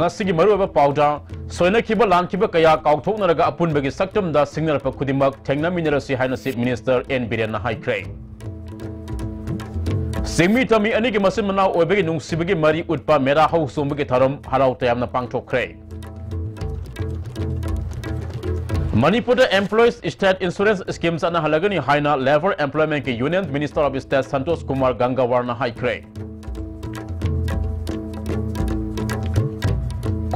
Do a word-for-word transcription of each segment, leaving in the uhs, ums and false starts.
ꯉꯁꯤꯒꯤ ꯃꯔꯨꯑꯣꯏꯕ ꯄꯥꯎꯗ, ꯁꯣꯏꯅꯈꯤꯕ ꯂꯥꯟꯈꯤꯕ ꯀꯌꯥ ꯀꯥꯎꯊꯣꯛꯅꯔꯒ ꯑꯄꯨꯟꯕꯒꯤ ꯁꯛꯇꯝꯗ ꯁꯤꯡꯅꯔꯛꯄ ꯈꯨꯗꯤꯡꯃꯛ ꯊꯦꯡꯅꯃꯤꯟꯅꯔꯁꯤ ꯍꯥꯏꯅ Chief Minister N ꯕꯤꯔꯦꯟꯅ ꯍꯥꯏꯈ꯭ꯔꯦ꯫ ꯆꯤꯡꯃꯤ ꯇꯝꯃꯤ ꯑꯅꯤꯒꯤ ꯃꯆꯤꯟ ꯃꯅꯥꯎ ꯑꯣꯏꯕꯒꯤ ꯅꯨꯡꯁꯤꯕꯒꯤ ꯃꯔꯤ ꯎꯠꯄ ꯃꯦꯔꯥ ꯍꯧ ꯆꯣꯡꯕꯒꯤ ꯊꯧꯔꯝ ꯍꯔꯥꯎ ꯇꯌꯥꯝꯅ ꯄꯥꯡꯊꯣꯛꯈ꯭ꯔꯦ꯫ ꯃꯅꯤꯄꯨꯔꯗ Employees State Insurance Scheme ꯆꯠꯅꯍꯜꯂꯒꯅꯤ ꯍꯥꯏꯅ Labour Employmentꯀꯤ Union Minister of State Santosh Kumar ꯒꯪꯒꯥꯋꯥꯔꯅ ꯍꯥꯏꯈ꯭ꯔꯦ꯫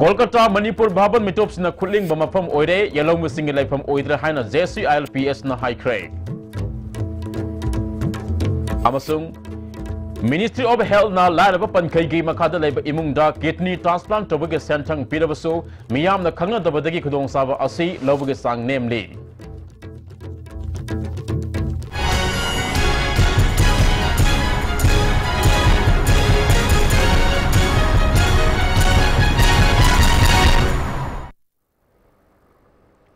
ꯀꯣꯜꯀꯇꯥ, ꯃꯅꯤꯄꯨꯔ ꯚꯥꯕꯟ ꯃꯤꯇꯣꯞꯁꯤꯡꯅ ꯈꯨꯠꯂꯤꯡꯕ ꯃꯐꯝ ꯑꯣꯏꯔꯦ, ꯌꯦꯜꯍꯧꯃꯤꯁꯤꯡꯒꯤ ꯂꯩꯐꯝ ꯑꯣꯏꯗ꯭ꯔꯦ ꯍꯥꯏꯅ J C I L P Sꯅ ꯍꯥꯏꯈ꯭ꯔꯦ꯫ ꯑꯃꯁꯨꯡ Ministry of Healthꯅ ꯂꯥꯏꯔꯕ ꯄꯟꯈꯩꯒꯤ ꯃꯈꯥꯗ ꯂꯩꯕ ꯏꯃꯨꯡꯗ kidney transplant ꯇꯧꯕꯒꯤ ꯁꯦꯟꯊꯪ ꯄꯤꯔꯕꯁꯨ, ꯃꯤꯌꯥꯝꯅ ꯈꯪꯅꯗꯕꯗꯒꯤ ꯈꯨꯗꯣꯡꯆꯥꯕ ꯑꯁꯤ ꯂꯧꯕꯒꯤ ꯆꯥꯡ ꯅꯦꯝꯂꯤ꯫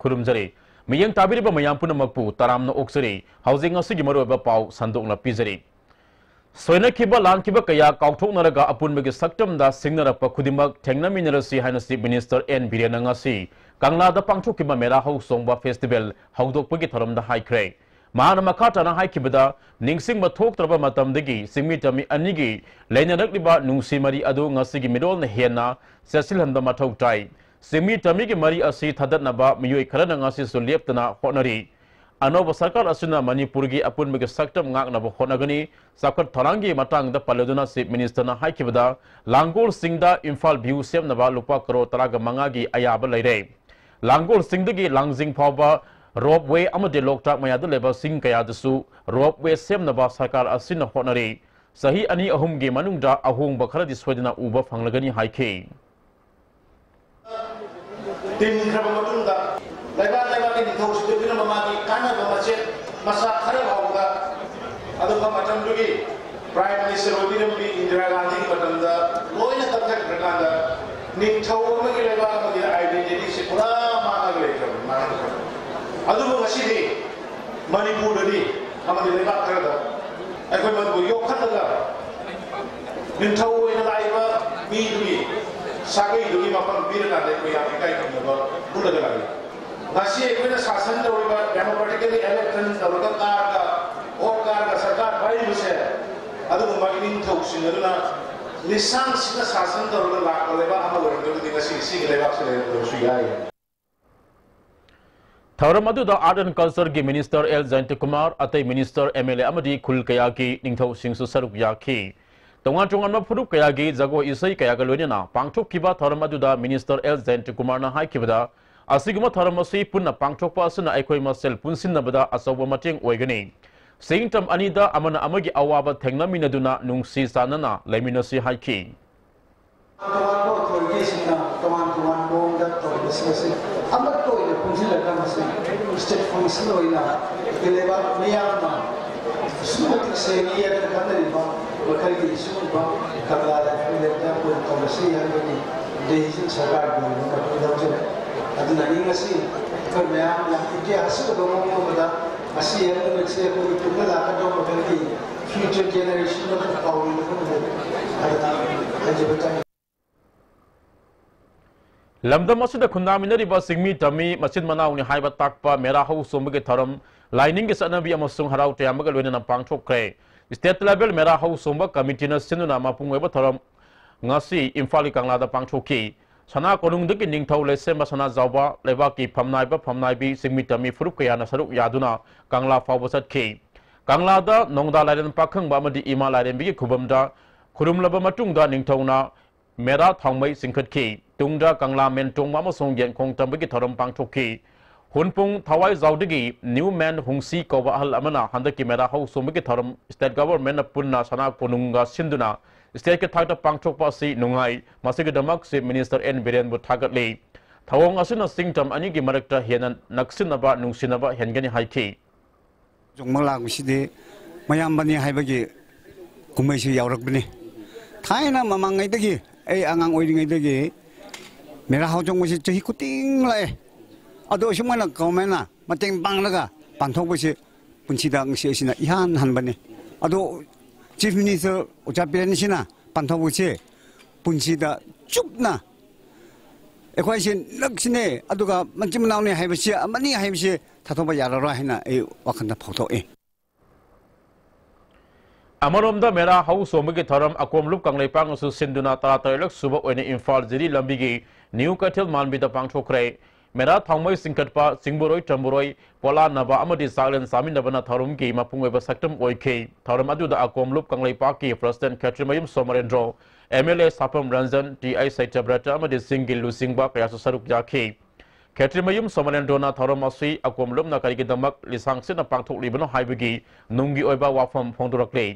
ꯈꯨꯔꯨꯝꯖꯔꯤ꯫ ꯃꯤꯠꯌꯦꯡ ꯇꯥꯕꯤꯔꯤꯕ ꯃꯌꯥꯝ ꯄꯨꯝꯅꯃꯛꯄꯨ ꯇꯔꯥꯝꯅ ꯑꯣꯛꯆꯔꯤ꯫ ꯍꯧꯖꯤꯛ ꯉꯁꯤꯒꯤ ꯃꯔꯨꯑꯣꯏꯕ ꯄꯥꯎ ꯁꯟꯗꯣꯛꯅ ꯄꯤꯖꯔꯤ꯫ ꯁꯣꯏꯅꯈꯤꯕ ꯂꯥꯟꯈꯤꯕ ꯀꯌꯥ ꯀꯥꯎꯊꯣꯛꯅꯔꯒ ꯑꯄꯨꯟꯕꯒꯤ ꯁꯛꯇꯝꯗ ꯁꯤꯡꯅꯔꯛꯄ ꯈꯨꯗꯤꯡꯃꯛ ꯊꯦꯡꯅꯃꯤꯟꯅꯔꯁꯤ ꯍꯥꯏꯅ Chief Minister N ꯕꯤꯔꯦꯟꯅ ꯉꯁꯤ ꯀꯪꯂꯥꯗ ꯄꯥꯡꯊꯣꯛꯈꯤꯕ ꯃꯦꯔꯥ ꯍꯧ ꯆꯣꯡꯕ festival ꯍꯧꯗꯣꯛꯄꯒꯤ ꯊꯧꯔꯝꯗ ꯍꯥꯏꯈ꯭ꯔꯦ꯫ ꯃꯍꯥꯛꯅ ꯃꯈꯥ ꯇꯥꯅ ꯍꯥꯏꯈꯤꯕꯗ, ꯅꯤꯡꯁꯤꯡꯕ ꯊꯣꯛꯇ꯭ꯔꯕ ꯃꯇꯝꯗꯒꯤ ꯆꯤꯡꯃꯤ ꯇꯝꯃꯤ ꯑꯅꯤꯒꯤ ꯂꯩꯅꯔꯛꯂꯤꯕ ꯅꯨꯡꯁꯤ ꯃꯔꯤ ꯑꯗꯨ ꯉꯁꯤꯒꯤ ꯃꯤꯔꯣꯜꯅ ꯍꯦꯟꯅ ꯆꯦꯠꯁꯤꯜꯍꯟꯕ ꯃꯊꯧ ꯇꯥꯏ꯫ ꯆꯤꯡꯃꯤ ꯇꯝꯃꯤꯒꯤ ꯃꯔꯤ ꯑꯁꯤ ꯊꯥꯗꯠꯅꯕ ꯃꯤꯑꯣꯏ ꯈꯔꯅ ꯉꯁꯤꯁꯨ ꯂꯦꯞꯇꯅ ꯍꯣꯠꯅꯔꯤ꯫ ꯑꯅꯧꯕ ꯁꯔꯀꯥꯔ ꯑꯁꯤꯅ ꯃꯅꯤꯄꯨꯔꯒꯤ ꯑꯄꯨꯟꯕꯒꯤ ꯁꯛꯇꯝ ꯉꯥꯛꯅꯕ ꯍꯣꯠꯅꯒꯅꯤ꯫ ꯆꯥꯎꯈꯠ ꯊꯧꯔꯥꯡꯒꯤ ꯃꯇꯥꯡꯗ ꯄꯜꯂꯗꯨꯅ Chief Ministerꯅ ꯍꯥꯏꯈꯤꯕꯗ, ꯂꯥꯡꯒꯣꯜꯁꯤꯡꯗ ꯏꯝꯐꯥꯜ view ꯁꯦꯝꯅꯕ ꯂꯨꯄꯥ ꯀꯔꯣꯔ ꯇꯔꯥꯒ ꯃꯉꯥꯒꯤ ꯑꯌꯥꯕ ꯂꯩꯔꯦ꯫ ꯂꯥꯡꯒꯣꯜꯁꯤꯡꯗꯒꯤ ꯂꯥꯡꯖꯤꯡ ꯐꯥꯎꯕ ropeway ꯑꯃꯗꯤ ꯂꯣꯛꯇꯥꯛ ꯃꯌꯥꯗ ꯂꯩꯕ ꯆꯤꯡ ꯀꯌꯥꯗꯁꯨ ropeway ꯁꯦꯝꯅꯕ ꯁꯔꯀꯥꯔ ꯑꯁꯤꯅ ꯍꯣꯠꯅꯔꯤ꯫ ꯆꯍꯤ ꯑꯅꯤ ꯑꯍꯨꯝꯒꯤ ꯃꯅꯨꯡꯗ ꯑꯍꯣꯡꯕ ꯈꯔꯗꯤ ꯁꯣꯏꯗꯅ ꯎꯕ ꯐꯪꯂꯒꯅꯤ ꯍꯥꯏꯈꯤ꯫ ꯇꯤꯟꯈ꯭ꯔꯕ ꯃꯇꯨꯡꯗ ꯂꯩꯕꯥꯛ ꯂꯩꯕꯥꯛꯀꯤ ꯅꯤꯡꯊꯧ ꯁꯤꯟꯗꯣꯛꯄꯤꯔꯝꯕ ꯃꯥꯒꯤ ꯀꯥꯟꯅꯕ ꯃꯆꯦꯠ ꯃꯆꯥ ꯈꯔ ꯐꯥꯎꯕ ꯑꯗꯨꯒ ꯃꯇꯝꯗꯨꯒꯤ Prime Minister ꯑꯣꯏꯕꯤꯔꯝꯕꯤ ꯏꯟꯗꯤꯔꯥ ꯒꯥꯟꯙꯤꯒꯤ ꯃꯇꯝꯗ ꯂꯣꯏꯅ ꯀꯛꯊꯠꯈ꯭ꯔꯀꯥꯟꯗ ꯅꯤꯡꯊꯧ ꯑꯃꯒꯤ ꯂꯩꯕꯥꯛ ꯑꯃꯒꯤ identityꯁꯦ ꯄꯨꯔꯥ ꯃꯥꯡꯉꯒ ꯂꯩꯈ꯭ꯔꯕꯅꯤ, ꯃꯥꯡꯈ꯭ꯔꯕꯅꯤ꯫ ꯑꯗꯨꯕꯨ ꯉꯁꯤꯗꯤ ꯃꯅꯤꯄꯨꯔꯗꯗꯤ ꯑꯃꯗꯤ ꯂꯩꯕꯥꯛ ꯈꯔꯗ ꯑꯩꯈꯣꯏ ꯃꯗꯨꯕꯨ ꯌꯣꯛꯈꯠꯂꯒ ꯅꯤꯡꯊꯧ ꯑꯣꯏꯅ ꯂꯥꯛꯏꯕ ꯃꯤꯗꯨꯒꯤ ꯁꯥꯒꯩꯗꯨꯒꯤ ꯃꯐꯝ ꯄꯤꯔꯀꯥꯟꯗ ꯑꯩꯈꯣꯏ ꯌꯥꯝ ꯏꯀꯥꯏ ꯈꯨꯝꯅꯕ ꯎꯠꯂꯒ ꯂꯥꯛꯏ꯫ ꯉꯁꯤ ꯑꯩꯈꯣꯏꯅ ꯁꯥꯁꯟ ꯇꯧꯔꯤꯕ democratically election ꯇꯧꯔꯒ ꯀꯥꯔꯒ ꯚꯣꯠ ꯀꯥꯔꯒ ꯁꯔꯀꯥꯔ ꯄꯥꯏꯔꯤꯕꯁꯦ ꯑꯗꯨꯒꯨꯝꯕ ꯏꯅꯤꯡꯊꯧꯁꯤꯡ ꯑꯗꯨꯅ ꯂꯤꯁꯥꯡꯁꯤꯟꯅ ꯁꯥꯁꯟ ꯇꯧꯔꯒ ꯂꯥꯛꯄ ꯂꯩꯕꯥꯛ ꯑꯃ ꯑꯣꯏꯔꯝꯗ꯭ꯔꯒꯗꯤ ꯉꯁꯤ ꯁꯤꯒꯤ ꯂꯩꯕꯥꯛꯁꯤ ꯂꯩꯔꯝꯗꯕꯁꯨ ꯌꯥꯏ꯫ ꯊꯧꯔꯝ ꯑꯗꯨꯗ Art and Culture ꯒꯤ Minister ꯑꯦꯜ ꯖꯌꯟꯇꯀꯨꯃꯥꯔ, ꯑꯇꯩ Minister, M L A ꯑꯃꯗꯤ ꯈꯨꯜ ꯀꯌꯥꯒꯤ ꯅꯤꯡꯊꯧꯁꯤꯡꯁꯨ ꯁꯔꯨꯛ ꯌꯥꯈꯤ꯫ ꯇꯣꯉꯥꯟ ꯇꯣꯉꯥꯟꯕ ꯐꯨꯔꯨꯞ ꯀꯌꯥꯒꯤ ꯖꯒꯣꯏ ꯏꯁꯩ ꯀꯌꯥꯒ ꯂꯣꯏꯅꯅ ꯄꯥꯡꯊꯣꯛꯈꯤꯕ ꯊꯧꯔꯝ ꯑꯗꯨꯗ Minister ꯑꯦꯜ ꯖꯌꯟꯇꯀꯨꯃꯥꯔꯅ ꯍꯥꯏꯈꯤꯕꯗ, ꯑꯁꯤꯒꯨꯝꯕ ꯊꯧꯔꯝ ꯑꯁꯤ ꯄꯨꯟꯅ ꯄꯥꯡꯊꯣꯛꯄ ꯑꯁꯤꯅ ꯑꯩꯈꯣꯏ ꯃꯁꯦꯜ ꯄꯨꯟꯁꯤꯟꯅꯕꯗ ꯑꯆꯧꯕ ꯃꯇꯦꯡ ꯑꯣꯏꯒꯅꯤ꯫ ꯆꯤꯡꯇꯝ ꯑꯅꯤꯗ ꯑꯃꯅ ꯑꯃꯒꯤ ꯑꯋꯥꯕ ꯊꯦꯡꯅꯃꯤꯟꯅꯗꯨꯅ ꯅꯨꯡꯁꯤ ꯆꯥꯟꯅꯅ ꯂꯩꯃꯤꯟꯅꯁꯤ ꯍꯥꯏꯈꯤ꯫ ꯇꯣꯉꯥꯟꯕ ꯑꯣꯊꯣꯔꯤꯇꯤꯁꯤꯡꯅ ꯇꯣꯉꯥꯟ ꯇꯣꯉꯥꯟꯕ ꯃꯑꯣꯡꯗ ꯇꯧꯔꯤꯕꯁꯤꯡ ꯑꯁꯤ ꯑꯃꯠꯇ ꯑꯣꯏꯅ ꯄꯨꯟꯁꯤꯜꯂꯒ ꯃꯁꯤ ꯁ꯭ꯇꯦꯠ ꯐꯪꯁꯟ ꯑꯣꯏꯅ ꯑꯩꯈꯣꯏ ꯂꯩꯕꯥꯛ ꯃꯤꯌꯥꯝꯅ ꯑꯁꯨꯛꯀꯤ ꯃꯇꯤꯛ ꯁꯦꯡꯉꯤ ꯍꯥꯏꯅ ꯈꯟꯅꯔꯤꯕ ꯃꯈꯜꯒꯤ ꯁꯤꯒꯨꯝꯕ ꯀꯪꯂꯥ ꯂꯥꯏꯐꯝ ꯂꯩꯕꯗ ꯑꯩꯈꯣꯏꯅ ꯇꯧꯔꯁꯤ ꯍꯥꯏꯕꯒꯤ ꯗꯤꯁꯤꯖꯟ ꯁꯔꯀꯥꯔꯒꯤ ꯑꯣꯏꯅ ꯃꯇꯝ ꯂꯧꯖꯔꯦ꯫ ꯑꯗꯨꯅ ꯑꯩ ꯉꯁꯤ ꯑꯩꯈꯣꯏ ꯃꯌꯥꯝ ꯌꯥꯝ ꯏꯇꯤꯍꯥꯁ ꯑꯣꯏꯕ ꯃꯑꯣꯡ ꯑꯃꯗ ꯉꯁꯤ ꯍꯥꯏꯕ ꯅꯨꯃꯤꯠꯁꯦ ꯑꯩꯈꯣꯏꯒꯤ ꯇꯨꯡꯗ ꯂꯥꯛꯀꯗꯧꯕ ꯃꯈꯜꯒꯤ ꯐ꯭ꯌꯨꯆꯔ ꯖꯦꯅꯦꯔꯦꯁꯟ ꯑꯃ ꯀꯥꯎꯔꯣꯏꯗꯕ ꯅꯨꯃꯤꯠ ꯍꯥꯏꯕꯗꯤ ꯍꯥꯏꯖꯕ ꯇꯥꯏ꯫ ꯂꯝꯗꯝ ꯑꯁꯤꯗ ꯈꯨꯟꯗꯥꯃꯤꯟꯅꯔꯤꯕ ꯆꯤꯡꯃꯤ ꯇꯝꯃꯤ ꯃꯆꯤꯟ ꯃꯅꯥꯎꯅꯤ ꯍꯥꯏꯕ ꯇꯥꯛꯄ ꯃꯦꯔꯥ ꯍꯧ ꯆꯣꯡꯕꯒꯤ ꯊꯧꯔꯝ ꯂꯥꯏꯅꯤꯡꯒꯤ ꯆꯠꯅꯕꯤ ꯑꯃꯁꯨꯡ ꯍꯔꯥꯎ ꯇꯌꯥꯝꯕꯒ ꯂꯣꯏꯅꯅ ꯄꯥꯡꯊꯣꯛꯈ꯭ꯔꯦ꯫ ꯁ꯭ꯇꯦꯠ ꯂꯦꯚꯦꯜ ꯃꯦꯔꯥ ꯍꯧ ꯆꯣꯡꯕ ꯀꯃꯤꯇꯤꯅ ꯁꯤꯟꯗꯨꯅ ꯃꯄꯨꯡ ꯑꯣꯏꯕ ꯊꯧꯔꯝ ꯉꯁꯤ ꯏꯝꯐꯥꯜꯒꯤ ꯀꯪꯂꯥꯗ ꯄꯥꯡꯊꯣꯛꯈꯤ꯫ ꯁꯅꯥ ꯀꯣꯅꯨꯡꯗꯒꯤ ꯅꯤꯡꯊꯧ ꯂꯩꯁꯦꯝꯕ ꯁꯅꯥꯖꯥꯎꯕ, ꯂꯩꯕꯥꯛꯀꯤ ꯐꯝꯅꯥꯏꯕ ꯐꯝꯅꯥꯏꯕꯤ, ꯆꯤꯡꯃꯤ ꯇꯝꯃꯤ ꯐꯨꯔꯨꯞ ꯀꯌꯥꯅ ꯁꯔꯨꯛ ꯌꯥꯗꯨꯅ ꯀꯪꯂꯥ ꯐꯥꯎꯕ ꯆꯠꯈꯤ꯫ ꯀꯪꯂꯥꯗ ꯅꯣꯡꯗꯥ ꯂꯥꯏꯔꯦꯟ ꯄꯥꯈꯪꯕ ꯑꯃꯗꯤ ꯏꯃꯥ ꯂꯥꯏꯔꯦꯝꯕꯤꯒꯤ ꯈꯨꯕꯝꯗ ꯈꯨꯔꯨꯝꯂꯕ ꯃꯇꯨꯡꯗ ꯅꯤꯡꯊꯧꯅ ꯃꯦꯔꯥ ꯊꯥꯎꯃꯩ ꯆꯤꯡꯈꯠꯈꯤ꯫ ꯇꯨꯡꯗ ꯀꯪꯂꯥ ꯃꯦꯟ ꯇꯣꯡꯕ ꯑꯃꯁꯨꯡ ꯌꯦꯡꯈꯣꯡ ꯇꯝꯕꯒꯤ ꯊꯧꯔꯝ ꯄꯥꯡꯊꯣꯛꯈꯤ꯫ ꯍꯨꯟꯄꯨꯡ ꯊꯋꯥꯏꯖꯥꯎꯗꯒꯤ ꯅ꯭ꯌꯨ ꯃꯦꯟ ꯍꯨꯡꯁꯤ ꯀꯧꯕ ꯑꯍꯜ ꯑꯃꯅ ꯍꯟꯗꯛꯀꯤ ꯃꯦꯔꯥ ꯍꯧ ꯆꯣꯡꯕꯒꯤ ꯊꯧꯔꯝ ꯁ꯭ꯇꯦꯠ ꯒꯚꯔꯟꯃꯦꯟꯠꯅ ꯄꯨꯟꯅ ꯁꯅꯥ ꯀꯣꯅꯨꯡꯒ ꯁꯤꯟꯗꯨꯅ ꯁ꯭ꯇꯦꯠꯀꯤ ꯊꯥꯛꯇ ꯄꯥꯡꯊꯣꯛꯄ ꯑꯁꯤ ꯅꯨꯡꯉꯥꯏ꯫ ꯃꯁꯤꯒꯤꯗꯃꯛ ꯆꯤꯐ ꯃꯤꯅꯤꯁꯇꯔ ꯑꯦꯟ ꯕꯤꯔꯦꯟꯕꯨ ꯊꯥꯒꯠꯂꯤ꯫ ꯊꯧꯑꯣꯡ ꯑꯁꯤꯅ ꯆꯤꯡꯇꯝ ꯑꯅꯤꯒꯤ ꯃꯔꯛꯇ ꯍꯦꯟꯅ ꯅꯛꯁꯤꯟꯅꯕ, ꯅꯨꯡꯁꯤꯅꯕ ꯍꯦꯟꯒꯅꯤ ꯍꯥꯏꯈꯤ꯫ ꯆꯣꯡꯕ ꯂꯥꯛꯄꯁꯤꯗꯤ ꯃꯌꯥꯝꯕꯅꯤ ꯍꯥꯏꯕꯒꯤ ꯀꯨꯝꯍꯩꯁꯤ ꯌꯥꯎꯔꯛꯄꯅꯤ꯫ ꯊꯥꯏꯅ ꯃꯃꯥꯡꯉꯩꯗꯒꯤ, ꯑꯩ ꯑꯉꯥꯡ ꯑꯣꯏꯔꯤꯉꯩꯗꯒꯤ ꯃꯦꯔꯥ ꯍꯧ ꯆꯣꯡꯕꯁꯤ ꯆꯍꯤ ꯈꯨꯗꯤꯡ ꯂꯥꯛꯑꯦ꯫ ꯑꯗꯣ ꯑꯁꯨꯃꯥꯏꯅ ꯒꯣꯔꯃꯦꯟꯅ ꯃꯇꯦꯡ ꯄꯥꯡꯂꯒ ꯄꯥꯡꯊꯣꯛꯄꯁꯤ ꯄꯨꯟꯁꯤꯗ ꯉꯁꯤ ꯑꯁꯤꯅ ꯏꯍꯥꯟ ꯍꯥꯟꯕꯅꯤ꯫ ꯑꯗꯣ ꯆꯤꯐ ꯃꯤꯅꯤꯁꯇꯔ ꯑꯣꯖꯥ ꯕꯤꯔꯦꯟꯁꯤꯅ ꯄꯥꯡꯊꯣꯛꯄꯁꯦ ꯄꯨꯟꯁꯤꯗ ꯆꯨꯞꯅ ꯑꯩꯈꯣꯏꯁꯦ ꯅꯛꯁꯤꯅꯦ, ꯑꯗꯨꯒ ꯃꯆꯤꯟ ꯃꯅꯥꯎꯅꯤ ꯍꯥꯏꯕꯁꯤ, ꯑꯃꯅꯤ ꯍꯥꯏꯕꯁꯤ ꯊꯥꯗꯣꯛꯄ ꯌꯥꯔꯔꯣꯏ ꯍꯥꯏꯅ ꯑꯩ ꯋꯥꯈꯜꯗ ꯐꯥꯎꯊꯣꯛꯏ꯫ ꯑꯃꯔꯣꯝꯗ ꯃꯦꯔꯥ ꯍꯧ ꯆꯣꯡꯕꯒꯤ ꯊꯧꯔꯝ ꯑꯀꯣꯝꯂꯨꯞ ꯀꯪꯂꯩꯄꯥꯛꯅꯁꯨ ꯁꯤꯟꯗꯨꯅ ꯇꯔꯥꯇꯔꯦꯠꯂꯛ ꯁꯨꯕ ꯑꯣꯏꯅ ꯏꯝꯐꯥꯜ ꯖꯤꯔꯤ ꯂꯝꯕꯤꯒꯤ ꯅ꯭ꯌꯨ ꯀꯩꯊꯦꯜ ꯃꯥꯟꯕꯤꯗ ꯄꯥꯡꯊꯣꯛꯈ꯭ꯔꯦ꯫ ꯃꯦꯔꯥ ꯊꯥꯎꯃꯩ ꯆꯤꯡꯈꯠꯄ, ꯆꯤꯡꯕꯨꯔꯣꯏ ꯇꯝꯕꯨꯔꯣꯏ, ꯄꯣꯂꯥꯟꯅꯕ ꯑꯃꯗꯤ ꯆꯥꯛꯂꯦꯟ ꯆꯥꯃꯤꯟꯅꯕꯅ ꯊꯧꯔꯝꯒꯤ ꯃꯄꯨꯡ ꯑꯣꯏꯕ ꯁꯛꯇꯝ ꯑꯣꯏꯈꯤ꯫ ꯊꯧꯔꯝ ꯑꯗꯨꯗ ꯑꯀꯣꯝꯂꯨꯞ ꯀꯪꯂꯩꯄꯥꯛꯀꯤ president Khetrimayum Somorendro, M L A Saphum Ranjan, T I Satyabrata ꯑꯃꯗꯤ ꯆꯤꯡꯒꯤ ꯂꯨꯆꯤꯡꯕ ꯀꯌꯥꯁꯨ ꯁꯔꯨꯛ ꯌꯥꯈꯤ꯫ ꯈꯦꯇ꯭ꯔꯤꯃꯌꯨꯝ ꯁꯣꯃꯣꯔꯦꯟꯗ꯭ꯔꯣꯅ ꯊꯧꯔꯝ ꯑꯁꯤ ꯑꯀꯣꯝꯂꯨꯞꯅ ꯀꯔꯤꯒꯤꯗꯃꯛ ꯂꯤꯁꯥꯡ ꯁꯤꯠꯅ ꯄꯥꯡꯊꯣꯛꯂꯤꯕꯅꯣ ꯍꯥꯏꯕꯒꯤ ꯅꯨꯡꯒꯤ ꯑꯣꯏꯕ ꯋꯥꯐꯝ ꯐꯣꯡꯗꯣꯔꯛꯂꯤ꯫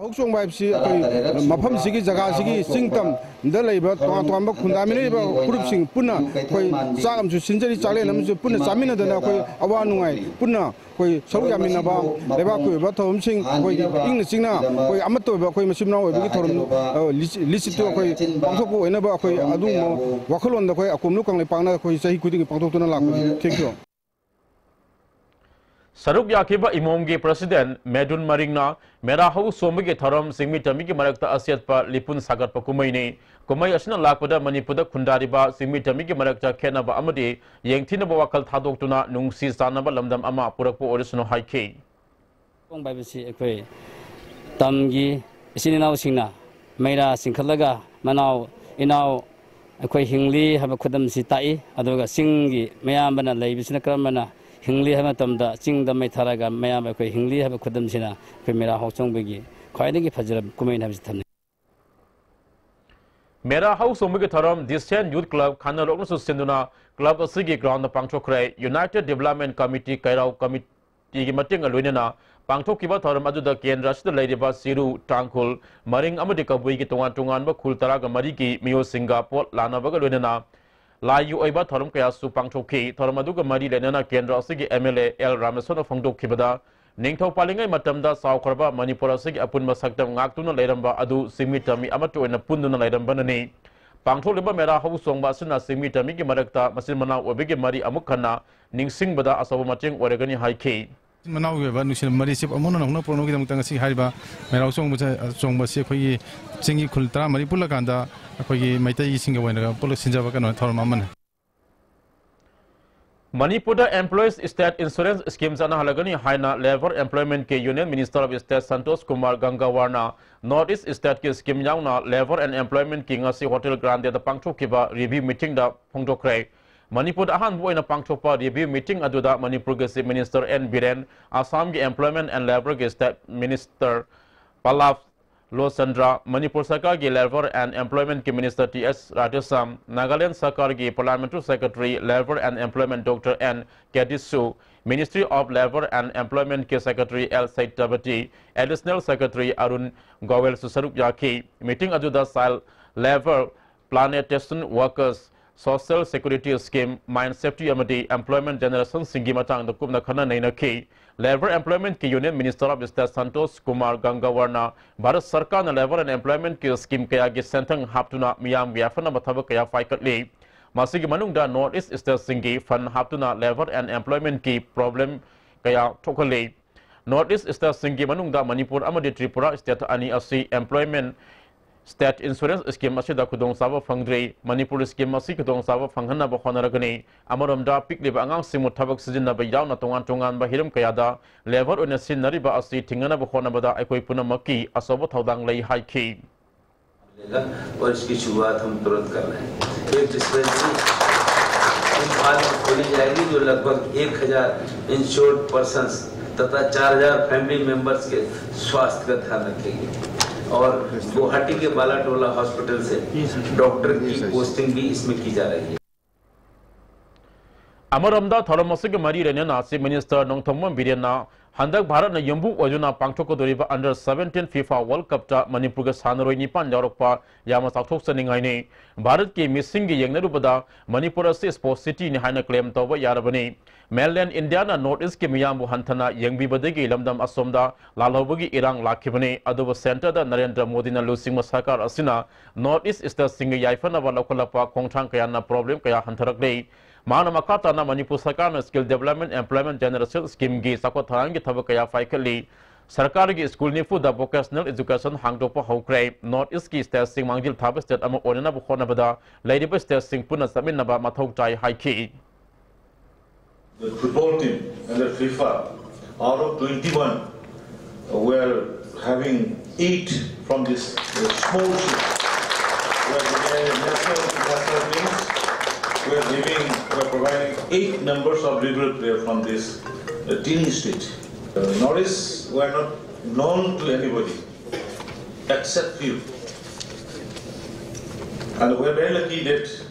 ꯍꯧ ꯆꯣꯡꯕ ꯍꯥꯏꯕꯁꯤ ꯑꯩꯈꯣꯏ ꯃꯐꯝꯁꯤꯒꯤ, ꯖꯒꯥꯁꯤꯒꯤ ꯆꯤꯡ ꯇꯝꯗ ꯂꯩꯕ ꯇꯣꯉꯥꯟ ꯇꯣꯉꯥꯟꯕ ꯈꯨꯟꯗꯥꯃꯤꯟꯅꯔꯤꯕ ꯐꯨꯔꯨꯞꯁꯤꯡ ꯄꯨꯟꯅ ꯑꯩꯈꯣꯏ ꯆꯥꯛ ꯑꯃꯁꯨ ꯁꯤꯟꯖꯔꯤ, ꯆꯥꯛꯂꯦꯟ ꯑꯃꯁꯨ ꯄꯨꯟꯅ ꯆꯥꯃꯤꯟꯅꯗꯅ ꯑꯩꯈꯣꯏ ꯑꯋꯥ ꯅꯨꯡꯉꯥꯏ ꯄꯨꯟꯅ ꯑꯩꯈꯣꯏ ꯁꯔꯨꯛ ꯌꯥꯃꯤꯟꯅꯕ, ꯂꯩꯕꯥꯛꯀꯤ ꯑꯣꯏꯕ ꯊꯧꯔꯝꯁꯤꯡ ꯑꯩꯈꯣꯏ ꯏꯪꯅ ꯆꯤꯛꯅ ꯑꯩꯈꯣꯏ ꯑꯃꯠꯇ ꯑꯣꯏꯕ ꯑꯩꯈꯣꯏ ꯃꯆꯤꯟ ꯃꯅꯥꯎ ꯑꯣꯏꯕꯒꯤ ꯊꯧꯔꯝ, ꯑ, ꯂꯤꯆꯤ-, ꯂꯤꯆꯤꯠꯇꯨ ꯑꯩꯈꯣꯏ ꯄꯥꯡꯊꯣꯛꯄ ꯑꯣꯏꯅꯕ ꯑꯩꯈꯣꯏ ꯑꯗꯨꯒꯨꯝꯕ ꯋꯥꯈꯜꯂꯣꯟꯗ ꯑꯩꯈꯣꯏ ꯑꯀꯣꯝꯂꯨꯞ ꯀꯪꯂꯩꯄꯥꯛꯅ ꯑꯩꯈꯣꯏ ꯆꯍꯤ ꯈꯨꯗꯤꯡꯒꯤ ꯄꯥꯡꯊꯣꯛꯇꯨꯅ ꯂꯥꯛꯄꯅꯤ꯫ Thank you꯫ ꯁꯔꯨꯛ ꯌꯥꯈꯤꯕ ꯏꯃꯣꯝꯒꯤ ꯄ꯭ꯔꯁꯤꯗꯦꯟꯠ ꯃꯦꯗꯨꯟ ꯃꯔꯤꯡꯅ ꯃꯦꯔꯥ ꯍꯧ ꯆꯣꯡꯕꯒꯤ ꯊꯧꯔꯝ ꯆꯤꯡꯃꯤ ꯇꯝꯃꯤꯒꯤ ꯃꯔꯛꯇ ꯑꯆꯦꯠꯄ ꯂꯤꯄꯨꯟ ꯁꯥꯒꯠꯄ ꯀꯨꯝꯍꯩꯅꯤ꯫ ꯀꯨꯝꯍꯩ ꯑꯁꯤꯅ ꯂꯥꯛꯄꯗ ꯃꯅꯤꯄꯨꯔꯗ ꯈꯨꯟꯗꯥꯔꯤꯕ ꯆꯤꯡꯃꯤ ꯇꯝꯃꯤꯒꯤ ꯃꯔꯛꯇ ꯈꯦꯠꯅꯕ ꯑꯃꯗꯤ ꯌꯦꯡꯊꯤꯅꯕ ꯋꯥꯈꯜ ꯊꯥꯗꯣꯛꯇꯨꯅ ꯅꯨꯡꯁꯤ ꯆꯥꯟꯅꯕ ꯂꯝꯗꯝ ꯑꯃ ꯄꯨꯔꯛꯄ ꯑꯣꯏꯔꯁꯅꯨ ꯍꯥꯏꯈꯤ꯫ ꯆꯣꯡꯕ ꯍꯥꯏꯕꯁꯤ ꯑꯩꯈꯣꯏ ꯇꯝꯒꯤ ꯏꯆꯤꯟ ꯏꯅꯥꯎꯁꯤꯡꯅ ꯃꯩꯔꯥ ꯆꯤꯡꯈꯠꯂꯒ ꯃꯅꯥꯎ ꯏꯅꯥꯎ ꯑꯩꯈꯣꯏ ꯍꯤꯡꯂꯤ ꯍꯥꯏꯕ ꯈꯨꯗꯝꯁꯤ ꯇꯥꯛꯏ꯫ ꯑꯗꯨꯒ ꯆꯤꯡꯒꯤ ꯃꯌꯥꯝꯕꯅ ꯂꯩꯕꯁꯤꯅ ꯀꯔꯝꯕꯅ ꯍꯤꯡꯂꯤ ꯍꯥꯏꯕ ꯃꯇꯝꯗ, ꯆꯤꯡꯗ ꯃꯩ ꯊꯥꯔꯒ ꯃꯌꯥꯝꯕ ꯑꯩꯈꯣꯏ ꯍꯤꯡꯂꯤ ꯍꯥꯏꯕ ꯈꯨꯗꯝꯁꯤꯅ ꯑꯩꯈꯣꯏ ꯃꯦꯔꯥ ꯍꯧ ꯆꯣꯡꯕꯒꯤ ꯈ꯭ꯋꯥꯏꯗꯒꯤ ꯐꯖꯔꯕ ꯀꯨꯝꯍꯩꯅꯤ ꯍꯥꯏꯕꯁꯤ ꯊꯝꯅꯩ꯫ ꯃꯦꯔꯥ ꯍꯧ ꯆꯣꯡꯕꯒꯤ ꯊꯧꯔꯝ ꯗꯤꯁꯦꯟ ꯌꯨꯊ ꯀ꯭ꯂꯕ ꯈꯥꯅꯂꯣꯛꯅꯁꯨ ꯁꯤꯟꯗꯨꯅ ꯀ꯭ꯂꯕ ꯑꯁꯤꯒꯤ ꯒ꯭ꯔꯥꯎꯟꯗ ꯄꯥꯡꯊꯣꯛꯈ꯭ꯔꯦ꯫ ꯌꯨꯅꯥꯏꯇꯦꯗ ꯗꯤꯕ꯭ꯂꯞꯃꯦꯟ ꯀꯃꯤꯇꯤ ꯀꯩꯔꯥꯎ ꯀꯃꯤꯇꯤꯒꯤ ꯃꯇꯦꯡꯒ ꯂꯣꯏꯅꯅ ꯄꯥꯡꯊꯣꯛꯈꯤꯕ ꯊꯧꯔꯝ ꯑꯗꯨꯗ ꯀꯦꯟꯗ꯭ꯔ ꯑꯁꯤꯗ ꯂꯩꯔꯤꯕ ꯆꯤꯔꯨ, ꯇꯥꯡꯈꯨꯜ, ꯃꯔꯤꯡ ꯑꯃꯗꯤ ꯀꯕꯨꯏꯒꯤ ꯇꯣꯉꯥꯟ ꯇꯣꯉꯥꯟꯕ ꯈꯨꯜ ꯇꯔꯥꯒ ꯃꯔꯤꯒꯤ ꯃꯤꯑꯣꯏꯁꯤꯡꯒ ꯄꯣꯠ ꯂꯥꯟꯅꯕꯒ ꯂꯣꯏꯅꯅ ꯂꯥꯏꯒꯤ ꯑꯣꯏꯕ ꯊꯧꯔꯝ ꯀꯌꯥꯁꯨ ꯄꯥꯡꯊꯣꯛꯈꯤ꯫ ꯊꯧꯔꯝ ꯑꯗꯨꯒ ꯃꯔꯤ ꯂꯩꯅꯅ ꯀꯦꯟꯗ꯭ꯔ ꯑꯁꯤꯒꯤ ꯑꯦꯝ ꯑꯦꯜ ꯑꯦ ꯑꯦꯜ ꯔꯥꯃꯦꯁꯣꯔꯅ ꯐꯣꯡꯗꯣꯛꯈꯤꯕꯗ, ꯅꯤꯡꯊꯧ ꯄꯥꯜꯂꯤꯉꯩ ꯃꯇꯝꯗ ꯆꯥꯎꯈ꯭ꯔꯕ ꯃꯅꯤꯄꯨꯔ ꯑꯁꯤꯒꯤ ꯑꯄꯨꯟꯕ ꯁꯛꯇꯝ ꯉꯥꯛꯇꯨꯅ ꯂꯩꯔꯝꯕ ꯑꯗꯨ ꯆꯤꯡꯃꯤ ꯇꯝꯃꯤ ꯑꯃꯠꯇ ꯑꯣꯏꯅ ꯄꯨꯟꯗꯨꯅ ꯂꯩꯔꯝꯕꯅꯅꯤ꯫ ꯄꯥꯡꯊꯣꯛꯂꯤꯕ ꯃꯦꯔꯥ ꯍꯧ ꯆꯣꯡꯕ ꯑꯁꯤꯅ ꯆꯤꯡꯃꯤ ꯇꯝꯃꯤꯒꯤ ꯃꯔꯛꯇ ꯃꯆꯤꯟ ꯃꯅꯥꯎ ꯑꯣꯏꯕꯒꯤ ꯃꯔꯤ ꯑꯃꯨꯛ ꯍꯟꯅ ꯅꯤꯡꯁꯤꯡꯕꯗ ꯑꯆꯧꯕ ꯃꯇꯦꯡ ꯑꯣꯏꯔꯒꯅꯤ ꯍꯥꯏꯈꯤ꯫ ꯃꯅꯥꯎꯒꯤ ꯑꯣꯏꯕ ꯅꯨꯡꯁꯤꯅ ꯃꯔꯤꯁꯤ ꯑꯃꯨꯛ ꯍꯟꯅ ꯍꯧꯅ ꯄꯨꯔꯛꯅꯕꯒꯤꯗꯃꯛꯇ ꯉꯁꯤ ꯍꯥꯏꯔꯤꯕ ꯃꯩꯔꯥꯎ ꯆꯣꯡꯕꯁꯦ, ꯆꯣꯡꯕꯁꯤ ꯑꯩꯈꯣꯏꯒꯤ ꯆꯤꯡꯒꯤ ꯈꯨꯜ ꯇꯔꯥꯃꯔꯤ ꯄꯨꯜꯂꯀꯥꯟꯗ ꯑꯩꯈꯣꯏꯒꯤ ꯃꯩꯇꯩꯁꯤꯡꯒꯤ ꯑꯣꯏꯅ ꯄꯨꯂꯞ ꯁꯤꯟꯖꯕ ꯀꯩꯅꯣ ꯊꯧꯔꯝ ꯑꯃꯅꯤ꯫ ꯃꯅꯤꯄꯨꯔꯗ Employees State Insurance Scheme ꯆꯠꯅꯍꯜꯂꯒꯅꯤ ꯍꯥꯏꯅ Labour Employmentꯀꯤ Union Minister of State Santosh Kumar ꯒꯪꯒꯥꯋꯥꯔꯅ North East Stateꯀꯤ scheme ꯌꯥꯎꯅ Labour and Employmentꯀꯤ ꯉꯁꯤ Hotel Grandeꯗ ꯄꯥꯡꯊꯣꯛꯈꯤꯕ review meetingꯗ ꯐꯣꯡꯗꯣꯛꯈ꯭ꯔꯦ꯫ ꯃꯅꯤꯄꯨꯔꯗ ꯑꯍꯥꯟꯕ ꯑꯣꯏꯅ ꯄꯥꯡꯊꯣꯛꯄ review meeting ꯑꯗꯨꯗ ꯃꯅꯤꯄꯨꯔꯒꯤ Chief Minister N ꯕꯤꯔꯦꯟ, ꯑꯁꯥꯝꯒꯤ Employment and Labourꯒꯤ State Minister ꯄꯂꯥꯕ ꯂꯣꯆꯟꯗ꯭ꯔ, Manipur ꯁꯔꯀꯥꯔꯒꯤ Labour and Employmentꯀꯤ Minister T S Radheshyam, Nagaland ꯁꯔꯀꯥꯔꯒꯤ Parliamentary Secretary Labour and Employment doctor N ꯀꯦꯗꯤꯁꯨ, Ministry of Labour and Employmentꯀꯤ Secretary ꯑꯦꯜ ꯁꯩꯇꯥꯕꯇꯤ, Additional Secretary ꯑꯔꯨꯟ ꯒꯣꯌꯦꯜꯁꯨ ꯁꯔꯨꯛ ꯌꯥꯈꯤ꯫ Meeting ꯑꯗꯨꯗ child labour, plantation workers, social security scheme, mine safety ꯑꯃꯗꯤ employment generationꯁꯤꯡꯒꯤ ꯃꯇꯥꯡꯗ ꯀꯨꯞꯅ ꯈꯟꯅ ꯅꯩꯅꯈꯤ꯫ Labour Employmentꯀꯤ Union Minister of State Santosh Kumar ꯒꯪꯒꯥꯋꯥꯔꯅ Bharat ꯁꯔꯀꯥꯔꯅ Labour and Employmentꯀꯤ scheme ꯀꯌꯥꯒꯤ ꯁꯦꯟꯊꯪ ꯍꯥꯞꯇꯨꯅ ꯃꯤꯌꯥꯝꯒꯤ ꯌꯥꯏꯐꯅꯕ ꯊꯕꯛ ꯀꯌꯥ ꯄꯥꯏꯈꯠꯂꯤ꯫ ꯃꯁꯤꯒꯤ ꯃꯅꯨꯡꯗ North East Stateꯁꯤꯡꯒꯤ fund ꯍꯥꯞꯇꯨꯅ Labour and Employmentꯀꯤ problem ꯀꯌꯥ ꯊꯣꯛꯍꯜꯂꯤ꯫ North East Stateꯁꯤꯡꯒꯤ ꯃꯅꯨꯡꯗ ꯃꯅꯤꯄꯨꯔ ꯑꯃꯗꯤ ꯇ꯭ꯔꯤꯄꯨꯔꯥ state ꯑꯅꯤ ꯑꯁꯤ employment state insurance scheme ꯑꯁꯤꯗ ꯈꯨꯗꯣꯡꯆꯥꯕ ꯐꯪꯗ꯭ꯔꯤ꯫ ꯃꯅꯤꯄꯨꯔ scheme ꯑꯁꯤ ꯈꯨꯗꯣꯡꯆꯥꯕ ꯐꯪꯍꯟꯅꯕ ꯍꯣꯠꯅꯔꯒꯅꯤ꯫ ꯑꯃꯔꯣꯝꯗ ꯄꯤꯛꯂꯤꯕ ꯑꯉꯥꯡꯁꯤꯡꯕꯨ ꯊꯕꯛ ꯁꯤꯖꯤꯟꯅꯕ ꯌꯥꯎꯅ ꯇꯣꯉꯥꯟ ꯇꯣꯉꯥꯟꯕ ꯍꯤꯔꯝ ꯀꯌꯥꯗ labour ꯑꯣꯏꯅ ꯁꯤꯖꯤꯟꯅꯔꯤꯕ ꯑꯁꯤ ꯊꯤꯡꯅꯅꯕ ꯍꯣꯠꯅꯕꯗ ꯑꯩꯈꯣꯏ ꯄꯨꯝꯅꯃꯛꯀꯤ ꯑꯆꯧꯕ ꯊꯧꯗꯥꯡ ꯂꯩ ꯍꯥꯏꯈꯤ꯫ मिलेगा और इसकी शुरुआत हम तुरंत कर रहे हैं। एक dispensary इम्फाल में खोली जाएगी जो लगभग एक हज़ार insured persons तथा चार हज़ार family members के स्वास्थ्य का ध्यान रखेगी और गुवाहाटी के बालाटोला हॉस्पिटल से डॉक्टर की पोस्टिंग भी इसमें की जा रही है। ꯑꯃꯔꯣꯝꯗ ꯊꯧꯔꯝ ꯑꯁꯤꯒ ꯃꯔꯤ ꯂꯩꯅꯅ Chief Minister ꯅꯣꯡꯊꯣꯝꯕꯝ ꯕꯤꯔꯦꯟꯅ ꯍꯟꯗꯛ ꯚꯥꯔꯠꯅ ꯌꯨꯝꯕꯨ ꯑꯣꯏꯗꯨꯅ ꯄꯥꯡꯊꯣꯛꯀꯗꯧꯔꯤꯕ Under Seventeen FIFA World Cupꯇ ꯃꯅꯤꯄꯨꯔꯒꯤ ꯁꯥꯟꯅꯔꯣꯏ ꯅꯤꯄꯥꯟ ꯌꯥꯎꯔꯛꯄ ꯌꯥꯝꯅ ꯆꯥꯎꯊꯣꯛꯆꯅꯤꯡꯉꯥꯏꯅꯤ꯫ ꯚꯥꯔꯠꯀꯤ ꯃꯤꯁꯤꯡꯒ ꯌꯦꯡꯅꯔꯨꯕꯗ ꯃꯅꯤꯄꯨꯔ ꯑꯁꯤ sports cityꯅꯤ ꯍꯥꯏꯅ claim ꯇꯧꯕ ꯌꯥꯔꯕꯅꯤ꯫ Mainland Indiaꯅ North Eastꯀꯤ ꯃꯤꯌꯥꯝꯕꯨ ꯍꯟꯊꯅ ꯌꯦꯡꯕꯤꯕꯗꯒꯤ ꯂꯝꯗꯝ ꯑꯁꯣꯝꯗ ꯂꯥꯜꯍꯧꯕꯒꯤ ꯏꯔꯥꯡ ꯂꯥꯛꯈꯤꯕꯅꯤ꯫ ꯑꯗꯨꯕꯨ centreꯗ ꯅꯔꯦꯟꯗ꯭ꯔ ꯃꯣꯗꯤꯅ ꯂꯨꯆꯤꯡꯕ ꯁꯔꯀꯥꯔ ꯑꯁꯤꯅ North East stateꯁꯤꯡꯒꯤ ꯌꯥꯏꯐꯅꯕ ꯂꯧꯈꯠꯂꯛꯄ ꯈꯣꯡꯊꯥꯡ ꯀꯌꯥꯅ problem ꯀꯌꯥ ꯍꯟꯊꯔꯛꯂꯤ꯫ ꯃꯍꯥꯛꯅ ꯃꯈꯥ ꯇꯥꯅ ꯃꯅꯤꯄꯨꯔ ꯁꯔꯀꯥꯔꯅ Skill Development Employment Generation Scheme ꯒꯤ ꯆꯥꯎꯈꯠ ꯊꯧꯔꯥꯡꯒꯤ ꯊꯕꯛ ꯀꯌꯥ ꯄꯥꯏꯈꯠꯂꯤ꯫ ꯁꯔꯀꯥꯔꯒꯤ ꯁ꯭ꯀꯨꯜ ꯅꯤꯐꯨꯗ vocational education ꯍꯥꯡꯗꯣꯛꯄ ꯍꯧꯈ꯭ꯔꯦ꯫ North East ꯀꯤ state ꯁꯤꯡ ꯃꯥꯡꯖꯤꯜ ꯊꯥꯕ state ꯑꯃ ꯑꯣꯏꯅꯅꯕ ꯍꯣꯠꯅꯕꯗ ꯂꯩꯔꯤꯕ state ꯁꯤꯡ ꯄꯨꯟꯅ ꯆꯠꯃꯤꯟꯅꯕ ꯃꯊꯧ ꯇꯥꯏ ꯍꯥꯏꯈꯤ꯫ The football team under FIFA, out of twenty-one, we are having eight from this, uh, small ship. We are preparing national, national teams. We are giving, we are providing eight numbers of regular player from this, uh, teeny state. Uh, Northeast were not known to anybody except few. And we are very lucky that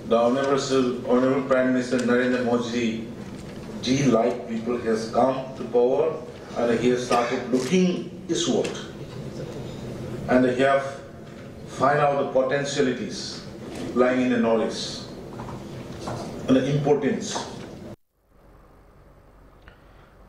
the Honorable, Honorable Prime Minister Narendra Modi ji, like people, has come to power and he has started looking eastward. And he have find out the potentialities lying in the Northeast and the importance.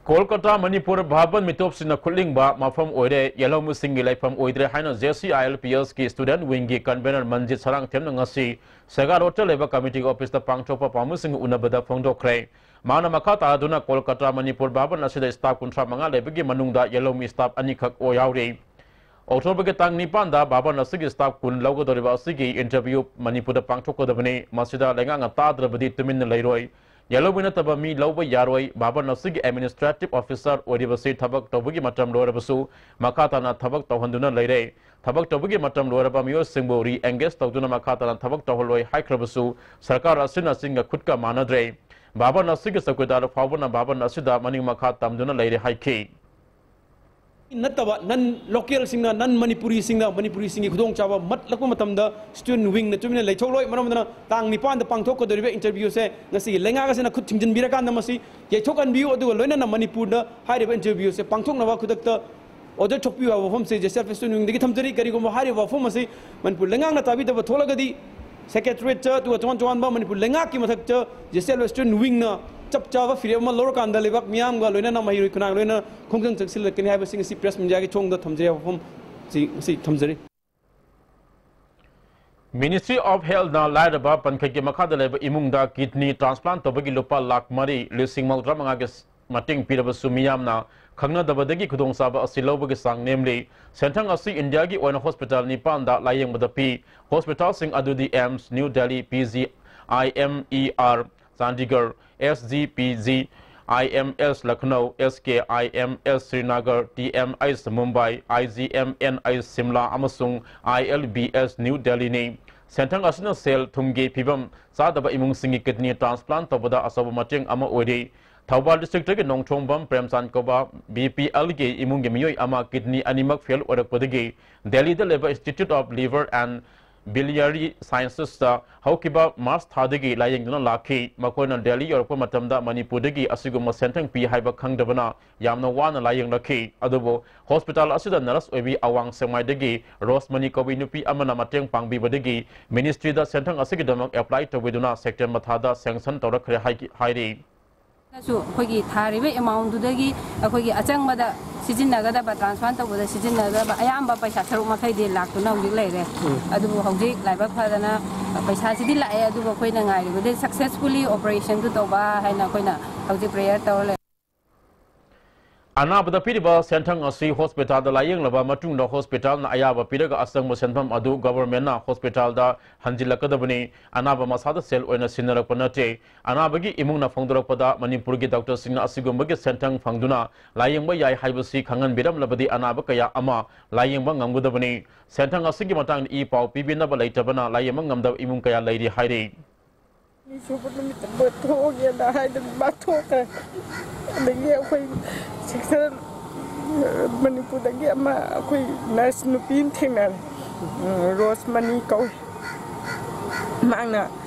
Kolkata, Manipur ꯚꯥꯕꯟ ꯃꯤꯇꯣꯞꯁꯤꯡꯅ ꯈꯨꯠꯂꯤꯡꯕ ꯃꯐꯝ ꯑꯣꯏꯔꯦ, ꯌꯦꯜꯍꯧꯃꯤꯁꯤꯡꯒꯤ ꯂꯩꯐꯝ ꯑꯣꯏꯗ꯭ꯔꯦ ꯍꯥꯏꯅ JCILPS ꯀꯤ student wing ꯒꯤ convener ꯃꯟꯖꯤꯠ ꯁꯔꯥꯡꯊꯦꯝꯅ ꯉꯁꯤ ꯁꯦꯒꯥ ꯔꯣꯗꯇ ꯂꯩꯕ committee office ꯇ ꯄꯥꯡꯊꯣꯛꯄ ꯄꯥꯎꯃꯤꯁꯤꯡꯒ ꯎꯅꯕꯗ ꯐꯣꯡꯗꯣꯛꯈ꯭ꯔꯦ꯫ ꯃꯍꯥꯛꯅ ꯃꯈꯥ ꯇꯥꯗꯨꯅ ꯀꯣꯜꯀꯇꯥ, ꯃꯅꯤꯄꯨꯔ ꯚꯥꯕꯟ ꯑꯁꯤꯗ staff ꯀꯨꯟꯊ꯭ꯔꯥ ꯃꯉꯥ ꯂꯩꯕꯒꯤ ꯃꯅꯨꯡꯗ ꯌꯦꯜꯍꯧꯃꯤ staff ꯑꯅꯤꯈꯛ ꯑꯣꯏ ꯌꯥꯎꯔꯤ꯫ ꯑꯣꯛꯇꯣꯕꯔꯒꯤ ꯇꯥꯡ ꯅꯤꯄꯥꯟꯗ ꯚꯥꯕꯟ ꯑꯁꯤꯒꯤ staff ꯀꯨꯟ ꯂꯧꯒꯗꯧꯔꯤꯕ ꯑꯁꯤꯒꯤ interview ꯃꯅꯤꯄꯨꯔꯗ ꯄꯥꯡꯊꯣꯛꯀꯗꯕꯅꯤ꯫ ꯃꯁꯤꯗ ꯂꯩꯉꯥꯛꯅ ꯇꯥꯗ꯭ꯔꯕꯗꯤ ꯇꯨꯃꯤꯟꯅ ꯂꯩꯔꯣꯏ꯫ ꯌꯦꯜꯍꯧꯃꯤ ꯅꯠꯇꯕ ꯃꯤ ꯂꯧꯕ ꯌꯥꯔꯣꯏ꯫ ꯚꯥꯕꯟ ꯑꯁꯤꯒꯤ administrative officer ꯑꯣꯏꯔꯤꯕꯁꯤ ꯊꯕꯛ ꯇꯧꯕꯒꯤ ꯃꯇꯝ ꯂꯣꯏꯔꯕꯁꯨ ꯃꯈꯥ ꯇꯥꯅ ꯊꯕꯛ ꯇꯧꯍꯟꯗꯨꯅ ꯂꯩꯔꯦ꯫ ꯊꯕꯛ ꯇꯧꯕꯒꯤ ꯃꯇꯝ ꯂꯣꯏꯔꯕ ꯃꯤꯑꯣꯏꯁꯤꯡꯕꯨ re-engage ꯇꯧꯗꯨꯅ ꯃꯈꯥ ꯇꯥꯅ ꯊꯕꯛ ꯇꯧꯍꯜꯂꯣꯏ ꯍꯥꯏꯈ꯭ꯔꯕꯁꯨ ꯁꯔꯀꯥꯔ ꯑꯁꯤꯅ ꯆꯤꯟꯒ ꯈꯨꯠꯀ ꯃꯥꯟꯅꯗ꯭ꯔꯦ꯫ ꯚꯥꯕꯟ ꯑꯁꯤꯒꯤ ꯆꯧꯀꯤꯗꯥꯔ ꯐꯥꯎꯕꯅ ꯚꯥꯕꯟ ꯑꯁꯤꯗ ꯃꯅꯤꯡ ꯃꯈꯥ ꯇꯝꯗꯨꯅ ꯂꯩꯔꯦ ꯍꯥꯏꯈꯤ꯫ ꯅꯠꯇꯕ non local ꯁꯤꯡꯅ, non Manipuri ꯁꯤꯡꯅ ꯃꯅꯤꯄꯨꯔꯤꯁꯤꯡꯒꯤ ꯈꯨꯗꯣꯡꯆꯥꯕ ꯃꯠꯂꯛꯄ ꯃꯇꯝꯗ student wing ꯅ ꯇꯨꯃꯤꯟꯅ ꯂꯩꯊꯣꯛꯂꯣꯏ꯫ ꯃꯔꯝ ꯑꯗꯨꯅ ꯇꯥꯡ ꯅꯤꯄꯥꯟꯗ ꯄꯥꯡꯊꯣꯛꯀꯗꯧꯔꯤꯕ interview ꯁꯦ ꯉꯁꯤꯒꯤ ꯂꯩꯉꯥꯛ ꯑꯁꯤꯅ ꯈꯨꯠ ꯊꯤꯡꯖꯤꯟꯕꯤꯔꯀꯥꯟꯗ ꯃꯁꯤ ꯌꯩꯊꯣꯛꯍꯟꯕꯤꯌꯨ꯫ ꯑꯗꯨꯒ ꯂꯣꯏꯅꯅ ꯃꯅꯤꯄꯨꯔꯗ ꯍꯥꯏꯔꯤꯕ interview ꯁꯦ ꯄꯥꯡꯊꯣꯛꯅꯕ ꯈꯨꯗꯛꯇ order ꯊꯣꯛꯄꯤꯌꯨ ꯍꯥꯏꯕ ꯋꯥꯐꯝꯁꯦ JCILPS student wing ꯗꯒꯤ ꯊꯝꯖꯔꯤ꯫ ꯀꯔꯤꯒꯨꯝꯕ ꯍꯥꯏꯔꯤꯕ ꯋꯥꯐꯝ ꯑꯁꯤ ꯃꯅꯤꯄꯨꯔ ꯂꯩꯉꯥꯛꯅ ꯇꯥꯕꯤꯗꯕ ꯊꯣꯛꯂꯒꯗꯤ secretariat ꯇ ꯑꯗꯨꯒ ꯇꯣꯉꯥꯟ ꯇꯣꯉꯥꯟꯕ ꯃꯅꯤꯄꯨꯔ ꯂꯩꯉꯥꯛꯀꯤ ꯃꯊꯛꯇ JCILPS student wing ꯅ ꯆꯞ ꯆꯥꯕ ꯐꯤꯔꯦꯞ ꯑꯃ ꯂꯧꯔꯀꯥꯟꯗ ꯂꯩꯕꯥꯛ ꯃꯤꯌꯥꯝꯒ ꯂꯣꯏꯅꯅ ꯃꯍꯩꯔꯣꯏ ꯈꯨꯟꯅꯥꯏ ꯂꯣꯏꯅ ꯈꯣꯡꯖꯪ ꯆꯪꯁꯤꯜꯂꯛꯀꯅꯤ ꯍꯥꯏꯕꯁꯤ ꯉꯁꯤ press media ꯒꯤ ꯊꯣꯡꯗ ꯊꯝꯖꯔꯤ ꯍꯥꯏꯕ ꯋꯥꯐꯝ ꯁꯤ ꯉꯁꯤ ꯊꯝꯖꯔꯤ꯫ Ministry of Healthꯅ ꯂꯥꯏꯔꯕ ꯄꯟꯈꯠꯀꯤ ꯃꯈꯥꯗ ꯂꯩꯕ ꯏꯃꯨꯡꯗ kidney transplant ꯇꯧꯕꯒꯤ ꯂꯨꯄꯥ ꯂꯥꯈ ꯃꯔꯤ ꯂꯤꯁꯤꯡ ꯃꯧꯗ꯭ꯔꯥ ꯃꯉꯥꯒꯤ ꯃꯇꯦꯡ ꯄꯤꯔꯕꯁꯨ, ꯃꯤꯌꯥꯝꯅ ꯈꯪꯅꯗꯕꯗꯒꯤ ꯈꯨꯗꯣꯡꯆꯥꯕ ꯑꯁꯤ ꯂꯧꯕꯒꯤ ꯆꯥꯡ ꯅꯦꯝꯂꯤ꯫ ꯁꯦꯟꯊꯪ ꯑꯁꯤ ꯏꯟꯗꯤꯌꯥꯒꯤ ꯑꯣꯏꯅ ꯍꯣꯁꯄꯤꯇꯥꯜ ꯅꯤꯄꯥꯟꯗ ꯂꯥꯌꯦꯡꯕꯗ ꯄꯤ꯫ ꯍꯣꯁꯄꯤꯇꯥꯜꯁꯤꯡ ꯑꯗꯨꯗꯤ AIIMS, new Delhi, P G I M E R, Chandigarh, S G P G I M S Lucknow, S K I M S Srinagar, T M H Mumbai, I G M N H Shimla ꯑꯃꯁꯨꯡ I L B S new ꯗꯦꯜꯂꯤꯅꯤ꯫ ꯁꯦꯟꯊꯪ ꯑꯁꯤꯅ ꯁꯦꯜ ꯊꯨꯝꯒꯤ ꯐꯤꯕꯝ ꯆꯥꯗꯕ ꯏꯃꯨꯡꯁꯤꯡꯒꯤ kidney transplant ꯇꯧꯕꯗ ꯑꯆꯧꯕ ꯃꯇꯦꯡ ꯑꯃ ꯑꯣꯏꯔꯤ꯫ ꯊꯧꯕꯥꯜ districtꯇꯒꯤ ꯅꯣꯡꯊꯣꯝꯕꯝ ꯄ꯭ꯔꯦꯝꯆꯥꯟ ꯀꯧꯕ B P Lꯒꯤ ꯏꯃꯨꯡꯒꯤ ꯃꯤꯑꯣꯏ ꯑꯃ kidney ꯑꯅꯤꯃꯛ fail ꯑꯣꯏꯔꯛꯄꯗꯒꯤ ꯗꯦꯜꯂꯤꯗ ꯂꯩꯕ Institute of Liver and Biliary Sciences ꯇ ꯍꯧꯈꯤꯕ ꯃꯥꯔꯆ ꯊꯥꯗꯒꯤ ꯂꯥꯌꯦꯡꯗꯨꯅ ꯂꯥꯛꯈꯤ꯫ ꯃꯈꯣꯏꯅ ꯗꯦꯜꯂꯤ ꯌꯧꯔꯛꯄ ꯃꯇꯝꯗ ꯃꯅꯤꯄꯨꯔꯗꯒꯤ ꯑꯁꯤꯒꯨꯝꯕ ꯁꯦꯟꯊꯪ ꯄꯤ ꯍꯥꯏꯕ ꯈꯪꯗꯕꯅ ꯌꯥꯝꯅ ꯋꯥꯅ ꯂꯥꯌꯦꯡꯂꯛꯈꯤ꯫ ꯑꯗꯨꯕꯨ ꯍꯣꯁꯄꯤꯇꯥꯜ ꯑꯁꯤꯗ ꯅꯔꯁ ꯑꯣꯏꯕꯤ ꯑꯋꯥꯡ ꯁꯦꯛꯃꯥꯏꯗꯒꯤ ꯔꯣꯁꯃꯅꯤ ꯀꯧꯕꯤ ꯅꯨꯄꯤ ꯑꯃꯅ ꯃꯇꯦꯡ ꯄꯥꯡꯕꯤꯕꯗꯒꯤ ministryꯗ ꯁꯦꯟꯊꯪ ꯑꯁꯤꯒꯤꯗꯃꯛ apply ꯇꯧꯕꯤꯗꯨꯅ September ꯊꯥꯗ sanction ꯇꯧꯔꯛꯈ꯭ꯔꯦ ꯍꯥꯏꯈꯤ-, ꯍꯥꯏꯔꯤ꯫ ꯅꯁꯨ ꯑꯩꯈꯣꯏꯒꯤ ꯊꯥꯔꯤꯕ amountꯗꯨꯗꯒꯤ ꯑꯩꯈꯣꯏꯒꯤ ꯑꯆꯪꯕꯗ ꯁꯤꯖꯤꯟꯅꯒꯗꯕ, transplant ꯇꯧꯕꯗ ꯁꯤꯖꯤꯟꯅꯒꯗꯕ ꯑꯌꯥꯝꯕ ꯄꯩꯁꯥ ꯁꯔꯨꯛ ꯃꯈꯩꯗꯤ ꯂꯥꯛꯇꯨꯅ ꯍꯧꯖꯤꯛ ꯂꯩꯔꯦ꯫ ꯎꯝ꯫ ꯑꯗꯨꯕꯨ ꯍꯧꯖꯤꯛ ꯂꯥꯏꯕꯛ ꯐꯗꯅ ꯄꯩꯁꯥꯁꯤꯗꯤ ꯂꯥꯛꯑꯦ, ꯑꯗꯨꯕꯨ ꯑꯩꯈꯣꯏꯅ ꯉꯥꯏꯔꯤꯕꯗꯤ successfully operationꯗꯨ ꯇꯧꯕ ꯍꯥꯏꯅ ꯑꯩꯈꯣꯏꯅ ꯍꯧꯖꯤꯛ prayer ꯇꯧꯔ ꯂꯩ꯫ ꯑꯅꯥꯕꯗ ꯄꯤꯔꯤꯕ ꯁꯦꯟꯊꯪ ꯑꯁꯤ ꯍꯣꯁꯄꯤꯇꯥꯜꯗ ꯂꯥꯌꯦꯡꯂꯕ ꯃꯇꯨꯡꯗ ꯍꯣꯁꯄꯤꯇꯥꯜꯅ ꯑꯌꯥꯕ ꯄꯤꯔꯒ ꯑꯆꯪꯕ ꯁꯦꯟꯐꯝ ꯑꯗꯨ ꯒꯚꯔꯟꯃꯦꯟꯠꯅ ꯍꯣꯁꯄꯤꯇꯥꯜꯗ ꯍꯟꯖꯤꯜꯂꯛꯀꯗꯕꯅꯤ꯫ ꯑꯅꯥꯕ ꯃꯁꯥꯗ ꯁꯦꯜ ꯑꯣꯏꯅ ꯁꯤꯟꯅꯔꯛꯄ ꯅꯠꯇꯦ꯫ ꯑꯅꯥꯕꯒꯤ ꯏꯃꯨꯡꯅ ꯐꯣꯡꯗꯣꯔꯛꯄꯗ ꯃꯅꯤꯄꯨꯔꯒꯤ ꯗꯣꯛꯇꯔꯁꯤꯡꯅ ꯑꯁꯤꯒꯨꯝꯕꯒꯤ ꯁꯦꯟꯊꯪ ꯐꯪꯗꯨꯅ ꯂꯥꯌꯦꯡꯕ ꯌꯥꯏ ꯍꯥꯏꯕꯁꯤ ꯈꯪꯍꯟꯕꯤꯔꯝꯂꯕꯗꯤ ꯑꯅꯥꯕ ꯀꯌꯥ ꯑꯃ ꯂꯥꯌꯦꯡꯕ ꯉꯝꯒꯗꯕꯅꯤ꯫ ꯁꯦꯟꯊꯪ ꯑꯁꯤꯒꯤ ꯃꯇꯥꯡꯗ ꯏ ꯄꯥꯎ ꯄꯤꯕꯤꯅꯕ ꯂꯩꯇꯕꯅ ꯂꯥꯌꯦꯡꯕ ꯉꯝꯗꯕ ꯏꯃꯨꯡ ꯀꯌꯥ ꯂꯩꯔꯤ ꯍꯥꯏꯔꯤ꯫ ꯑꯅꯤꯁꯨꯕ ꯅꯨꯃꯤꯠꯇ ꯕꯣꯠ ꯊꯣꯛꯑꯒꯦꯅ ꯍꯥꯏꯗꯅ ꯃꯥ ꯊꯣꯛꯈ꯭ꯔꯦ꯫ ꯑꯗꯒꯤ ꯑꯩꯈꯣꯏ ꯁꯦꯛꯁꯟ ꯃꯅꯤꯄꯨꯔꯗꯒꯤ ꯑꯃ ꯑꯩꯈꯣꯏ ꯅꯔꯁ ꯅꯨꯄꯤ ꯑꯃ ꯊꯦꯡꯅꯔꯦ, ꯎꯝ, ꯔꯣꯁꯃꯅꯤ ꯀꯧꯏ꯫ ꯃꯥꯅ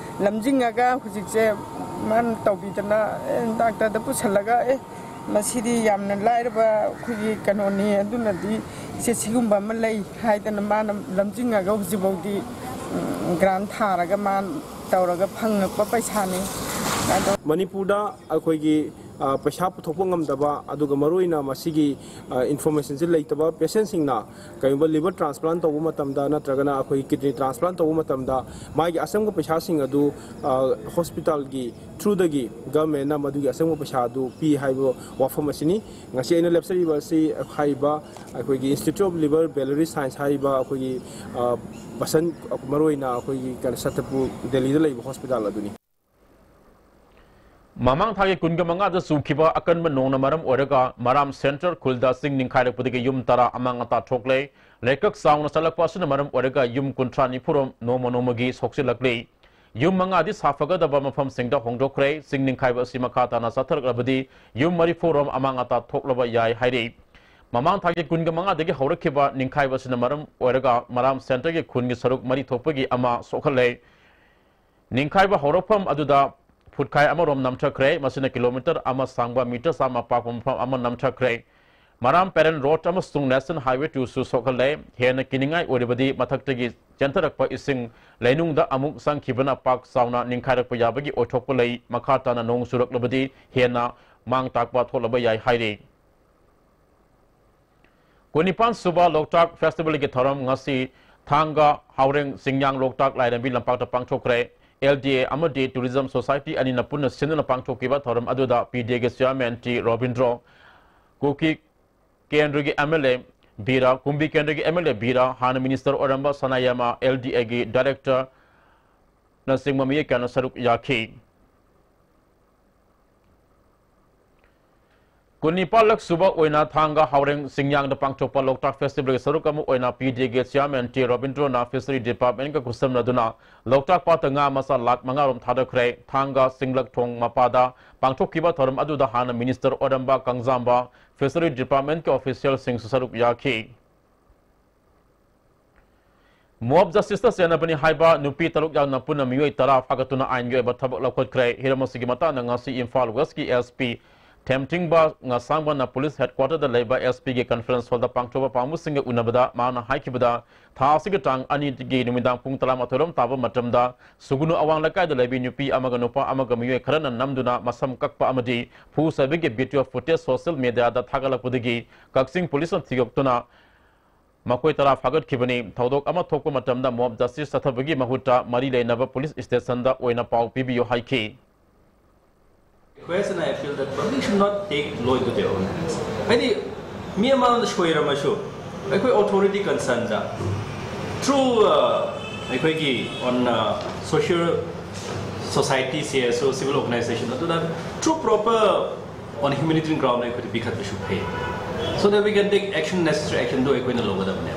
ꯂꯝꯖꯤꯡꯉꯒ ꯍꯧꯖꯤꯛꯁꯦ ꯃꯥꯅ ꯇꯧꯕꯤꯗꯅ, ꯑꯦ, ꯗꯥꯛꯇꯔꯗ ꯄꯨꯁꯜꯂꯒ, ꯑꯦ, ꯃꯁꯤꯗꯤ ꯌꯥꯝꯅ ꯂꯥꯏꯔꯕ ꯑꯩꯈꯣꯏꯒꯤ ꯀꯩꯅꯣꯅꯤ, ꯑꯗꯨꯅꯗꯤ ꯏꯆꯦ ꯁꯤꯒꯨꯝꯕ ꯑꯃ ꯂꯩ ꯍꯥꯏꯗꯅ ꯃꯥꯅ ꯂꯝꯖꯤꯡꯉꯒ ꯍꯧꯖꯤꯛꯐꯥꯎꯗꯤ, ꯎꯝ, grant ꯊꯥꯔꯒ ꯃꯥ ꯇꯧꯔꯒ ꯐꯪꯉꯛꯄ ꯄꯩꯁꯥꯅꯤ꯫ ꯑꯗꯣ ꯃꯅꯤꯄꯨꯔꯗ ꯑꯩꯈꯣꯏꯒꯤ ꯑ, ꯄꯩꯁꯥ ꯄꯨꯊꯣꯛꯄ ꯉꯝꯗꯕ, ꯑꯗꯨꯒ ꯃꯔꯨꯑꯣꯏꯅ ꯃꯁꯤꯒꯤ, ꯑ, information ꯁꯦ ꯂꯩꯇꯕ patient ꯁꯤꯡꯅ ꯀꯔꯤꯒꯨꯝꯕ liver transplant ꯇꯧꯕ ꯃꯇꯝꯗ ꯅꯠꯇ꯭ꯔꯒꯅ ꯑꯩꯈꯣꯏꯒꯤ kidney transplant ꯇꯧꯕ ꯃꯇꯝꯗ ꯃꯥꯒꯤ ꯑꯆꯪꯕ ꯄꯩꯁꯥꯁꯤꯡ ꯑꯗꯨ, ꯑ, hospital ꯒꯤ through ꯗꯒꯤ government ꯅ ꯃꯗꯨꯒꯤ ꯑꯆꯪꯕ ꯄꯩꯁꯥ ꯑꯗꯨ ꯄꯤ ꯍꯥꯏꯕ ꯋꯥꯐꯝ ꯑꯁꯤꯅꯤ꯫ ꯉꯁꯤ ꯑꯩꯅ ꯂꯦꯞꯆꯔꯤꯕ ꯑꯁꯤ ꯍꯥꯏꯔꯤꯕ ꯑꯩꯈꯣꯏꯒꯤ Institute of Liver Biliary Science ꯍꯥꯏꯔꯤꯕ ꯑꯩꯈꯣꯏꯒꯤ, ꯑ, ꯕꯁꯟ, ꯃꯔꯨꯑꯣꯏꯅ ꯑꯩꯈꯣꯏꯒꯤ ꯀꯩꯅꯣ ꯁꯇꯄꯨꯔ, ꯗꯦꯜꯂꯤꯗ ꯂꯩꯕ hospital ꯑꯗꯨꯅꯤ꯫ ꯃꯃꯥꯡ ꯊꯥꯒꯤ ꯀꯨꯟꯒ ꯃꯉꯥꯗ ꯆꯨꯈꯤꯕ ꯑꯀꯟꯕ ꯅꯣꯡꯅ ꯃꯔꯝ ꯑꯣꯏꯔꯒ ꯃꯔꯥꯝ central ꯈꯨꯜꯗ ꯆꯤꯡ ꯅꯤꯡꯈꯥꯏꯔꯛꯄꯗꯒꯤ ꯌꯨꯝ ꯇꯔꯥ ꯑꯃꯥꯡ ꯑꯇꯥ ꯊꯣꯛꯂꯦ꯫ ꯂꯩꯀꯛ ꯆꯥꯎꯅ ꯆꯠꯂꯛꯄ ꯑꯁꯤꯅ ꯃꯔꯝ ꯑꯣꯏꯔꯒ ꯌꯨꯝ ꯀꯨꯟꯊ꯭ꯔꯥ ꯅꯤꯐꯨ ꯔꯣꯝ ꯅꯣꯡꯃ ꯅꯣꯡꯃꯒꯤ ꯁꯣꯛꯆꯤꯜꯂꯛꯂꯤ꯫ ꯌꯨꯝ ꯃꯉꯥꯗꯤ ꯁꯥꯐꯒꯗꯕ ꯃꯐꯝꯁꯤꯡꯗ ꯍꯣꯡꯗꯣꯛꯈ꯭ꯔꯦ꯫ ꯆꯤꯡ ꯅꯤꯡꯈꯥꯏꯕ ꯑꯁꯤ ꯃꯈꯥ ꯇꯥꯅ ꯆꯠꯊꯔꯛꯂꯕꯗꯤ ꯌꯨꯝ ꯃꯔꯤꯐꯨ ꯔꯣꯝ ꯑꯃꯥꯡ ꯑꯇꯥ ꯊꯣꯛꯂꯕ ꯌꯥꯏ ꯍꯥꯏꯔꯤ꯫ ꯃꯃꯥꯡ ꯊꯥꯒꯤ ꯀꯨꯟꯒ ꯃꯉꯥꯗꯒꯤ ꯍꯧꯔꯛꯈꯤꯕ ꯅꯤꯡꯈꯥꯏꯕ ꯑꯁꯤꯅ ꯃꯔꯝ ꯑꯣꯏꯔꯒ ꯃꯔꯥꯝ centre ꯒꯤ ꯈꯨꯟꯒꯤ ꯁꯔꯨꯛ ꯃꯔꯤ ꯊꯣꯛꯄꯒꯤ ꯑꯃ ꯁꯣꯛꯍꯜꯂꯦ꯫ ꯅꯤꯡꯈꯥꯏꯕ ꯍꯧꯔꯛꯐꯝ ꯑꯗꯨꯗ ꯐꯨꯠꯈꯥꯏ ꯑꯃꯔꯣꯝ ꯅꯝꯊꯈ꯭ꯔꯦ꯫ ꯃꯁꯤꯅ kilometre ꯑꯃ ꯁꯥꯡꯕ metre ꯆꯥꯝꯃ ꯄꯥꯛꯄ ꯃꯐꯝ ꯑꯃ ꯅꯝꯊꯈ꯭ꯔꯦ꯫ ꯃꯔꯥꯝ ꯄꯦꯔꯦꯟ ꯔꯣꯗ ꯑꯃꯁꯨꯡ National Highway two ꯁꯨ ꯁꯣꯛꯍꯜꯂꯦ꯫ ꯍꯦꯟꯅ ꯀꯤꯅꯤꯡꯉꯥꯏ ꯑꯣꯏꯔꯤꯕꯗꯤ ꯃꯊꯛꯇꯒꯤ ꯆꯦꯟꯊꯔꯛꯄ ꯏꯁꯤꯡ ꯂꯩꯅꯨꯡꯗ ꯑꯃꯨꯛ ꯆꯪꯈꯤꯕꯅ ꯄꯥꯛ ꯆꯥꯎꯅ ꯅꯤꯡꯈꯥꯏꯔꯛꯄ ꯌꯥꯕꯒꯤ ꯑꯣꯏꯊꯣꯛꯄ ꯂꯩ꯫ ꯃꯈꯥ ꯇꯥꯅ ꯅꯣꯡ ꯆꯨꯔꯛꯂꯕꯗꯤ ꯍꯦꯟꯅ ꯃꯥꯡ ꯇꯥꯛꯄ ꯊꯣꯛꯂꯕ ꯌꯥꯏ ꯍꯥꯏꯔꯤ꯫ ꯀꯨꯟꯅꯤꯄꯥꯟ ꯁꯨꯕ ꯂꯣꯛꯇꯥꯛ festival ꯒꯤ ꯊꯧꯔꯝ ꯉꯁꯤ ꯊꯥꯡꯒ, ꯍꯥꯎꯔꯦꯡ, ꯆꯤꯡꯌꯥꯡ ꯂꯣꯛꯇꯥꯛ ꯂꯥꯏꯔꯦꯝꯕꯤ ꯂꯝꯄꯥꯛꯇ ꯄꯥꯡꯊꯣꯛꯈ꯭ꯔꯦ꯫ L D A ꯑꯃꯗꯤ Tourism Society ꯑꯅꯤꯅ ꯄꯨꯟꯅ ꯁꯤꯟꯗꯨꯅ ꯄꯥꯡꯊꯣꯛꯈꯤꯕ ꯊꯧꯔꯝ ꯑꯗꯨꯗ P D A ꯒꯤ chairman T ꯔꯣꯕꯤꯟꯗ꯭ꯔꯣ, ꯀꯨꯀꯤ ꯀꯦꯟꯗ꯭ꯔꯒꯤ M L A ꯕꯤꯔꯥ, ꯀꯨꯝꯕꯤ ꯀꯦꯟꯗ꯭ꯔꯒꯤ M L A ꯕꯤꯔꯥ, ꯍꯥꯟꯅ minister ꯑꯣꯏꯔꯝꯕ ꯁꯅꯥꯌꯥꯃ L D A ꯒꯤ director ꯅꯆꯤꯡꯕ ꯃꯤꯑꯣꯏ ꯀꯌꯥꯅ ꯁꯔꯨꯛ ꯌꯥꯈꯤ꯫ ꯀꯨꯟꯅꯤꯄꯥꯜꯂꯛ ꯁꯨꯕ ꯑꯣꯏꯅ ꯊꯥꯡꯒ ꯍꯥꯎꯔꯦꯡ ꯆꯤꯡꯌꯥꯡꯗ ꯄꯥꯡꯊꯣꯛꯄ ꯂꯣꯛꯇꯥꯛ festival ꯒꯤ ꯁꯔꯨꯛ ꯑꯃ ꯑꯣꯏꯅ P D A ꯒꯤ chairman T ꯔꯣꯕꯤꯟꯗ꯭ꯔꯣꯅ fishery department ꯀ ꯈꯨꯠꯁꯝꯅꯗꯨꯅ ꯂꯣꯛꯇꯥꯛ ꯄꯥꯠꯇ ꯉꯥ ꯃꯆꯥ ꯂꯥꯈ ꯃꯉꯥ ꯔꯣꯝ ꯊꯥꯗꯈ꯭ꯔꯦ꯫ ꯊꯥꯡꯒ ꯆꯤꯡꯂꯛ ꯊꯣꯡ ꯃꯄꯥꯗ ꯄꯥꯡꯊꯣꯛꯈꯤꯕ ꯊꯧꯔꯝ ꯑꯗꯨꯗ ꯍꯥꯟꯅ minister ꯑꯣꯏꯔꯝꯕ ꯀꯪꯖꯥꯝꯕ fishery department ꯀꯤ official ꯁꯤꯡꯁꯨ ꯁꯔꯨꯛ ꯌꯥꯈꯤ꯫ Mob justice ꯇ ꯆꯦꯟꯅꯕꯅꯤ ꯍꯥꯏꯕ ꯅꯨꯄꯤ ꯇꯔꯨꯛ ꯌꯥꯎꯅ ꯄꯨꯟꯅ ꯃꯤꯑꯣꯏ ꯇꯔꯥ ꯐꯥꯒꯠꯇꯨꯅ ꯑꯥꯏꯟꯒꯤ ꯑꯣꯏꯕ ꯊꯕꯛ ꯂꯧꯈꯠꯈ꯭ꯔꯦ꯫ ꯍꯤꯔꯝ ꯑꯁꯤꯒꯤ ꯃꯇꯥꯡꯗ ꯉꯁꯤ ꯏꯝꯐꯥꯜ West ꯀꯤ S P ꯊꯦꯝꯊꯤꯡꯕ ꯉꯁꯥꯡꯕꯅ police headquarter ꯗ ꯂꯩꯕ S P ꯒꯤ conference hall ꯗ ꯄꯥꯡꯊꯣꯛꯄ ꯄꯥꯎꯃꯤꯁꯤꯡꯒ ꯎꯅꯕꯗ ꯃꯥꯅ ꯍꯥꯏꯈꯤꯕꯗ, ꯊꯥ ꯑꯁꯤꯒꯤ ꯇꯥꯡ ꯑꯅꯤꯒꯤ ꯅꯨꯃꯤꯗꯥꯡ ꯄꯨꯡ ꯇꯔꯥꯃꯥꯊꯣꯏ ꯔꯣꯝ ꯇꯥꯕ ꯃꯇꯝꯗ ꯁꯨꯒꯨꯅꯨ ꯑꯋꯥꯡ ꯂꯩꯀꯥꯏꯗ ꯂꯩꯕꯤ ꯅꯨꯄꯤ ꯑꯃꯒ ꯅꯨꯄꯥ ꯑꯃꯒ ꯃꯤꯑꯣꯏ ꯈꯔꯅ ꯅꯝꯗꯨꯅ ꯃꯁꯝ ꯀꯛꯄ ꯑꯃꯗꯤ ꯐꯨ ꯆꯩꯕꯒꯤ video footage social media ꯗ ꯊꯥꯒꯠꯂꯛꯄꯗꯒꯤ ꯀꯛꯆꯤꯡ police ꯅ ꯊꯤꯒꯠꯇꯨꯅ ꯃꯈꯣꯏ ꯇꯔꯥ ꯐꯥꯒꯠꯈꯤꯕꯅꯤ꯫ ꯊꯧꯗꯣꯛ ꯑꯃ ꯊꯣꯛꯄ ꯃꯇꯝꯗ mob justice ꯆꯠꯊꯕꯒꯤ ꯃꯍꯨꯠꯇ ꯃꯔꯤ ꯂꯩꯅꯕ police station ꯗ ꯑꯣꯏꯅ ꯄꯥꯎ ꯄꯤꯕꯤꯌꯨ ꯍꯥꯏꯈꯤ꯫ Request and I appeal that public should not take law into their own hands. ꯍꯥꯏꯗꯤ, ꯃꯤ ꯑꯃꯗ ꯁꯣꯏꯔꯝꯃꯁꯨ ꯑꯩꯈꯣꯏ authority concerned ꯗ through ꯑꯩꯈꯣꯏꯒꯤ on social society, C S O, civil organization ꯑꯗꯨꯗ through proper on humanitarian ground ꯑꯩꯈꯣꯏꯗ ꯄꯤꯈꯠꯄꯁꯨ ꯐꯩ꯫ So that we can take action, necessary action ꯗꯨ ꯑꯩꯈꯣꯏꯅ ꯂꯧꯒꯗꯕꯅꯦ꯫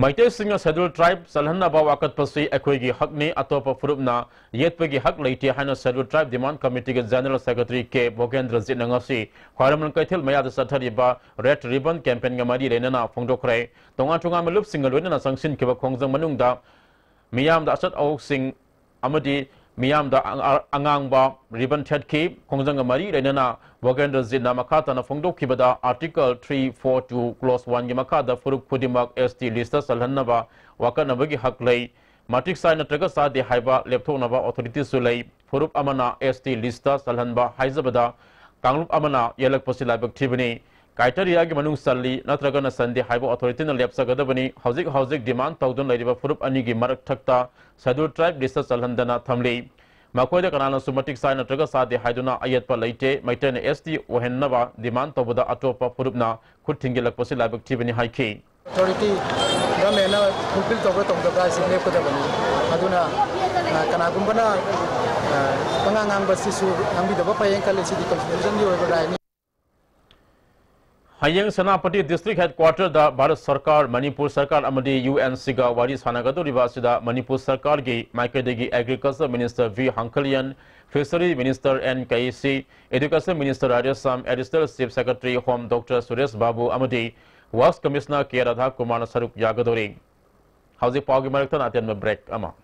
ꯃꯩꯇꯩꯁꯤꯡꯅ Scheduled Tribe ꯆꯜꯍꯟꯅꯕ ꯋꯥꯀꯠꯄꯁꯤ ꯑꯩꯈꯣꯏꯒꯤ ꯍꯛꯅꯤ, ꯑꯇꯣꯞꯄ ꯐꯨꯔꯨꯞꯅ ꯌꯦꯠꯄꯒꯤ ꯍꯛ ꯂꯩꯇꯦ ꯍꯥꯏꯅ Scheduled Tribe Demand Committee ꯒꯤ General Secretary ꯀꯦ ꯚꯣꯒꯦꯟꯗ꯭ꯔꯖꯤꯠꯅ ꯉꯁꯤ ꯈ꯭ꯋꯥꯏꯔꯝꯕꯟ ꯀꯩꯊꯦꯜ ꯃꯌꯥꯗ ꯆꯠꯊꯔꯤꯕ Red Ribbon Campaign ꯒ ꯃꯔꯤ ꯂꯩꯅꯅ ꯐꯣꯡꯗꯣꯛꯈ꯭ꯔꯦ꯫ ꯇꯣꯉꯥꯟ ꯇꯣꯉꯥꯟꯕ ꯂꯨꯞꯁꯤꯡꯒ ꯂꯣꯏꯅꯅ ꯆꯪꯁꯤꯟꯈꯤꯕ ꯈꯣꯡꯖꯪ ꯃꯅꯨꯡꯗ ꯃꯤꯌꯥꯝꯗ ꯑꯆꯠ ꯑꯋꯣꯛꯁꯤꯡ ꯑꯃꯗꯤ ꯃꯤꯌꯥꯝꯗ ꯑꯉꯥꯡꯕ ribbon ꯊꯦꯠꯈꯤ꯫ ꯈꯣꯡꯖꯪꯒ ꯃꯔꯤ ꯂꯩꯅꯅ ꯚꯣꯒꯦꯟꯗ꯭ꯔꯖꯤꯠꯅ ꯃꯈꯥ ꯇꯥꯅ ꯐꯣꯡꯗꯣꯛꯈꯤꯕꯗ, Article three four two Clause one ꯒꯤ ꯃꯈꯥꯗ ꯐꯨꯔꯨꯞ ꯈꯨꯗꯤꯡꯃꯛ S T list ꯇ ꯆꯜꯍꯟꯅꯕ ꯋꯥꯀꯠꯅꯕꯒꯤ ꯍꯛ ꯂꯩ꯫ ꯃꯇꯤꯛ ꯆꯥꯏ ꯅꯠꯇ꯭ꯔꯒ ꯆꯥꯗꯦ ꯍꯥꯏꯕ ꯂꯦꯞꯊꯣꯛꯅꯕ authority ꯁꯨ ꯂꯩ꯫ ꯐꯨꯔꯨꯞ ꯑꯃꯅ S T list ꯇ ꯆꯜꯍꯟꯕ ꯍꯥꯏꯖꯕꯗ ꯀꯥꯡꯂꯨꯞ ꯑꯃꯅ ꯌꯦꯜꯂꯛꯄꯁꯤ ꯂꯥꯏꯕꯛ ꯊꯤꯕꯅꯤ꯫ Criteria ꯒꯤ ꯃꯅꯨꯡ ꯆꯜꯂꯤ ꯅꯠꯇ꯭ꯔꯒꯅ ꯆꯟꯗꯦ ꯍꯥꯏꯕ authority ꯅ ꯂꯦꯞꯆꯒꯗꯕꯅꯤ꯫ ꯍꯧꯖꯤꯛ ꯍꯧꯖꯤꯛ demand ꯇꯧꯗꯨꯅ ꯂꯩꯔꯤꯕ ꯐꯨꯔꯨꯞ ꯑꯅꯤꯒꯤ ꯃꯔꯛꯊꯛꯇ Scheduled Tribe list ꯇ ꯆꯜꯍꯟꯗꯅ ꯊꯝꯂꯤ꯫ ꯃꯈꯣꯏꯗ ꯀꯅꯥꯅꯁꯨ ꯃꯇꯤꯛ ꯆꯥꯏ ꯅꯠꯇ꯭ꯔꯒ ꯆꯥꯗꯦ ꯍꯥꯏꯗꯨꯅ ꯑꯌꯦꯠꯄ ꯂꯩꯇꯦ꯫ ꯃꯩꯇꯩꯅ S T ꯑꯣꯏꯍꯟꯅꯕ demand ꯇꯧꯕꯗ ꯑꯇꯣꯞꯄ ꯐꯨꯔꯨꯞꯅ ꯈꯨꯠ ꯊꯤꯡꯖꯤꯜꯂꯛꯄꯁꯤ ꯂꯥꯏꯕꯛ ꯊꯤꯕꯅꯤ ꯍꯥꯏꯈꯤ꯫ Authority government ꯅ fulfil ꯇꯧꯕ꯭ꯔꯥ ꯇꯧꯗꯕ꯭ꯔꯥ ꯍꯥꯏꯁꯤ ꯂꯦꯞꯀꯗꯕꯅꯤ꯫ ꯑꯗꯨꯅ, ꯑ, ꯀꯅꯥꯒꯨꯝꯕꯅ, ꯑ, ꯄꯉꯥꯡ ꯉꯥꯡꯕꯁꯤꯁꯨ ꯉꯥꯡꯕꯤꯗꯕ ꯐꯩꯌꯦꯅ ꯈꯜꯂꯤ꯫ ꯁꯤꯗꯤ constitution ꯒꯤ ꯑꯣꯏꯕ right ꯅꯤ꯫ ꯍꯌꯦꯡ ꯁꯦꯅꯥꯄꯇꯤ District Headquarter ꯗ ꯚꯥꯔꯠ ꯁꯔꯀꯥꯔ, ꯃꯅꯤꯄꯨꯔ ꯁꯔꯀꯥꯔ ꯑꯃꯗꯤ U N C ꯒ ꯋꯥꯔꯤ ꯁꯥꯟꯅꯒꯗꯧꯔꯤꯕ ꯑꯁꯤꯗ ꯃꯅꯤꯄꯨꯔ ꯁꯔꯀꯥꯔꯒꯤ ꯃꯥꯏꯀꯩꯗꯒꯤ Agriculture Minister V ꯍꯪꯈꯂꯤꯌꯟ, Fishery Minister N ꯀꯩꯁꯤ, Education Minister Radheshyam, Additional Chief Secretary Home Doctor Suresh ꯕꯥꯕꯨ ꯑꯃꯗꯤ Works Commissioner ꯀꯦ ꯔꯥꯙꯥꯀꯨꯃꯥꯔꯅ ꯁꯔꯨꯛ ꯌꯥꯒꯗꯧꯔꯤ꯫ ꯍꯧꯖꯤꯛ ꯄꯥꯎꯒꯤ ꯃꯔꯛꯇ ꯑꯇꯦꯟꯕ break ꯑꯃ꯫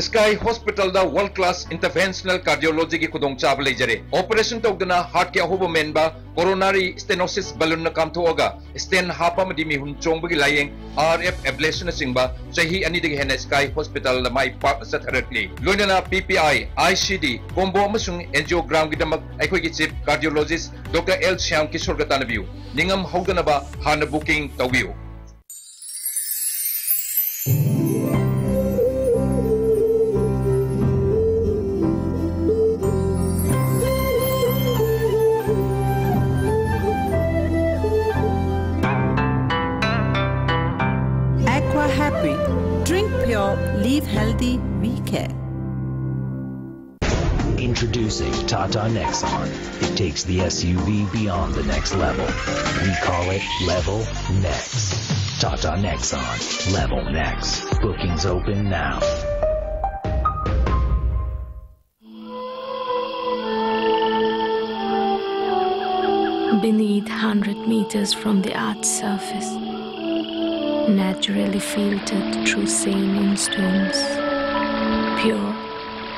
Sky Hospitalꯗ world class interventional cardiologyꯒꯤ ꯈꯨꯗꯣꯡꯆꯥꯕ ꯂꯩꯖꯔꯦ꯫ Operation ꯇꯧꯗꯅ heartꯀꯤ ꯑꯍꯣꯕ ꯃꯦꯟꯕ, coronary stenosis balloonꯅ ꯀꯥꯝꯊꯣꯛꯑꯒ stent ꯍꯥꯞꯄ ꯑꯃꯗꯤ ꯃꯤꯍꯨꯟ ꯆꯣꯡꯕꯒꯤ ꯂꯥꯌꯦꯡ, RF ablationꯅꯆꯤꯡꯕ ꯆꯍꯤ ꯑꯅꯤꯗꯒꯤ ꯍꯦꯟꯅ Sky Hospitalꯗ ꯃꯥꯏ ꯄꯥꯛꯅ ꯆꯠꯊꯔꯛꯂꯤ꯫ ꯂꯣꯏꯅꯅ PPI, ICD, combo ꯑꯃꯁꯨꯡ angiogramꯒꯤꯗꯃꯛ ꯑꯩꯈꯣꯏꯒꯤ chief cardiologist Doctor L Shyam ꯀꯤꯁꯣꯔꯒ ꯇꯥꯟꯅꯕꯤꯌꯨ꯫ ꯅꯤꯡꯉꯝ ꯍꯧꯗꯅꯕ ꯍꯥꯟꯅ booking ꯇꯧꯕꯤꯌꯨ꯫ Aqua Happy. Drink pure, live healthy, we care. Introducing Tata Nexon. It takes the SUV beyond the next level. We call it Level Next. Tata Nexon. Level Next. Bookings open now. Beneath, hundred meters from the earth's surface, naturally filtered through saline stones, pure,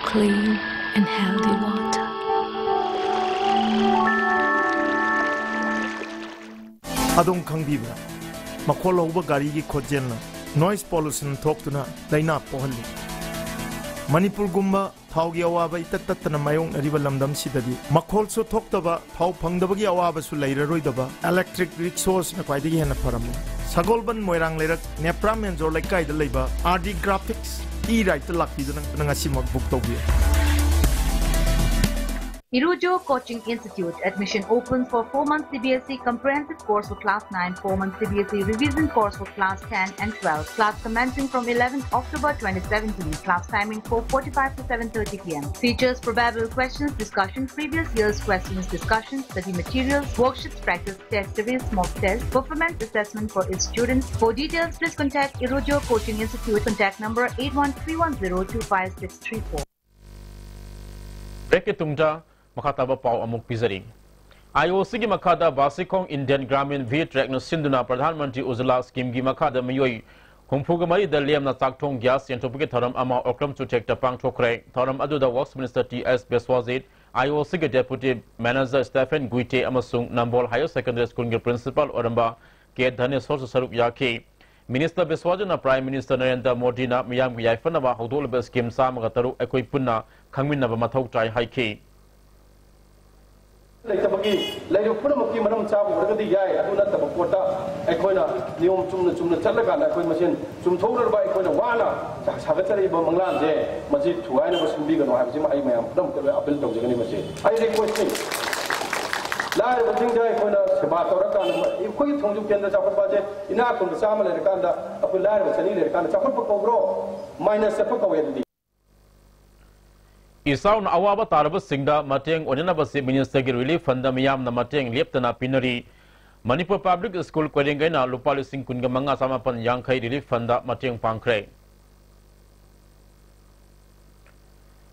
clean, and healthy water. ꯑꯗꯣꯝ ꯈꯪꯕꯤꯕ꯭ꯔꯥ? ꯃꯈꯣꯜ ꯍꯧꯕ ꯒꯥꯔꯤꯒꯤ ꯈꯣꯟꯖꯦꯜꯅ noise pollution ꯊꯣꯛꯇꯨꯅ ꯂꯥꯏꯅꯥ ꯄꯣꯛꯍꯜꯂꯤ꯫ ꯃꯅꯤꯄꯨꯔꯒꯨꯝꯕ ꯊꯥꯎꯒꯤ ꯑꯋꯥꯕ ꯏꯇꯠ ꯇꯠꯇꯅ ꯃꯥꯌꯣꯛꯅꯔꯤꯕ ꯂꯝꯗꯝꯁꯤꯗꯗꯤ ꯃꯈꯣꯜꯁꯨ ꯊꯣꯛꯇꯕ, ꯊꯥꯎ ꯐꯪꯗꯕꯒꯤ ꯑꯋꯥꯕꯁꯨ ꯂꯩꯔꯔꯣꯏꯗꯕ electric rickshaw ꯁꯤꯅ ꯈ꯭ꯋꯥꯏꯗꯒꯤ ꯍꯦꯟꯅ ꯐꯔꯝꯃꯤ꯫ ꯁꯒꯣꯜꯕꯟ ꯃꯣꯏꯔꯥꯡ ꯂꯩꯔꯛ ꯅꯦꯄ꯭ꯔꯥ ꯃꯦꯟꯖꯣꯔ ꯂꯩꯀꯥꯏꯗ ꯂꯩꯕ RD Graphics E-Ride ꯇ ꯂꯥꯛꯄꯤꯗꯨꯅ ꯉꯁꯤꯃꯛ book ꯇꯧꯕꯤꯌꯨ꯫ Irujo Coaching Institute. Admission open for four months C B S E comprehensive course for class nine, four months C B S E revision course for class ten and twelve. Class commencing from eleventh October twenty seventeen. Class timing four forty-five to seven thirty p m. Features: probable questions, discussion, previous year's questions, discussion, study materials, worksheets, practice test series, mock test, performance assessment for its students. For details, please contact Irujo Coaching Institute. Contact number eight one three one zero two five six three four. Break ꯀꯤ ꯇꯨꯡꯗ ꯃꯈꯥ ꯇꯥꯕ ꯄꯥꯎ ꯑꯃꯨꯛ ꯄꯤꯖꯔꯤ꯫ IOC ꯒꯤ ꯃꯈꯥꯗ ꯕꯥꯁꯤꯈꯣꯡ Indian Gramin Vay Tracking ꯅ ꯁꯤꯟꯗꯨꯅ Pradhan Mantri Ujjwala Scheme ꯒꯤ ꯃꯈꯥꯗ ꯃꯤꯑꯣꯏ ꯍꯨꯝꯐꯨꯒ ꯃꯔꯤꯗ ꯂꯦꯝꯅ ꯆꯥꯛꯊꯣꯡ ꯒ꯭ꯌꯥꯁ ꯌꯦꯟꯊꯣꯛꯄꯒꯤ ꯊꯧꯔꯝ ꯑꯃ ꯑꯣꯀ꯭ꯔꯝ ꯆꯨꯊꯦꯛꯇ ꯄꯥꯡꯊꯣꯛꯈ꯭ꯔꯦ꯫ ꯊꯧꯔꯝ ꯑꯗꯨꯗ Works Minister T S ꯕꯤꯁ꯭ꯋꯥꯖꯤꯠ, I O Cꯒꯤ Deputy Manager Stephen Guite ꯑꯃꯁꯨꯡ ꯅꯝꯕꯣꯜ Higher Secondary Schoolꯒꯤ Principal ꯑꯣꯏꯔꯝꯕ ꯀꯦ ꯙꯅꯦꯁꯣꯔꯁꯨ ꯁꯔꯨꯛ ꯌꯥꯈꯤ꯫ Minister ꯕꯤꯁ꯭ꯋꯥꯖꯤꯠꯅ Prime Minister ꯅꯔꯦꯟꯗ꯭ꯔ ꯃꯣꯗꯤꯅ ꯃꯤꯌꯥꯝꯒꯤ ꯌꯥꯏꯐꯅꯕ ꯍꯧꯗꯣꯛꯂꯤꯕ scheme ꯆꯥꯝꯃꯒ ꯇꯔꯨꯛ ꯑꯩꯈꯣꯏ ꯄꯨꯟꯅ ꯈꯪꯃꯤꯟꯅꯕ ꯃꯊꯧ ꯇꯥꯏ ꯍꯥꯏꯈꯤ꯫ ꯂꯩꯇꯕꯒꯤ ꯂꯩꯔꯤꯕ ꯄꯨꯝꯅꯃꯛꯀꯤ ꯃꯔꯝ ꯆꯥꯕ ꯑꯣꯏꯔꯒꯗꯤ ꯌꯥꯏ, ꯑꯗꯨ ꯅꯠꯇꯕ ꯄꯣꯠꯇ ꯑꯩꯈꯣꯏꯅ ꯅꯤꯌꯣꯝ ꯆꯨꯝꯅ ꯆꯨꯝꯅ ꯆꯠꯂꯀꯥꯟꯗ ꯑꯩꯈꯣꯏ ꯃꯁꯦꯟ ꯆꯨꯝꯊꯣꯛꯅꯅꯕ ꯑꯩꯈꯣꯏꯅ ꯋꯥꯅ ꯁꯥꯒꯠꯆꯔꯛꯏꯕ ꯃꯪꯂꯥꯟꯁꯦ ꯃꯁꯤ ꯊꯨꯒꯥꯏꯅꯕ ꯁꯤꯟꯕꯤꯒꯅꯨ ꯍꯥꯏꯕꯁꯤꯃ ꯑꯩ ꯃꯌꯥꯝ ꯄꯨꯝꯅꯃꯛꯇ ꯑꯩ appeal ꯇꯧꯖꯒꯅꯤ꯫ ꯃꯁꯤ ꯑꯩ request ꯅꯤ꯫ ꯂꯥꯏꯔꯕꯁꯤꯡꯗ ꯑꯩꯈꯣꯏꯅ ꯁꯦꯕꯥ ꯇꯧꯔꯀꯥꯟꯗ ꯑꯩꯈꯣꯏꯒꯤ ꯈꯣꯡꯖꯨ ꯀꯦꯟꯗ꯭ꯔ ꯆꯥꯎꯈꯠꯄ ꯑꯁꯦ ꯏꯅꯥꯛ ꯈꯨꯟꯕ ꯆꯥꯝꯃ ꯂꯩꯔꯀꯥꯟꯗ ꯑꯩꯈꯣꯏ ꯂꯥꯏꯔꯕ ꯆꯅꯤ ꯂꯩꯔꯀꯥꯟꯗ ꯆꯥꯎꯈꯠꯄ ꯀꯧꯕ꯭ꯔꯣ? Minus ꯆꯠꯄ ꯀꯧꯋꯦ ꯑꯗꯨꯗꯤ꯫ ꯏꯆꯥꯎꯅ ꯑꯋꯥꯕ ꯇꯥꯔꯕꯁꯤꯡꯗ ꯃꯇꯦꯡ ꯑꯣꯏꯅꯅꯕ Chief Ministerꯒꯤ Relief Fundꯗ ꯃꯤꯌꯥꯝꯅ ꯃꯇꯦꯡ ꯂꯦꯞꯇꯅ ꯄꯤꯅꯔꯤ꯫ ꯃꯅꯤꯄꯨꯔ Public School ꯀꯣꯏꯔꯦꯡꯒꯩꯅ ꯂꯨꯄꯥ ꯂꯤꯁꯤꯡ ꯀꯨꯟꯒ ꯃꯉꯥ ꯆꯥꯃꯥꯄꯟ ꯌꯥꯡꯈꯩ Relief Fundꯗ ꯃꯇꯦꯡ ꯄꯥꯡꯈ꯭ꯔꯦ꯫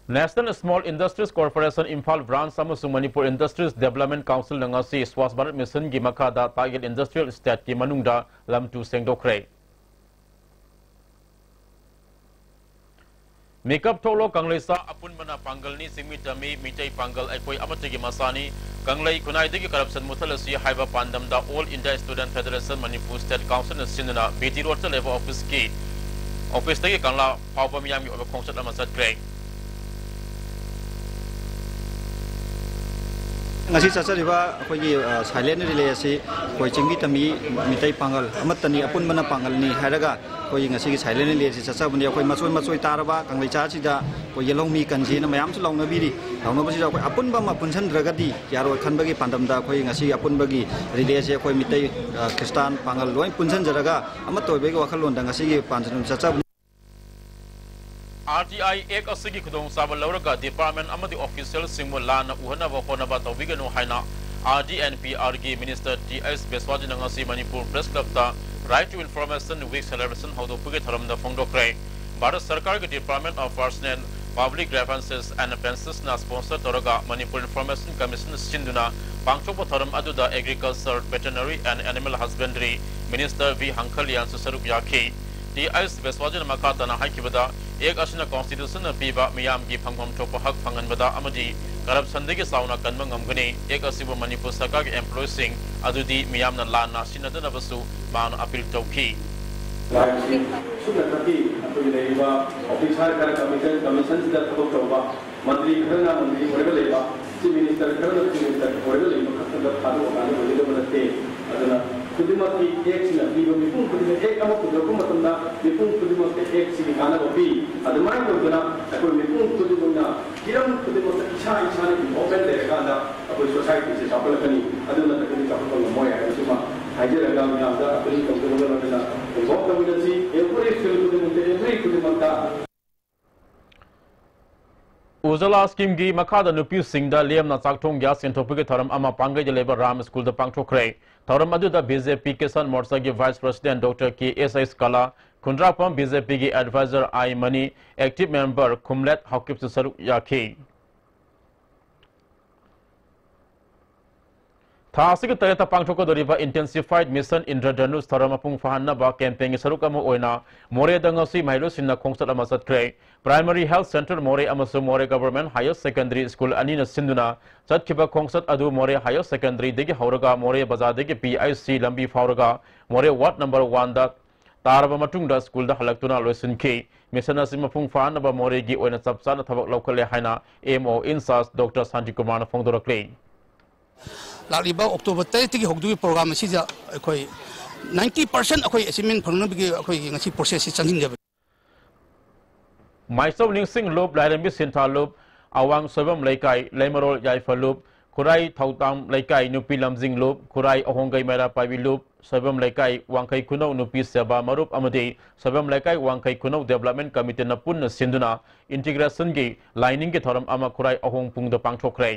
National Small Industries Corporation Imphal Branch ꯑꯃꯁꯨꯡ Manipur Industries Development Councilꯅ ꯉꯁꯤ Swachh Bharat Missionꯒꯤ ꯃꯈꯥꯗ Target Industrial Estateꯀꯤ ꯃꯅꯨꯡꯗ ꯂꯝ ꯇꯨ ꯁꯦꯡꯗꯣꯛꯈ꯭ꯔꯦ꯫ ꯃꯤꯀꯞ ꯊꯣꯛꯂꯣ ꯀꯪꯂꯩꯆꯥ ꯑꯄꯨꯟꯕꯅ ꯄꯥꯡꯒꯜꯅꯤ, ꯆꯤꯡꯃꯤ ꯇꯝꯃꯤ, ꯃꯤꯇꯩ ꯄꯥꯡꯒꯜ ꯑꯩꯈꯣꯏ ꯑꯃꯠꯇꯒꯤ ꯃꯆꯥꯅꯤ, ꯀꯪꯂꯩ ꯈꯨꯟꯅꯥꯏꯗꯒꯤ corruption ꯃꯨꯠꯊꯠꯂꯁꯤ ꯍꯥꯏꯕ ꯄꯥꯟꯗꯝꯗ All India Student Federation Manipur State Councilꯅ ꯁꯤꯟꯗꯨꯅ B T Roadꯇ ꯂꯩꯕ officeꯀꯤ, officeꯇꯒꯤ ꯀꯪꯂꯥ ꯐꯥꯎꯕ ꯃꯤꯌꯥꯝꯒꯤ ꯑꯣꯏꯕ ꯈꯣꯡꯆꯠ ꯑꯃ ꯆꯠꯈ꯭ꯔꯦ꯫ ꯉꯁꯤ ꯆꯠꯆꯔꯤꯕ ꯑꯩꯈꯣꯏꯒꯤ, ꯑ, silent relay ꯑꯁꯤ ꯑꯩꯈꯣꯏ ꯆꯤꯡꯃꯤ ꯇꯝꯃꯤ ꯃꯤꯇꯩ ꯄꯥꯡꯒꯜ ꯑꯃꯠꯇꯅꯤ, ꯑꯄꯨꯟꯕꯅ ꯄꯥꯡꯒꯜꯅꯤ ꯍꯥꯏꯔꯒ ꯑꯩꯈꯣꯏꯒꯤ ꯉꯁꯤꯒꯤ silent relay ꯑꯁꯤ ꯆꯠꯆꯕꯅꯤ꯫ ꯑꯩꯈꯣꯏ ꯃꯆꯣꯏ ꯃꯆꯣꯏ ꯇꯥꯔꯕ ꯀꯪꯂꯩꯆꯥꯁꯤꯗ ꯑꯩꯈꯣꯏ ꯌꯦꯜꯍꯧꯃꯤ ꯀꯟꯁꯤꯅ ꯃꯌꯥꯝꯁꯨ ꯂꯥꯎꯅꯕꯤꯔꯤ꯫ ꯂꯥꯎꯅꯕꯁꯤꯗ ꯑꯩꯈꯣꯏ ꯑꯄꯨꯟꯕ ꯑꯃ ꯄꯨꯟꯁꯤꯟꯗ꯭ꯔꯒꯗꯤ ꯌꯥꯔꯣꯏ ꯈꯟꯕꯒꯤ ꯄꯥꯟꯗꯝꯗ ꯑꯩꯈꯣꯏ ꯉꯁꯤꯒꯤ ꯑꯄꯨꯟꯕꯒꯤ relay ꯑꯁꯤ ꯑꯩꯈꯣꯏ ꯃꯤꯇꯩ, ꯑ, ꯈ꯭ꯔꯤꯁꯇꯥꯟ, ꯄꯥꯡꯒꯜ ꯂꯣꯏ ꯄꯨꯟꯁꯤꯟꯖꯔꯒ ꯑꯃꯠꯇ ꯑꯣꯏꯕꯒꯤ ꯋꯥꯈꯜꯂꯣꯟꯗ ꯉꯁꯤꯒꯤ ꯄꯥꯟꯗꯝ ꯆꯠꯆꯕꯅꯤ꯫ R T I Act ꯑꯁꯤꯒꯤ ꯈꯨꯗꯣꯡꯆꯥꯕ ꯂꯧꯔꯒ department ꯑꯃꯗꯤ officialꯁꯤꯡꯕꯨ ꯂꯥꯟꯅ ꯎꯍꯟꯅꯕ ꯍꯣꯠꯅꯕ ꯇꯧꯕꯤꯒꯅꯨ ꯍꯥꯏꯅ R D N P Rꯒꯤ Minister T S ꯕꯤꯁ꯭ꯋꯥꯖꯤꯠꯅ ꯉꯁꯤ Manipur Press Clubꯇ Right to Information Week celebration ꯍꯧꯗꯣꯛꯄꯒꯤ ꯊꯧꯔꯝꯗ ꯐꯣꯡꯗꯣꯛꯈ꯭ꯔꯦ꯫ ꯚꯥꯔꯠ ꯁꯔꯀꯥꯔꯒꯤ Department of Personnel, Public Grievances and Pensionsꯅ sponsor ꯇꯧꯔꯒ Manipur Information Commission ꯁꯤꯟꯗꯨꯅ ꯄꯥꯡꯊꯣꯛꯄ ꯊꯧꯔꯝ ꯑꯗꯨꯗ Agriculture, Veterinary and Animal Husbandry Minister V ꯍꯪꯈꯜꯌꯥꯟꯁꯨ ꯁꯔꯨꯛ ꯌꯥꯈꯤ꯫ ꯇꯤ ꯑꯩꯆ ꯕꯦꯁꯋꯥꯖꯤꯅ ꯃꯈꯥ ꯇꯥꯅ ꯍꯥꯏꯈꯤꯕꯗ, ꯑꯦꯛ ꯑꯁꯤꯅ ꯀꯣꯟꯁꯇꯤꯇ꯭ꯌꯨꯁꯟꯅ ꯄꯤꯕ ꯃꯤꯌꯥꯝꯒꯤ ꯐꯪꯐꯝ ꯊꯣꯛꯄ ꯍꯛ ꯐꯪꯍꯟꯕꯗ ꯑꯃꯗꯤ ꯀꯔꯞꯁꯟꯗꯒꯤ ꯆꯥꯎꯅ ꯀꯟꯕ ꯉꯝꯒꯅꯤ꯫ ꯑꯦꯛ ꯑꯁꯤꯕꯨ ꯃꯅꯤꯄꯨꯔ ꯁꯔꯀꯥꯔꯒꯤ ꯑꯦꯝꯄ꯭ꯂꯣꯌꯤꯁꯤꯡ ꯑꯗꯨꯗꯤ ꯃꯤꯌꯥꯝꯅ ꯂꯥꯟꯅ ꯁꯤꯖꯤꯟꯅꯗꯅꯕꯁꯨ ꯃꯍꯥꯛꯅ ꯑꯄꯤꯜ ꯇꯧꯈꯤ꯫ ꯂꯥꯏꯔꯤꯛꯁꯤ ꯁꯨꯞꯅꯇꯒꯤ ꯑꯩꯈꯣꯏꯒꯤ ꯂꯩꯔꯤꯕ ꯑꯣꯐꯤꯁꯥꯔ ꯈꯔ ꯀꯃꯤꯁꯟ, ꯀꯃꯤꯁꯟꯁꯤꯗ ꯊꯕꯛ ꯇꯧꯕ ꯃꯟꯇ꯭ꯔꯤ ꯈꯔꯅ ꯃꯟꯇ꯭ꯔꯤ ꯑꯣꯏꯔꯒ ꯂꯩꯕ, ꯆꯤꯐ ꯃꯤꯅꯤꯁꯇꯔ ꯈꯔꯅ ꯆꯤꯐ ꯃꯤꯅꯤꯁꯇꯔ ꯑꯣꯏꯔꯒ ꯂꯩꯕ ꯈꯛꯇꯗ ꯊꯥꯗꯣꯛꯑꯀꯥꯟꯗ ꯑꯣꯏꯒꯗꯕ ꯅꯠꯇꯦ꯫ ꯑꯗꯨꯅ ꯈꯨꯗꯤꯡꯃꯛꯀꯤ ꯑꯦꯛꯁꯤꯅ ꯄꯤꯕ ꯃꯤꯄꯨꯝ ꯈꯨꯗꯤꯡꯃꯛ, ꯑꯦꯛ ꯑꯃ ꯄꯨꯊꯣꯔꯛꯄ ꯃꯇꯝꯗ ꯃꯤꯄꯨꯝ ꯈꯨꯗꯤꯡꯃꯛꯇ ꯑꯦꯛꯁꯤꯒꯤ ꯀꯥꯟꯅꯕ ꯄꯤ꯫ ꯑꯗꯨꯃꯥꯏꯅ ꯇꯧꯗꯅ ꯑꯩꯈꯣꯏ ꯃꯤꯄꯨꯝ ꯈꯨꯗꯤꯡꯃꯛꯅ ꯍꯤꯔꯝ ꯈꯨꯗꯤꯡꯃꯛꯇ ꯏꯁꯥ ꯏꯁꯥꯅ ꯏꯟꯚꯣꯜꯚꯃꯦꯟ ꯂꯩꯔꯀꯥꯟꯗ ꯑꯩꯈꯣꯏ ꯁꯣꯁꯥꯏꯇꯤꯁꯦ ꯆꯥꯎꯈꯠꯂꯛꯀꯅꯤ꯫ ꯑꯗꯨ ꯅꯠꯇ꯭ꯔꯒꯗꯤ ꯆꯥꯎꯈꯠꯄ ꯉꯝꯃꯣꯏ ꯍꯥꯏꯕꯁꯤꯃ ꯍꯥꯏꯖꯔꯒ ꯃꯌꯥꯝꯗ ꯑꯄꯤꯜ ꯇꯧꯖꯕꯒ ꯂꯣꯏꯅꯅ ꯏꯟꯚꯣꯜꯚ ꯇꯧꯃꯤꯟꯅꯁꯤ꯫ ꯑꯦꯚ꯭ꯔꯤ ꯐꯤꯜ ꯈꯨꯗꯤꯡꯃꯛꯇ, ꯑꯦꯚ꯭ꯔꯤ ꯈꯨꯗꯤꯡꯃꯛꯇ꯫ ꯎꯖꯥꯂꯥ ꯁ꯭ꯀꯤꯝꯒꯤ ꯃꯈꯥꯗ ꯅꯨꯄꯤꯁꯤꯡꯗ ꯂꯦꯝꯅ ꯆꯥꯛꯊꯣꯡ ꯒ꯭ꯌꯥꯁ ꯌꯦꯟꯊꯣꯛꯄꯒꯤ ꯊꯧꯔꯝ ꯑꯃ ꯄꯥꯡꯒꯩꯗ ꯂꯩꯕ ꯔꯥꯝ ꯁ꯭ꯀꯨꯜꯗ ꯄꯥꯡꯊꯣꯛꯈ꯭ꯔꯦ꯫ ꯊꯧꯔꯝ ꯑꯗꯨꯗ ꯕꯤ ꯖꯦ ꯄꯤ ꯀꯤꯁꯥꯟ ꯃꯣꯔꯆꯥꯒꯤ ꯚꯥꯏꯁ ꯄ꯭ꯔꯁꯤꯗꯦꯟꯠ ꯗꯣꯛꯇꯔ ꯀꯦ ꯑꯦꯁ ꯑꯩꯆ ꯀꯂꯥ, ꯈꯨꯟꯗ꯭ꯔꯥꯛꯄꯝ ꯕꯤ ꯖꯦ ꯄꯤꯒꯤ ꯑꯦꯗꯚꯥꯏꯖꯔ ꯑꯥꯏ ꯃꯅꯤ, ꯑꯦꯛꯇꯤꯚ ꯃꯦꯝꯕꯔ ꯈꯨꯝꯂꯦꯠ ꯍꯥꯎꯀꯤꯞꯁꯨ ꯁꯔꯨꯛ ꯌꯥꯈꯤ꯫ ꯊꯥ ꯑꯁꯤꯒꯤ ꯇꯔꯦꯠꯇ ꯄꯥꯡꯊꯣꯛꯀꯗꯧꯔꯤꯕ ꯏꯟꯇꯦꯟꯁꯤꯐꯥꯏꯗ ꯃꯤꯁꯟ ꯏꯟꯗ꯭ꯔꯙꯅꯨꯁ ꯊꯧꯔꯝ ꯃꯄꯨꯡ ꯐꯥꯍꯟꯅꯕ ꯀꯦꯝꯄꯦꯟꯒꯤ ꯁꯔꯨꯛ ꯑꯃ ꯑꯣꯏꯅ ꯃꯣꯔꯦꯗ ꯉꯁꯤ ꯃꯍꯩꯔꯣꯏꯁꯤꯡꯅ ꯈꯣꯡꯆꯠ ꯑꯃ ꯆꯠꯈ꯭ꯔꯦ꯫ ꯄ꯭ꯔꯥꯏꯃꯔꯤ ꯍꯦꯜꯊ ꯁꯦꯟꯇꯔ ꯃꯣꯔꯦ ꯑꯃꯁꯨꯡ ꯃꯣꯔꯦ ꯒꯚꯔꯟꯃꯦꯟꯠ ꯍꯥꯌꯔ ꯁꯦꯀꯦꯟꯗꯔꯤ ꯁ꯭ꯀꯨꯜ ꯑꯅꯤꯅ ꯁꯤꯟꯗꯨꯅ ꯆꯠꯈꯤꯕ ꯈꯣꯡꯆꯠ ꯑꯗꯨ ꯃꯣꯔꯦ ꯍꯥꯌꯔ ꯁꯦꯀꯦꯟꯗꯔꯤꯗꯒꯤ ꯍꯧꯔꯒ ꯃꯣꯔꯦ ꯕꯖꯥꯔꯗꯒꯤ ꯄꯤ ꯑꯥꯏ ꯁꯤ ꯂꯝꯕꯤ ꯐꯥꯎꯔꯒ ꯃꯣꯔꯦ ꯋꯥꯔꯗ ꯅꯝꯕꯔ ꯋꯥꯟꯗ ꯇꯥꯔꯕ ꯃꯇꯨꯡꯗ ꯁ꯭ꯀꯨꯜꯗ ꯍꯜꯂꯛꯇꯨꯅ ꯂꯣꯏꯁꯤꯟꯈꯤ꯫ ꯃꯤꯁꯟ ꯑꯁꯤ ꯃꯄꯨꯡ ꯐꯥꯍꯟꯅꯕ ꯃꯣꯔꯦꯒꯤ ꯑꯣꯏꯅ ꯆꯞ ꯆꯥꯅ ꯊꯕꯛ ꯂꯧꯈꯠꯂꯦ ꯍꯥꯏꯅ ꯑꯦꯝ ꯑꯣ ꯏꯟꯆꯥꯔꯖ ꯗꯣꯛꯇꯔ ꯁꯥꯟꯇꯤꯀꯨꯃꯥꯔꯅ ꯐꯣꯡꯗꯣꯔꯛꯂꯤ꯫ ꯂꯥꯛꯂꯤꯕ ꯑꯣꯛꯇꯣꯕꯔ ꯇꯔꯦꯠꯇꯒꯤ ꯍꯧꯗꯣꯏꯕ ꯄ꯭ꯔꯣꯒ꯭ꯔꯥꯝ ꯑꯁꯤꯗ ꯑꯩꯈꯣꯏ ꯅꯥꯏꯟꯇꯤ ꯄꯥꯔꯁꯦꯟꯠ ꯑꯩꯈꯣꯏ ꯑꯦꯆꯤꯞꯃꯦꯟꯠ ꯐꯪꯅꯕꯒꯤ ꯑꯩꯈꯣꯏꯒꯤ ꯉꯁꯤ ꯄ꯭ꯔꯣꯁꯦꯁꯁꯤ ꯆꯪꯁꯤꯟꯖꯕꯅꯤ꯫ ꯃꯥꯏꯆꯧ ꯅꯤꯡꯁꯤꯡ ꯂꯨꯞ, ꯂꯥꯏꯔꯦꯝꯕꯤ ꯁꯤꯟꯊꯥ ꯂꯨꯞ, ꯑꯋꯥꯡ ꯁꯣꯏꯕꯝ ꯂꯩꯀꯥꯏ, ꯂꯩꯃꯔꯣꯜ ꯌꯥꯏꯐ ꯂꯨꯞ, ꯈꯨꯔꯥꯏ ꯊꯧꯗꯥꯝ ꯂꯩꯀꯥꯏ ꯅꯨꯄꯤ ꯂꯝꯖꯤꯡ ꯂꯨꯞ, ꯈꯨꯔꯥꯏ ꯑꯍꯣꯡꯒꯩ ꯃꯩꯔꯥ ꯄꯥꯏꯕꯤ ꯂꯨꯞ, ꯁꯣꯏꯕꯝ ꯂꯩꯀꯥꯏ ꯋꯥꯡꯈꯩ ꯈꯨꯅꯧ ꯅꯨꯄꯤ ꯁꯦꯕꯥ ꯃꯔꯨꯞ ꯑꯃꯗꯤ ꯁꯣꯏꯕꯝ ꯂꯩꯀꯥꯏ ꯋꯥꯡꯈꯩ ꯈꯨꯅꯧ ꯗꯦꯕꯂꯞꯃꯦꯟꯠ ꯀꯃꯤꯇꯤꯅ ꯄꯨꯟꯅ ꯁꯤꯟꯗꯨꯅ ꯏꯟꯇꯤꯒ꯭ꯔꯦꯁꯟꯒꯤ ꯂꯥꯏꯅꯤꯡꯒꯤ ꯊꯧꯔꯝ ꯑꯃ ꯈꯨꯔꯥꯏ ꯑꯍꯣꯡ ꯄꯨꯡꯗ ꯄꯥꯡꯊꯣꯛꯈ꯭ꯔꯦ꯫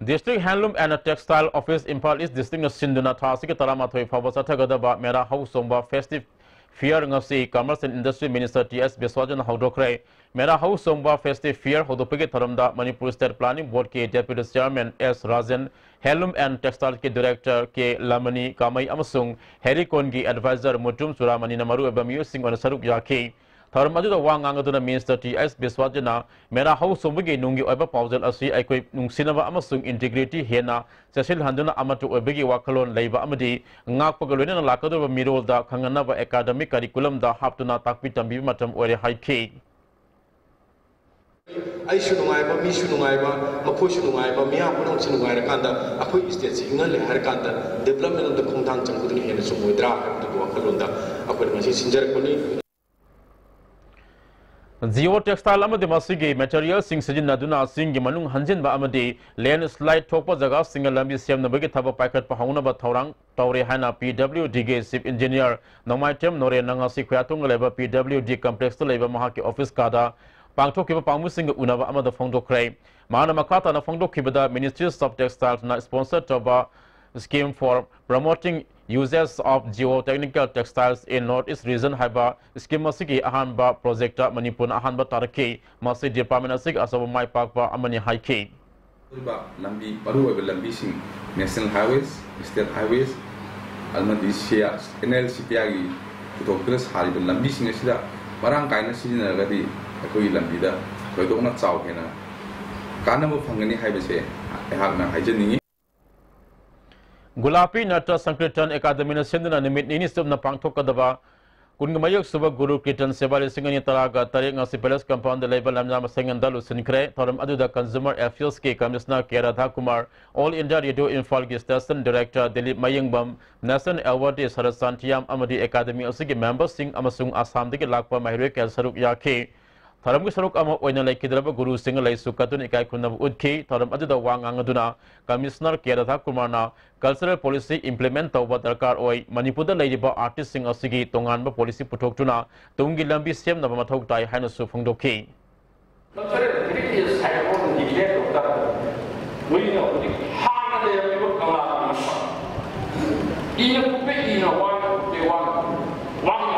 District Handloom and Textile Office, Imphal East District ꯅ ꯁꯤꯟꯗꯨꯅ ꯊꯥ ꯑꯁꯤꯒꯤ ꯇꯔꯥꯃꯥꯊꯣꯏ ꯐꯥꯎꯕ ꯆꯠꯊꯒꯗꯕ ꯃꯦꯔꯥ ꯍꯧ ꯆꯣꯡꯕ ꯐꯦꯁꯇꯤꯚ Fair ꯉꯁꯤ Commerce and Industry Minister T S ꯕꯤꯁ꯭ꯋꯥꯖꯟꯅ ꯍꯧꯗꯣꯛꯈ꯭ꯔꯦ꯫ ꯃꯦꯔꯥ ꯍꯧ ꯆꯣꯡꯕ Festive Fair ꯍꯧꯗꯣꯛꯄꯒꯤ ꯊꯧꯔꯝꯗ ꯃꯅꯤꯄꯨꯔ State Planning Board ꯀꯤ Deputy Chairman S ꯔꯥꯖꯟ, Handloom and Textile ꯀꯤ Director ꯀꯦ ꯂꯃꯅꯤ ꯀꯥꯃꯩ ꯑꯃꯁꯨꯡ ꯍꯦꯔꯤꯀꯣꯟꯒꯤ Advisor ꯃꯨꯇꯨꯝ ꯆꯨꯔꯥꯃꯅꯤꯅ ꯃꯔꯨꯑꯣꯏꯕ ꯃꯤꯑꯣꯏꯁꯤꯡ ꯑꯣꯏꯅ ꯁꯔꯨꯛ ꯌꯥꯈꯤ꯫ ꯊꯧꯔꯝ ꯑꯗꯨꯗ ꯋꯥ ꯉꯥꯡꯗꯨꯅ Minister T S ꯕꯤꯁ꯭ꯋꯥꯖꯟꯅ ꯃꯦꯔꯥ ꯍꯧ ꯆꯣꯡꯕꯒꯤ ꯅꯨꯡꯒꯤ ꯑꯣꯏꯕ ꯄꯥꯎꯖꯦꯜ ꯑꯁꯤ ꯑꯩꯈꯣꯏ ꯅꯨꯡꯁꯤꯅꯕ ꯑꯃꯁꯨꯡ integrity ꯍꯦꯟꯅ ꯆꯦꯠꯁꯤꯜꯍꯟꯗꯨꯅ ꯑꯃꯠꯇ ꯑꯣꯏꯕꯒꯤ ꯋꯥꯈꯜꯂꯣꯟ ꯂꯩꯕ ꯑꯃꯗꯤ ꯉꯥꯛꯄꯒ ꯂꯣꯏꯅꯅ ꯂꯥꯛꯀꯗꯧꯔꯤꯕ ꯃꯤꯔꯣꯜꯗ ꯈꯪꯍꯟꯅꯕ academic curriculum ꯗ ꯍꯥꯞꯇꯨꯅ ꯇꯥꯛꯄꯤ ꯇꯝꯕꯤꯕ ꯃꯇꯝ ꯑꯣꯏꯔꯦ ꯍꯥꯏꯈꯤ꯫ ꯑꯩꯁꯨ ꯅꯨꯡꯉꯥꯏꯕ, ꯃꯤꯁꯨ ꯅꯨꯡꯉꯥꯏꯕ, ꯃꯈꯣꯏꯁꯨ ꯅꯨꯡꯉꯥꯏꯕ, ꯃꯤꯌꯥꯝ ꯄꯨꯝꯅꯃꯛꯁꯨ ꯅꯨꯡꯉꯥꯏꯔꯀꯥꯟꯗ ꯑꯩꯈꯣꯏ state ꯁꯤ ꯏꯪꯍꯜꯂꯦ ꯍꯥꯏꯔꯀꯥꯟꯗ development ꯑꯝꯗ ꯈꯣꯡꯊꯥꯡ ꯆꯪꯕꯗꯨꯅ ꯍꯦꯟꯅ ꯆꯨꯝꯃꯣꯏꯗ꯭ꯔꯥ ꯍꯥꯏꯕꯗꯨꯒꯤ ꯋꯥꯈꯜꯂꯣꯟꯗ ꯑꯩꯈꯣꯏꯅ ꯉꯁꯤ ꯁꯤꯟꯖꯔꯛꯄꯅꯤ꯫ Jio Textile ꯑꯃꯗꯤ ꯃꯁꯤꯒꯤ material ꯁꯤꯡ ꯁꯤꯖꯤꯟꯅꯗꯨꯅ ꯆꯤꯡꯒꯤ ꯃꯅꯨꯡ ꯍꯟꯖꯤꯟꯕ ꯑꯃꯗꯤ landslide ꯊꯣꯛꯄ ꯖꯒꯥꯁꯤꯡꯗ ꯂꯝꯕꯤ ꯁꯦꯝꯅꯕꯒꯤ ꯊꯕꯛ ꯄꯥꯏꯈꯠꯄ ꯍꯧꯅꯕ ꯊꯧꯔꯥꯡ ꯇꯧꯔꯦ ꯍꯥꯏꯅ P W D ꯒꯤ Chief Engineer ꯅꯣꯡꯃꯥꯏꯊꯦꯝ ꯅꯣꯔꯦꯟꯅ ꯉꯁꯤ ꯈꯨꯌꯥꯊꯣꯡꯗ ꯂꯩꯕ P W D complex ꯇ ꯂꯩꯕ ꯃꯍꯥꯛꯀꯤ office ꯀꯥꯗ ꯄꯥꯡꯊꯣꯛꯈꯤꯕ ꯄꯥꯎꯃꯤꯁꯤꯡꯒ ꯎꯅꯕ ꯑꯃꯗ ꯐꯣꯡꯗꯣꯛꯈ꯭ꯔꯦ꯫ ꯃꯍꯥꯛꯅ ꯃꯈꯥ ꯇꯥꯅ ꯐꯣꯡꯗꯣꯛꯈꯤꯕꯗ, Ministries of Textiles ꯅ sponsor ꯇꯧꯕ Scheme for Promoting Uses of Geotechnical Textiles in North East Region ꯍꯥꯏꯕ scheme ꯑꯁꯤꯒꯤ ꯑꯍꯥꯟꯕ project ꯇ ꯃꯅꯤꯄꯨꯔꯅ ꯑꯍꯥꯟꯕ ꯇꯥꯔꯛꯈꯤ꯫ ꯃꯁꯤ department ꯑꯁꯤꯒꯤ ꯑꯆꯧꯕ ꯃꯥꯏ ꯄꯥꯛꯄ ꯑꯃꯅꯤ ꯍꯥꯏꯈꯤ꯫ ꯑꯣꯏꯕ ꯂꯝꯕꯤ, ꯃꯔꯨꯑꯣꯏꯕ ꯂꯝꯕꯤꯁꯤꯡ, national highways, state highways, ꯑꯃꯗꯤ ꯁꯤꯌꯥ-, N L C P R ꯒꯤ ꯄꯨꯊꯣꯛꯇꯨꯅ ꯁꯥꯔꯤꯕ ꯂꯝꯕꯤꯁꯤꯡ ꯑꯁꯤꯗ ꯃꯔꯥꯡ ꯀꯥꯏꯅ ꯁꯤꯖꯤꯟꯅꯔꯒꯗꯤ ꯑꯩꯈꯣꯏꯒꯤ ꯂꯝꯕꯤꯗ ꯊꯣꯏꯗꯣꯛꯅ ꯆꯥꯎ ꯍꯦꯟꯅ ꯀꯥꯟꯅꯕ ꯐꯪꯒꯅꯤ ꯍꯥꯏꯕꯁꯦ ꯑꯩꯍꯥꯛꯅ ꯍꯥꯏꯖꯅꯤꯡꯏ꯫ ꯒꯨꯂꯥꯄꯤ ꯅꯥꯇ꯭ꯌ ꯁꯪꯀꯤꯔꯇꯟ ꯑꯦꯀꯥꯗꯃꯤꯅ ꯁꯤꯟꯗꯨꯅ ꯅꯨꯃꯤꯠ ꯅꯤꯅꯤ ꯆꯨꯞꯅ ꯄꯥꯡꯊꯣꯛꯀꯗꯕ ꯀꯨꯟꯃꯔꯤ ꯁꯨꯕ ꯒꯨꯔꯨ ꯀꯤꯔꯇꯟ ꯁꯦꯕꯥ ꯂꯤꯁꯤꯡ ꯑꯅꯤ ꯇꯔꯥꯒ ꯇꯔꯦꯠ ꯉꯁꯤ Palace Compound ꯗ ꯂꯩꯕ ꯂꯝꯖꯥ ꯃꯁꯦꯡꯒꯟꯗ ꯂꯣꯏꯁꯤꯟꯈ꯭ꯔꯦ꯫ ꯊꯧꯔꯝ ꯑꯗꯨꯗ Consumer Affairs ꯀꯤ Commissioner ꯀꯦ ꯔꯥꯙꯥꯀꯨꯃꯥꯔ, All India Radio ꯏꯝꯐꯥꯜꯒꯤ Station Director ꯗꯤꯂꯤꯞ ꯃꯌꯦꯡꯕꯝ, National Awardee ꯁꯔꯠ ꯁꯥꯟꯇꯤꯌꯥꯝ ꯑꯃꯗꯤ ꯑꯦꯀꯥꯗꯃꯤ ꯑꯁꯤꯒꯤ member ꯁꯤꯡ ꯑꯃꯁꯨꯡ ꯑꯁꯥꯝꯗꯒꯤ ꯂꯥꯛꯄ ꯃꯍꯩꯔꯣꯏ ꯀꯌꯥ ꯁꯔꯨꯛ ꯌꯥꯈꯤ꯫ ꯊꯧꯔꯝꯒꯤ ꯁꯔꯨꯛ ꯑꯃ ꯑꯣꯏꯅ ꯂꯩꯈꯤꯗ꯭ꯔꯕ ꯒꯨꯔꯨꯁꯤꯡ ꯂꯩꯁꯨ ꯀꯠꯇꯨꯅ ꯏꯀꯥꯏ ꯈꯨꯝꯅꯕ ꯎꯠꯈꯤ꯫ ꯊꯧꯔꯝ ꯑꯗꯨꯗ ꯋꯥ ꯉꯥꯡꯗꯨꯅ Commissioner ꯀꯦ ꯔꯥꯙꯥꯀꯨꯃꯥꯔꯅ cultural policy implement ꯇꯧꯕ ꯗꯔꯀꯥꯔ ꯑꯣꯏ, ꯃꯅꯤꯄꯨꯔꯗ ꯂꯩꯔꯤꯕ artist ꯁꯤꯡ ꯑꯁꯤꯒꯤ ꯇꯣꯉꯥꯟꯕ policy ꯄꯨꯊꯣꯛꯇꯨꯅ ꯇꯨꯡꯒꯤ ꯂꯝꯕꯤ ꯁꯦꯝꯅꯕ ꯃꯊꯧ ꯇꯥꯏ ꯍꯥꯏꯅꯁꯨ ꯐꯣꯡꯗꯣꯛꯈꯤ꯫ Cultural heritage ꯍꯥꯏꯕ ꯄꯣꯠ ꯑꯃ declare ꯇꯧꯕ ꯗꯔꯀꯥꯔ ꯑꯣꯏ꯫ ꯃꯣꯏꯅ ꯍꯧꯖꯤꯛ ꯍꯥꯟꯅ ꯂꯩꯔꯝꯃꯤꯕ ꯀꯪꯂꯥꯒꯤ ꯃꯁꯛ, ꯏꯅ ꯀꯨꯞꯄꯦ, ꯏꯅ ꯋꯥꯅ ꯀꯨꯞꯄꯦ, ꯋꯥꯅ, ꯋꯥꯅ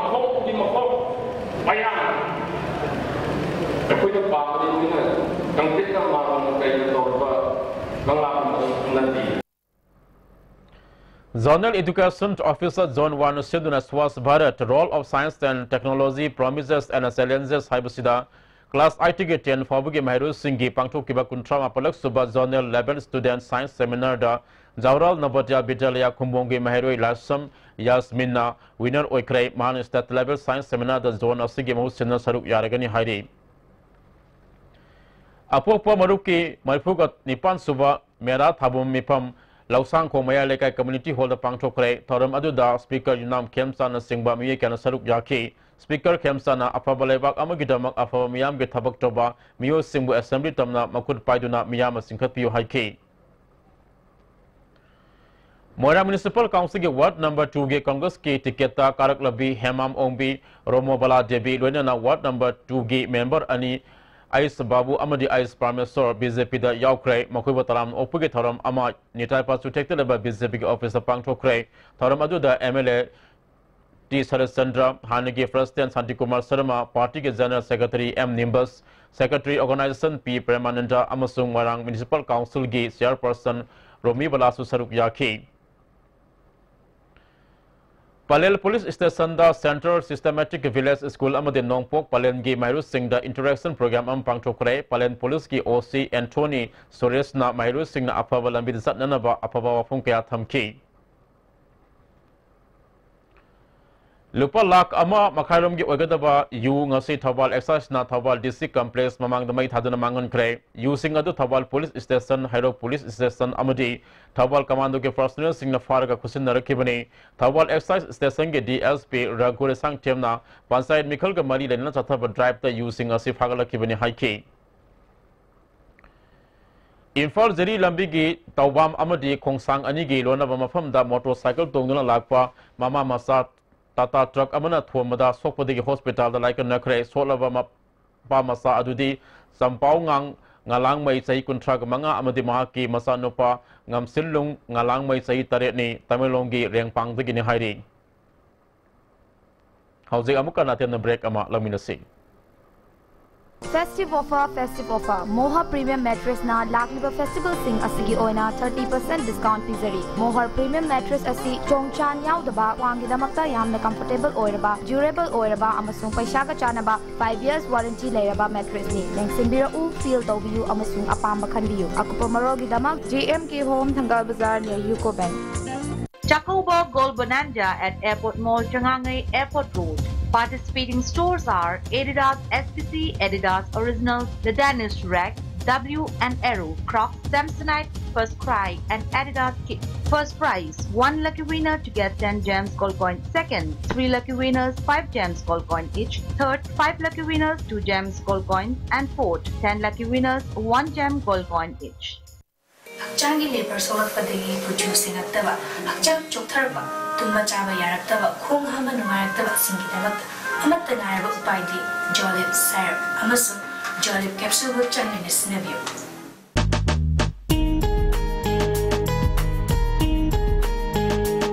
Zonal Education Officer Zone One ꯁꯤꯟꯗꯨꯅ Swachh Bharat, Role of Science and Technology, Promises and Challenges ꯍꯥꯏꯕꯁꯤꯗ class eight ꯒꯤ ten ꯐꯥꯎꯕꯒꯤ ꯃꯍꯩꯔꯣꯏꯁꯤꯡꯒꯤ ꯄꯥꯡꯊꯣꯛꯈꯤꯕ ꯀꯨꯟꯊ꯭ꯔꯥ ꯃꯥꯄꯜꯂꯛ ꯁꯨꯕ Zonal Level Student Science Seminar ꯗ ꯖꯋꯥꯍꯔꯂꯥꯜ ꯅꯕꯣꯗꯤꯌꯥ ꯕꯤꯗ꯭ꯌꯥꯂꯌꯥ ꯈꯨꯝꯕꯣꯡꯒꯤ ꯃꯍꯩꯔꯣꯏ ꯂꯥꯏꯁ꯭ꯔꯝ ꯌꯥꯁꯃꯤꯟꯅ winner ꯑꯣꯏꯈ꯭ꯔꯦ꯫ ꯃꯍꯥꯛꯅ State Level Science Seminar ꯗ zone ꯑꯁꯤꯒꯤ ꯃꯍꯨꯠ ꯁꯤꯟꯅ ꯁꯔꯨꯛ ꯌꯥꯔꯒꯅꯤ ꯍꯥꯏꯔꯤ꯫ ꯑꯄꯣꯛꯄ ꯃꯔꯨꯞꯀꯤ ꯃꯔꯤꯐꯨꯒ ꯅꯤꯄꯥꯟ ꯁꯨꯕ ꯃꯦꯔꯥ ꯊꯥꯕꯝ ꯃꯤꯐꯝ ꯂꯧꯁꯥꯡꯈꯣꯡ ꯃꯌꯥꯏ ꯂꯩꯀꯥꯏ Community Hall ꯗ ꯄꯥꯡꯊꯣꯛꯈ꯭ꯔꯦ꯫ ꯊꯧꯔꯝ ꯑꯗꯨꯗ Speaker ꯌꯨꯝꯅꯥꯝ ꯈꯦꯝꯆꯥꯟꯅ ꯆꯤꯡꯕ ꯃꯤꯑꯣꯏ ꯀꯌꯥꯅ ꯁꯔꯨꯛ ꯌꯥꯈꯤ꯫ Speaker ꯈꯦꯝꯆꯥꯟꯅ ꯑꯐꯕ ꯂꯩꯕꯥꯛ ꯑꯃꯒꯤꯗꯃꯛ ꯑꯐꯕ ꯃꯤꯌꯥꯝꯒꯤ ꯊꯕꯛ ꯇꯧꯕ ꯃꯤꯑꯣꯏꯁꯤꯡꯕꯨ Assembly ꯇꯝꯅ ꯃꯈꯨꯠ ꯄꯥꯏꯗꯨꯅ ꯃꯤꯌꯥꯝꯅ ꯆꯤꯡꯈꯠꯄꯤꯌꯨ ꯍꯥꯏꯈꯤ꯫ ꯃꯣꯏꯔꯥꯡ Municipal Council ꯒꯤ Ward number two ꯒꯤ Congress ꯀꯤ ticket ꯇ ꯀꯥꯔꯛꯂꯕꯤ ꯍꯦꯃꯥꯝ ꯑꯣꯡꯕꯤ, ꯔꯣꯃꯣꯕꯂꯥ ꯗꯦꯕꯤ ꯂꯣꯏꯅꯅ Ward number two ꯒꯤ member ꯑꯅꯤ ꯑꯩꯁ ꯕꯥꯕꯨ ꯑꯃꯗꯤ ꯑꯩꯁ ꯄ꯭ꯔꯃꯦꯁꯣꯔ B J P ꯗ ꯌꯥꯎꯈ꯭ꯔꯦ꯫ ꯃꯈꯣꯏꯕꯨ ꯇꯔꯥꯝꯅ ꯑꯣꯛꯄꯒꯤ ꯊꯧꯔꯝ ꯑꯃ ꯅꯤꯇꯥꯏ ꯄꯥꯆꯨ ꯊꯦꯛꯇ ꯂꯩꯕ B J P ꯒꯤ office ꯇ ꯄꯥꯡꯊꯣꯛꯈ꯭ꯔꯦ꯫ ꯊꯧꯔꯝ ꯑꯗꯨꯗ M L A T Saratchandra, ꯍꯥꯟꯅꯒꯤ President ꯁꯥꯟꯇꯤꯀꯨꯃꯥꯔ ꯁꯔꯃ, party ꯒꯤ General Secretary M ꯅꯤꯝꯕꯁ, Secretary Organization ꯄꯤ ꯄ꯭ꯔꯦꯃꯥꯅꯟꯗ ꯑꯃꯁꯨꯡ ꯃꯣꯏꯔꯥꯡ Municipal Council ꯒꯤ Chairperson ꯔꯣꯃꯤꯕꯂꯥꯁꯨ ꯁꯔꯨꯛ ꯌꯥꯈꯤ꯫ ꯄꯂꯦꯜ Police Station ꯗ Central Systematic Village School ꯑꯃꯗꯤ ꯅꯣꯡꯄꯣꯛ ꯄꯂꯦꯜꯒꯤ ꯃꯍꯩꯔꯣꯏꯁꯤꯡꯗ interaction program ꯑꯃ ꯄꯥꯡꯊꯣꯛꯈ꯭ꯔꯦ꯫ ꯄꯂꯦꯜ Police ꯀꯤ O C ꯑꯦꯟꯊꯣꯅꯤ ꯁꯨꯔꯦꯁꯅ ꯃꯍꯩꯔꯣꯏꯁꯤꯡꯅ ꯑꯐꯕ ꯂꯝꯕꯤꯗ ꯆꯠꯅꯅꯕ ꯑꯐꯕ ꯋꯥꯐꯝ ꯀꯌꯥ ꯊꯝꯈꯤ꯫ ꯂꯨꯄꯥ ꯂꯥꯈ ꯑꯃ ꯃꯈꯥꯏꯔꯣꯝꯒꯤ ꯑꯣꯏꯒꯗꯕ ꯌꯨ ꯉꯁꯤ ꯊꯧꯕꯥꯜ Excise ꯅ ꯊꯧꯕꯥꯜ D C Complex ꯃꯃꯥꯡꯗ ꯃꯩ ꯊꯥꯗꯨꯅ ꯃꯥꯡꯍꯟꯈ꯭ꯔꯦ꯫ ꯌꯨꯁꯤꯡ ꯑꯗꯨ ꯊꯧꯕꯥꯜ Police Station, ꯍꯩꯔꯣꯛ Police Station ꯑꯃꯗꯤ ꯊꯧꯕꯥꯜ Commando ꯒꯤ personnel ꯁꯤꯡꯅ ꯐꯥꯔꯒ ꯈꯨꯠꯁꯤꯟꯅꯔꯛꯈꯤꯕꯅꯤ꯫ ꯊꯧꯕꯥꯜ Excise Station ꯒꯤ D S P ꯔꯘꯨ ꯔꯦꯁꯥꯡꯊꯦꯝꯅ ꯄꯟꯆꯥꯌꯠ ꯃꯤꯈꯜꯒ ꯃꯔꯤ ꯂꯩꯅꯅ ꯆꯠꯊꯕ drive ꯇ ꯌꯨꯁꯤꯡ ꯑꯁꯤ ꯐꯥꯒꯠꯂꯛꯈꯤꯕꯅꯤ ꯍꯥꯏꯈꯤ꯫ ꯏꯝꯐꯥꯜ ꯖꯤꯔꯤ ꯂꯝꯕꯤꯒꯤ ꯇꯧꯕꯥꯝ ꯑꯃꯗꯤ ꯈꯣꯡꯁꯥꯡ ꯑꯅꯤꯒꯤ ꯂꯣꯟꯅꯕ ꯃꯐꯝꯗ motorcycle ꯇꯣꯡꯗꯨꯅ ꯂꯥꯛꯄ ꯃꯃꯥ ꯃꯆꯥ Tata truck ꯑꯃꯅ ꯊꯣꯝꯕꯗ ꯁꯣꯛꯄꯗꯒꯤ hospital ꯗ ꯂꯥꯏꯀꯠꯅꯈ꯭ꯔꯦ꯫ ꯁꯣꯛꯂꯕ ꯃꯄꯥ ꯃꯆꯥ ꯑꯗꯨꯗꯤ ꯆꯝꯄꯥꯎꯉꯥꯡ ꯉꯂꯥꯡꯃꯩ, ꯆꯍꯤ ꯀꯨꯟꯊ꯭ꯔꯥꯒ ꯃꯉꯥ, ꯑꯃꯗꯤ ꯃꯍꯥꯛꯀꯤ ꯃꯆꯥꯅꯨꯄꯥ ꯉꯝꯁꯤꯜꯂꯨꯡ ꯉꯂꯥꯡꯃꯩ, ꯆꯍꯤ ꯇꯔꯦꯠꯅꯤ, ꯇꯃꯦꯡꯂꯣꯡꯒꯤ ꯔꯦꯡꯄꯥꯡꯗꯒꯤꯅꯤ ꯍꯥꯏꯔꯤ꯫ ꯍꯧꯖꯤꯛ ꯑꯃꯨꯛꯀ ꯅꯥꯇꯦꯝꯅ break ꯑꯃ ꯂꯧꯃꯤꯟꯅꯁꯤ꯫ Festive offer, festive offer. Moha Premium Mattressꯅ ꯂꯥꯛꯂꯤꯕ festivalꯁꯤꯡ ꯑꯁꯤꯒꯤ ꯑꯣꯏꯅ thirty percent discount ꯄꯤꯖꯔꯤ꯫ Moha Premium Mattress ꯑꯁꯤ ꯆꯣꯡꯆꯥꯟ ꯌꯥꯎꯗꯕ, ꯈ꯭ꯋꯥꯡꯒꯤꯗꯃꯛꯇ ꯌꯥꯝꯅ comfortable ꯑꯣꯏꯔꯕ, durable ꯑꯣꯏꯔꯕ ꯑꯃꯁꯨꯡ ꯄꯩꯁꯥꯒ ꯆꯥꯟꯅꯕ five years warranty ꯂꯩꯔꯕ mattressꯅꯤ꯫ ꯂꯦꯡꯁꯤꯟꯕꯤꯔꯛꯎ, feel ꯇꯧꯕꯤꯌꯨ ꯑꯃꯁꯨꯡ ꯑꯄꯥꯝꯕ ꯈꯟꯕꯤꯌꯨ꯫ ꯑꯀꯨꯞꯄ ꯃꯔꯣꯜꯒꯤꯗꯃꯛ J M K Home, Thangal Bazar, near UCO Bank. Chakouba Gold Bonanza at Airport Mall, Changangei, Airport Road. Participating stores are Adidas S B C, Adidas Originals, The Danish Rack, W and Arrow, Crocs, Samsonite, First Cry, and Adidas Kids. First prize, one lucky winner to get ten gems gold coin. Second, three lucky winners, five gems gold coin each. Third, five lucky winners, two gems gold coin. And fourth, ten lucky winners, one gem gold coin each. ꯍꯛꯆꯥꯡꯒꯤ labour ꯁꯣꯛꯂꯛꯄꯗꯒꯤ ꯀꯨꯆꯨ ꯁꯦꯡꯉꯛꯇꯕ, ꯍꯛꯆꯥꯡ ꯆꯣꯛꯊꯔꯛꯄ, ꯇꯨꯝꯕ ꯆꯥꯕ ꯌꯥꯔꯛꯇꯕ, ꯈꯣꯡ ꯍꯥꯝꯕ ꯅꯨꯡꯉꯥꯏꯔꯛꯇꯕꯁꯤꯡꯒꯤꯗꯃꯛꯇ ꯑꯃꯠꯇ ꯉꯥꯏꯔꯕ ꯎꯄꯥꯏꯗꯤ ꯖꯣꯂꯤꯞ ꯁꯥꯏꯔꯞ ꯑꯃꯁꯨꯡ ꯖꯣꯂꯤꯞ ꯀꯦꯞꯁꯨꯜꯕꯨ ꯆꯥꯡ ꯅꯥꯏꯅ ꯁꯤꯖꯤꯟꯅꯕꯤꯌꯨ꯫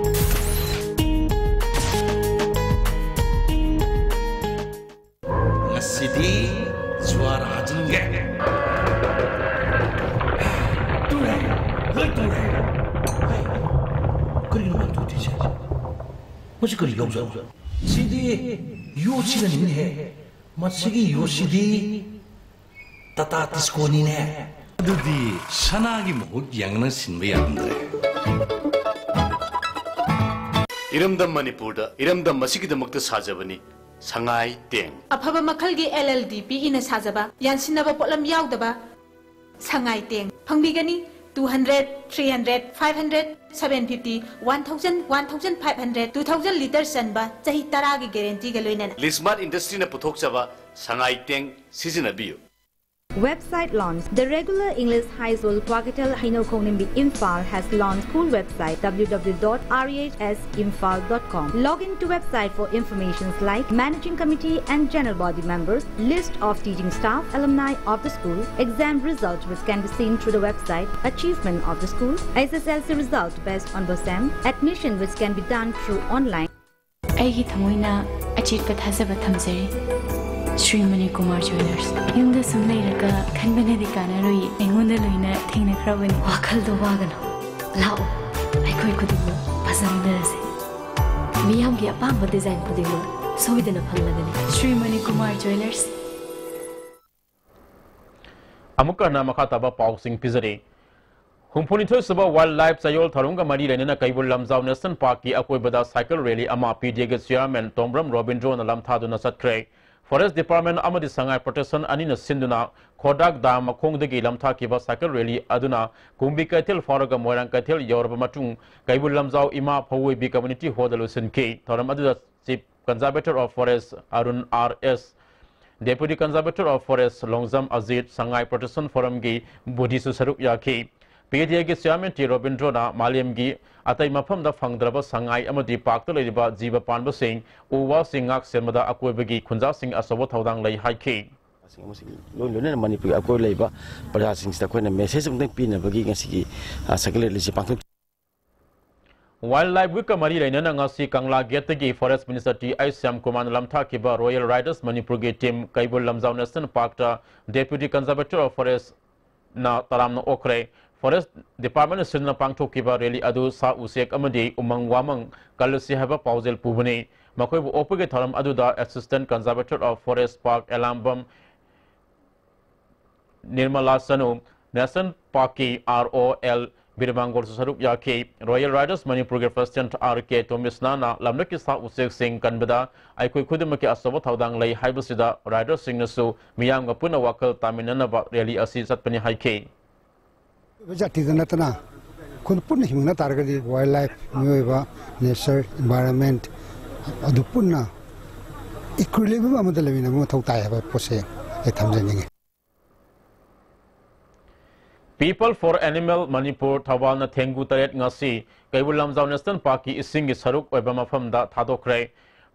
ꯉꯁꯤꯗꯤ ꯖꯨꯋꯥꯔ ꯍꯥꯖꯤꯟꯒꯦ꯫ ꯇꯨꯔꯦ, ꯂꯣꯏ ꯇꯨꯔꯦ꯫ ꯍꯩ, ꯀꯔꯤꯅꯣ ꯃꯥ ꯇꯨꯗ꯭ꯔꯤꯁꯦ? ꯃꯁꯤ ꯀꯔꯤ ꯌꯥꯎꯖꯥꯠꯅꯣ? ꯁꯤꯗꯤ ꯌꯣꯠꯁꯤꯅꯅꯤꯅꯦꯍꯦ꯫ ꯃꯁꯤꯒꯤ ꯌꯣꯠꯁꯤꯗꯤ ꯇꯥꯇꯥ ꯇꯤꯁꯀꯣꯅꯤꯅꯦ꯫ ꯑꯗꯨꯗꯤ ꯁꯅꯥꯒꯤ ꯃꯍꯨꯠ ꯌꯦꯡꯅ ꯁꯤꯟꯕ ꯌꯥꯔꯝꯗ꯭ꯔꯦ꯫ ꯏꯔꯝꯗꯝ ꯃꯅꯤꯄꯨꯔꯗ ꯏꯔꯝꯗꯝ ꯑꯁꯤꯒꯤꯗꯃꯛꯇ ꯁꯥꯖꯕꯅꯤ ꯁꯉꯥꯏ ꯇꯦꯡ꯫ ꯑꯐꯕ ꯃꯈꯜꯒꯤ L L D ꯄꯤꯛꯏꯅ ꯁꯥꯖꯕ, ꯌꯥꯟꯁꯤꯟꯅꯕ ꯄꯣꯠꯂꯝ ꯌꯥꯎꯗꯕ ꯁꯉꯥꯏ ꯇꯦꯡ ꯐꯪꯕꯤꯒꯅꯤ꯫ Two hundred, three hundred, five hundred, seven fifty, one thousand, one thousand five hundred, two thousand litre ꯆꯟꯕ ꯆꯍꯤ ꯇꯔꯥꯒꯤ guaranteeꯒ ꯂꯣꯏꯅꯅ꯫ ꯂꯤꯁꯃꯥꯔꯠ ꯏꯟꯗꯁꯇ꯭ꯔꯤꯅ ꯄꯨꯊꯣꯛꯆꯕ ꯁꯉꯥꯏ ꯇꯦꯡ ꯁꯤꯖꯤꯟꯅꯕꯤꯌꯨ꯫ Website launch. The regular English High School, Kwakitel, Heinoukhong Nimbi, Imphal has launched school website W W W dot R E H S imphal dot com. Log in to website for informations like managing committee and general body members, list of teaching staff, alumni of the school, exam results which can be seen through the website, achievement of the school, S S L C result based on BOSEM, admission which can be done through online. ꯑꯩꯒꯤ ꯊꯃꯣꯏꯅ ꯑꯆꯦꯠꯄ ꯊꯥꯖꯕ ꯊꯝꯖꯔꯤ꯫ ꯁ꯭ꯔꯤ ꯃꯅꯤꯀꯨꯃꯥꯔ ꯖ꯭ꯋꯦꯂꯔꯁ꯫ ꯌꯨꯝꯗ ꯁꯨꯝ ꯂꯩꯔꯒ ꯈꯟꯕꯅꯗꯤ ꯀꯥꯟꯅꯔꯣꯏꯌꯦ꯫ ꯑꯩꯉꯣꯟꯗ ꯂꯣꯏꯅ ꯊꯦꯡꯅꯈ꯭ꯔꯕꯅꯤ꯫ ꯋꯥꯈꯜꯗꯣ ꯋꯥꯒꯅꯨ꯫ ꯂꯥꯛꯑꯣ, ꯑꯩꯈꯣꯏ ꯈꯨꯗꯤꯡꯃꯛ ꯐꯖꯃꯤꯟꯅꯔꯁꯦ꯫ ꯃꯤꯌꯥꯝꯒꯤ ꯑꯄꯥꯝꯕ ꯗꯤꯖꯥꯏꯟ ꯈꯨꯗꯤꯡꯃꯛ ꯁꯣꯏꯗꯅ ꯐꯪꯂꯒꯅꯤ꯫ ꯁ꯭ꯔꯤ ꯃꯅꯤꯀꯨꯃꯥꯔ ꯖ꯭ꯋꯦꯂꯔꯁ꯫ ꯑꯃꯨꯛꯀ ꯍꯟꯅ ꯃꯈꯥ ꯇꯥꯕ ꯄꯥꯎꯁꯤꯡ ꯄꯤꯖꯔꯤ꯫ ꯍꯨꯝꯐꯨꯅꯤꯊꯣꯏ ꯁꯨꯕ ꯋꯥꯏꯜꯗ ꯂꯥꯏꯐ ꯆꯌꯣꯜ ꯊꯧꯔꯝꯒ ꯃꯔꯤ ꯂꯩꯅꯅ ꯀꯩꯕꯨꯜ ꯂꯝꯖꯥꯎ ꯅꯦꯁꯅꯦꯜ ꯄꯥꯔꯛꯀꯤ ꯑꯀꯣꯏꯕꯗ ꯁꯥꯏꯀꯜ ꯔꯦꯂꯤ ꯑꯃ ꯄꯤ ꯗꯤ ꯑꯦꯒꯤ ꯆꯤꯌꯥꯔꯃꯦꯟ ꯇꯣꯝꯕ꯭ꯔꯝ ꯔꯣꯕꯤꯟꯗ꯭ꯔꯣꯅ ꯂꯝꯊꯥꯗꯨꯅ ꯆꯠꯈ꯭ꯔꯦ꯫ ꯐꯣꯔꯦꯁ ꯗꯤꯄꯥꯔꯠꯃꯦꯟ ꯑꯃꯗꯤ ꯁꯉꯥꯏ ꯄ꯭ꯔꯣꯇꯦꯛꯁꯟ ꯑꯅꯤꯅ ꯁꯤꯟꯗꯨꯅ ꯈꯣꯗꯥꯛ ꯗꯥꯝ ꯃꯈꯣꯡꯗꯒꯤ ꯂꯝꯊꯥꯈꯤꯕ ꯁꯥꯏꯀꯜ ꯔꯦꯂꯤ ꯑꯗꯨꯅ ꯀꯨꯝꯕꯤ ꯀꯩꯊꯦꯜ ꯐꯥꯎꯔꯒ ꯃꯣꯏꯔꯥꯡ ꯀꯩꯊꯦꯜ ꯌꯧꯔꯕ ꯃꯇꯨꯡ ꯀꯩꯕꯨꯜ ꯂꯝꯖꯥꯎ ꯏꯃꯥ ꯐꯧꯑꯣꯏꯕꯤ ꯀꯝꯃ꯭ꯌꯨꯅꯤꯇꯤ ꯍꯣꯜꯗ ꯂꯣꯏꯁꯤꯟꯈꯤ꯫ ꯊꯧꯔꯝ ꯑꯗꯨꯗ chief conservator of forest Arun R S, deputy conservator of forest Longjam Ajit, Sangai protection ꯐꯣꯔꯝꯒꯤ ꯕꯨꯙꯤꯁꯨ ꯁꯔꯨꯛ ꯌꯥꯈꯤ꯫ ꯄꯤ ꯑꯦ ꯗꯤ ꯑꯦꯒꯤ ꯆꯤꯌꯥꯔꯃꯦꯟ ꯇꯤ ꯔꯣꯕꯤꯟꯗ꯭ꯔꯣꯅ ꯃꯥꯂꯦꯝꯒꯤ ꯑꯇꯩ ꯃꯐꯝꯗ ꯐꯪꯗ꯭ꯔꯕ ꯁꯉꯥꯏ ꯑꯃꯗꯤ ꯄꯥꯔꯛꯇ ꯂꯩꯔꯤꯕ ꯖꯤꯕ ꯄꯥꯟꯕꯁꯤꯡ, ꯎ ꯋꯥꯁꯤꯡ ꯉꯥꯛ ꯁꯦꯟꯕꯗ ꯑꯀꯣꯏꯕꯒꯤ ꯈꯨꯟꯖꯥꯁꯤꯡ ꯑꯆꯧꯕ ꯊꯧꯗꯥꯡ ꯂꯩ ꯍꯥꯏꯈꯤ꯫ ꯑꯃꯁꯨꯡ ꯂꯣꯏ ꯂꯣꯏꯅꯅ ꯃꯅꯤꯄꯨꯔꯒꯤ ꯑꯀꯣꯏꯕ ꯂꯩꯕ ꯄ꯭ꯔꯖꯥꯁꯤꯡꯁꯤꯗ ꯑꯩꯈꯣꯏꯅ ꯃꯦꯁꯦꯖ ꯑꯃꯇꯪ ꯄꯤꯅꯕꯒꯤ ꯉꯁꯤꯒꯤ, ꯑ, ꯁꯥꯏꯀꯜ ꯔꯦꯂꯤꯁꯤ ꯄꯥꯡꯊꯣꯛ꯫ ꯋꯥꯏꯜꯗ ꯂꯥꯏꯐ ꯋꯤꯛꯀ ꯃꯔꯤ ꯂꯩꯅꯅ ꯉꯁꯤ ꯀꯪꯂꯥ ꯒꯦꯠꯇꯒꯤ ꯐꯣꯔꯦꯁ ꯃꯤꯅꯤꯁꯇꯔ ꯇꯤ ꯑꯩꯆ ꯁ꯭ꯌꯥꯝꯀꯨꯃꯥꯔꯅ ꯂꯝꯊꯥꯈꯤꯕ ꯔꯣꯌꯦꯜ ꯔꯥꯏꯗꯔꯁ ꯃꯅꯤꯄꯨꯔꯒꯤ ꯇꯤꯝ ꯀꯩꯕꯨꯜ ꯂꯝꯖꯥꯎ ꯅꯦꯁꯅꯦꯜ ꯄꯥꯔꯛꯇ ꯗꯦꯄ꯭ꯌꯨꯇꯤ ꯀꯟꯖꯥꯔꯕꯦꯇꯔ ꯑꯣꯐ ꯐꯣꯔꯦꯁꯅ ꯇꯔꯥꯝꯅ ꯑꯣꯛꯈ꯭ꯔꯦ꯫ ꯐꯣꯔꯦꯁ ꯗꯤꯄꯥꯔꯠꯃꯦꯟꯅ ꯁꯤꯟꯗꯨꯅ ꯄꯥꯡꯊꯣꯛꯈꯤꯕ ꯔꯦꯂꯤ ꯑꯗꯨ ꯁꯥ ꯎꯆꯦꯛ ꯑꯃꯗꯤ ꯎꯃꯪ ꯋꯥꯃꯪ ꯀꯜꯂꯁꯤ ꯍꯥꯏꯕ ꯄꯥꯎꯖꯦꯜ ꯄꯨꯕꯅꯤ꯫ ꯃꯈꯣꯏꯕꯨ ꯑꯣꯛꯄꯒꯤ ꯊꯧꯔꯝ ꯑꯗꯨꯗ assistant conservator of forest park Elambam Nirmala Sanu, national ꯄꯥꯔꯛꯀꯤ ꯑꯥꯔ ꯑꯣ ꯑꯦꯜ ꯕꯤꯔꯃꯥꯡꯒꯣꯜꯁꯨ ꯁꯔꯨꯛ ꯌꯥꯈꯤ꯫ ꯔꯣꯌꯦꯜ ꯔꯥꯏꯗꯔꯁ ꯃꯅꯤꯄꯨꯔꯒꯤ ꯄ꯭ꯔꯁꯤꯗꯦꯟꯠ ꯑꯥꯔ ꯀꯦ ꯇꯣꯃꯤꯁꯅꯥꯅ ꯂꯝꯂꯛꯀꯤ ꯁꯥ ꯎꯆꯦꯛꯁꯤꯡ ꯀꯟꯕꯗ ꯑꯩꯈꯣꯏ ꯈꯨꯗꯤꯡꯃꯛꯀꯤ ꯑꯆꯧꯕ ꯊꯧꯗꯥꯡ ꯂꯩ ꯍꯥꯏꯕꯁꯤꯗ ꯔꯥꯏꯗꯔꯁꯤꯡꯅꯁꯨ ꯃꯤꯌꯥꯝꯒ ꯄꯨꯟꯅ ꯋꯥꯈꯜ ꯇꯥꯃꯤꯟꯅꯅꯕ ꯔꯦꯂꯤ ꯑꯁꯤ ꯆꯠꯄꯅꯤ ꯍꯥꯏꯈꯤ꯫ ꯃꯤꯑꯣꯏꯕ ꯖꯥꯇꯤꯗ ꯅꯠꯇꯅ ꯑꯩꯈꯣꯏꯅ ꯄꯨꯟꯅ ꯍꯤꯡꯃꯤꯟꯅ ꯇꯥꯔꯒꯗꯤ ꯋꯥꯏꯜꯗ ꯂꯥꯏꯐ, ꯃꯤꯑꯣꯏꯕ, ꯅꯦꯆꯔ, ꯏꯟꯚꯥꯏꯔꯟꯃꯦꯟꯠ ꯑꯗꯨ ꯄꯨꯟꯅ ꯏꯀ꯭ꯋꯤꯂꯤꯕ꯭ꯔꯤꯌꯝ ꯑꯃꯗ ꯂꯩꯃꯤꯟꯅꯕ ꯃꯊꯧ ꯇꯥꯏ ꯍꯥꯏꯕ ꯄꯣꯠꯁꯦ ꯑꯩ ꯊꯝꯖꯅꯤꯡꯉꯤ꯫ People for Animal ꯃꯅꯤꯄꯨꯔ ꯊꯧꯕꯥꯜꯅ ꯊꯦꯡꯒꯨ ꯇꯔꯦꯠ ꯉꯁꯤ ꯀꯩꯕꯨꯜ ꯂꯝꯖꯥꯎ ꯅꯦꯁꯅꯦꯜ ꯄꯥꯔꯛꯀꯤ ꯏꯁꯤꯡꯒꯤ ꯁꯔꯨꯛ ꯑꯣꯏꯕ ꯃꯐꯝꯗ ꯊꯥꯗꯣꯛꯈ꯭ꯔꯦ꯫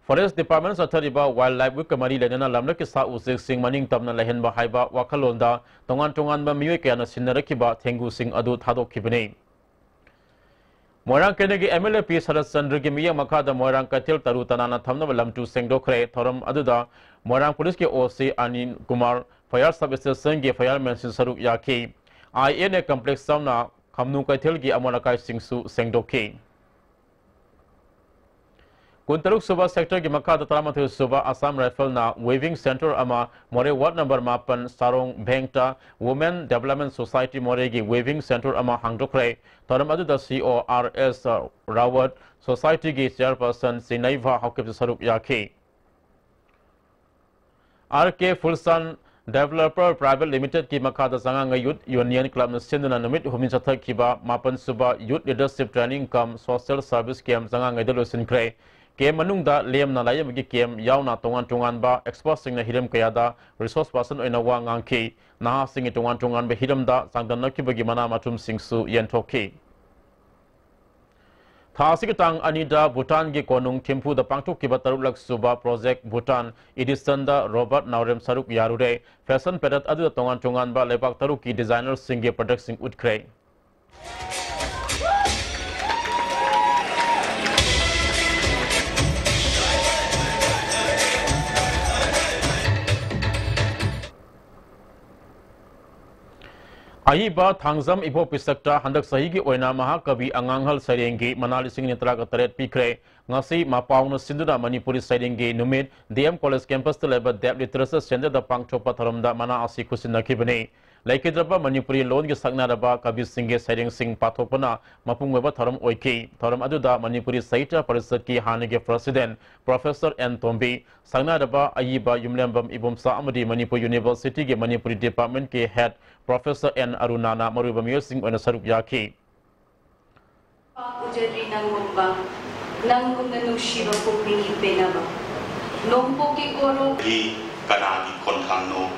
ꯐꯣꯔꯦꯁ ꯗꯤꯄꯥꯔꯠꯃꯦꯟꯅ ꯆꯠꯊꯔꯤꯕ ꯋꯥꯏꯜꯗ ꯂꯥꯏꯐ ꯋꯤꯛꯀ ꯃꯔꯤ ꯂꯩꯅꯅ ꯂꯝꯂꯛꯀꯤ ꯁꯥ ꯎꯆꯦꯛꯁꯤꯡ ꯃꯅꯤꯡ ꯇꯝꯅ ꯂꯩꯍꯟꯕ ꯍꯥꯏꯕ ꯋꯥꯈꯜꯂꯣꯟꯗ ꯇꯣꯉꯥꯟ ꯇꯣꯉꯥꯟꯕ ꯃꯤꯑꯣꯏ ꯀꯌꯥꯅ ꯁꯤꯟꯅꯔꯛꯈꯤꯕ ꯊꯦꯡꯒꯨꯁꯤꯡ ꯑꯗꯨ ꯊꯥꯗꯣꯛꯈꯤꯕꯅꯤ꯫ ꯃꯣꯏꯔꯥꯡ ꯀꯦꯟꯗ꯭ꯔꯒꯤ ꯑꯦꯝ ꯑꯦꯜ ꯑꯦ ꯄꯤ ꯁꯔꯠ ꯆꯟꯗ꯭ꯔꯒꯤ ꯃꯤꯠꯌꯦꯡ ꯃꯈꯥꯗ ꯃꯣꯏꯔꯥꯡ ꯀꯩꯊꯦꯜ ꯇꯔꯨ ꯇꯅꯥꯟꯅ ꯊꯝꯅꯕ ꯂꯝ ꯇꯨ ꯁꯦꯡꯗꯣꯛꯈ꯭ꯔꯦ꯫ ꯊꯧꯔꯝ ꯑꯗꯨꯗ ꯃꯣꯏꯔꯥꯡ ꯄꯨꯂꯤꯁꯀꯤ ꯑꯣ ꯁꯤ ꯑꯅꯤꯜ ꯀꯨꯃꯥꯔ, ꯐꯌꯥꯔ ꯁꯕ ꯁ꯭ꯇꯦꯁꯟꯒꯤ ꯐꯌꯥꯔꯃꯦꯟꯁꯤꯡ ꯁꯔꯨꯛ ꯌꯥꯈꯤ꯫ ꯑꯥꯏ ꯑꯦꯟ ꯑꯦ ꯀꯝꯄ꯭ꯂꯦꯛꯁ ꯌꯥꯎꯅ ꯈꯝꯅꯨ ꯀꯩꯊꯦꯜꯒꯤ ꯑꯃꯣꯠ ꯑꯀꯥꯏꯁꯤꯡꯁꯨ ꯁꯦꯡꯗꯣꯛꯈꯤ꯫ ꯀꯨꯟꯇꯔꯨꯛ ꯁꯨꯕ ꯁꯦꯛꯇꯔꯒꯤ ꯃꯈꯥꯗ ꯇꯔꯥꯃꯥꯊꯣꯏ ꯁꯨꯕ ꯑꯁꯥꯝ ꯔꯥꯏꯐꯜꯅ ꯋꯦꯚꯤꯡ ꯁꯦꯟꯇꯔ ꯑꯃ ꯃꯣꯔꯦ ꯋꯥꯔꯗ ꯅꯝꯕꯔ ꯃꯥꯄꯟ ꯁꯥꯔꯣꯡ ꯚꯦꯡꯇ ꯋꯨꯃꯦꯟ ꯗꯦꯕꯂꯞꯃꯦꯟ ꯁꯣꯁꯥꯏꯇꯤ ꯃꯣꯔꯦꯒꯤ ꯋꯦꯚꯤꯡ ꯁꯦꯟꯇꯔ ꯑꯃ ꯍꯥꯡꯗꯣꯛꯈ꯭ꯔꯦ꯫ ꯊꯧꯔꯝ ꯑꯗꯨꯗ ꯁꯤ ꯑꯣ ꯑꯥꯔ ꯑꯦꯁ ꯔꯥꯋꯠ, ꯁꯣꯁꯥꯏꯇꯤꯒꯤ ꯆꯦꯌꯔꯄꯔꯁꯟ ꯆꯤꯅꯩꯚꯥ ꯍꯥꯎꯀꯤꯞꯁꯨ ꯁꯔꯨꯛ ꯌꯥꯈꯤ꯫ ꯑꯥꯔ ꯀꯦ ꯐꯨꯜꯁꯥꯟ ꯗꯦꯕꯂꯄꯔ ꯄ꯭ꯔꯥꯏꯚꯦꯠ ꯂꯤꯃꯤꯇꯦꯗꯀꯤ ꯃꯈꯥꯗ ꯆꯉꯥꯡꯉꯩ ꯌꯨꯠ ꯌꯨꯅꯤꯌꯟ ꯀ꯭ꯂꯕꯅ ꯁꯤꯟꯗꯨꯅ ꯅꯨꯃꯤꯠ ꯍꯨꯝꯅꯤ ꯆꯠꯊꯈꯤꯕ ꯃꯥꯄꯟ ꯁꯨꯕ ꯌꯨꯠ ꯂꯤꯗꯔꯁꯤꯞ ꯇ꯭ꯔꯦꯅꯤꯡ ꯀꯝ ꯁꯣꯁꯤꯌꯦꯜ ꯁꯔꯚꯤꯁ ꯀꯦꯝꯞ ꯆꯉꯥꯡꯉꯩꯗ ꯂꯣꯏꯁꯤꯟꯈ꯭ꯔꯦ꯫ ꯀꯦꯝꯞ ꯃꯅꯨꯡꯗ ꯂꯦꯝꯅ ꯂꯥꯏꯌꯦꯡꯕꯒꯤ ꯀꯦꯝꯞ ꯌꯥꯎꯅ ꯇꯣꯉꯥꯟ ꯇꯣꯉꯥꯟꯕ ꯑꯦꯛꯁꯄꯔꯠꯁꯤꯡꯅ ꯍꯤꯔꯝ ꯀꯌꯥꯗ ꯔꯤꯁꯣꯔꯁ ꯄꯔꯁꯟ ꯑꯣꯏꯅ ꯋꯥ ꯉꯥꯡꯈꯤ꯫ ꯅꯍꯥꯁꯤꯡꯒꯤ ꯇꯣꯉꯥꯟ ꯇꯣꯉꯥꯟꯕ ꯍꯤꯔꯝꯗ ꯆꯥꯡꯗꯝꯅꯈꯤꯕꯒꯤ ꯃꯅꯥ ꯃꯊꯨꯝꯁꯤꯡꯁꯨ ꯌꯦꯟꯊꯣꯛꯈꯤ꯫ ꯊꯥ ꯑꯁꯤꯒꯤ ꯇꯥꯡ ꯑꯅꯤꯗ ꯚꯨꯇꯥꯟꯒꯤ ꯀꯣꯅꯨꯡ ꯊꯤꯝꯐꯨꯗ ꯄꯥꯡꯊꯣꯛꯈꯤꯕ ꯇꯔꯨꯛꯂꯛ ꯁꯨꯕ ꯄ꯭ꯔꯣꯖꯦꯛ ꯚꯨꯇꯥꯟ ꯏꯗꯤꯁꯟꯗ ꯔꯣꯕꯥꯔꯠ ꯅꯥꯎꯔꯦꯝ ꯁꯔꯨꯛ ꯌꯥꯔꯨꯔꯦ꯫ ꯐꯦꯁꯟ ꯄꯦꯔꯦꯗ ꯑꯗꯨꯗ ꯇꯣꯉꯥꯟ ꯇꯣꯉꯥꯟꯕ ꯂꯩꯕꯥꯛ ꯇꯔꯨꯛꯀꯤ ꯗꯤꯖꯥꯏꯅꯔꯁꯤꯡꯒꯤ ꯄ꯭ꯔꯗꯛꯁꯤꯡ ꯎꯠꯈ꯭ꯔꯦ꯫ ꯑꯏꯕ ꯊꯥꯡꯖꯝ ꯏꯕꯣꯕꯤ ꯁꯛꯇ ꯍꯟꯗꯛ ꯆꯍꯤꯒꯤ ꯑꯣꯏꯅ ꯃꯍꯥꯀꯕꯤ ꯑꯉꯥꯡꯍꯜ ꯁꯩꯔꯦꯡꯒꯤ ꯃꯅꯥ ꯂꯤꯁꯤꯡ ꯑꯅꯤ ꯇꯔꯥꯒ ꯇꯔꯦꯠ ꯄꯤꯈ꯭ꯔꯦ꯫ ꯉꯁꯤ ꯃꯄꯥꯎꯅ ꯁꯤꯟꯗꯨꯅ ꯃꯅꯤꯄꯨꯔꯤ ꯁꯩꯔꯦꯡꯒꯤ ꯅꯨꯃꯤꯠ ꯗꯤ ꯑꯦꯝ ꯀꯣꯂꯦꯖ ꯀꯦꯝꯄꯁꯇ ꯂꯩꯕ ꯗꯦꯕ ꯂꯤꯇꯔꯦꯆꯔ ꯁꯦꯟꯇꯔꯗ ꯄꯥꯡꯊꯣꯛꯄ ꯊꯧꯔꯝꯗ ꯃꯅꯥ ꯑꯁꯤ ꯈꯨꯠꯁꯤꯟꯅꯈꯤꯕꯅꯤ꯫ ꯂꯩꯈꯤꯗ꯭ꯔꯕ ꯃꯅꯤꯄꯨꯔꯤ ꯂꯣꯟꯒꯤ ꯁꯛꯅꯔꯕ ꯀꯕꯤꯁꯤꯡꯒꯤ ꯁꯩꯔꯦꯡꯁꯤꯡ ꯄꯥꯊꯣꯛꯄꯅ ꯃꯄꯨꯡ ꯑꯣꯏꯕ ꯊꯧꯔꯝ ꯑꯣꯏꯈꯤ꯫ ꯊꯧꯔꯝ ꯑꯗꯨꯗ ꯃꯅꯤꯄꯨꯔꯤ ꯁꯥꯍꯤꯇ꯭ꯌ ꯄꯔꯤꯁꯠꯀꯤ ꯍꯥꯟꯅꯒꯤ ꯄ꯭ꯔꯁꯤꯗꯦꯟꯠ ꯄ꯭ꯔꯣꯐꯦꯁꯔ ꯑꯦꯟ ꯇꯣꯝꯕꯤ, ꯁꯛꯅꯥꯏꯔꯕ ꯑꯏꯕ ꯌꯨꯝꯂꯦꯝꯕꯝ ꯏꯕꯣꯝꯆꯥ ꯑꯃꯗꯤ ꯃꯅꯤꯄꯨꯔ ꯌꯨꯅꯤꯚꯔꯁꯤꯇꯤꯒꯤ ꯃꯅꯤꯄꯨꯔꯤ ꯗꯤꯄꯥꯔꯠꯃꯦꯟꯠꯀꯤ ꯍꯦꯗ ꯄ꯭ꯔꯣꯐꯦꯁꯔ ꯑꯦꯟ ꯑꯔꯨꯅꯥꯅ ꯃꯔꯨꯑꯣꯏꯕ ꯃꯤꯑꯣꯏꯁꯤꯡ ꯑꯣꯏꯅ ꯁꯔꯨꯛ ꯌꯥꯈꯤ꯫ ꯄꯥꯝꯖꯗ꯭ꯔꯤ ꯅꯪꯒꯨꯝꯕ, ꯅꯪꯒꯨꯝꯅ ꯅꯨꯡꯁꯤꯕ ꯄꯨꯛꯅꯤꯡꯒꯤ ꯄꯦꯟꯅꯕ꯫ ꯅꯣꯡꯄꯣꯛꯀꯤ ꯀꯣꯔꯣ ꯀꯅꯥꯒꯤ ꯈꯣꯟꯊꯥꯡꯅꯣ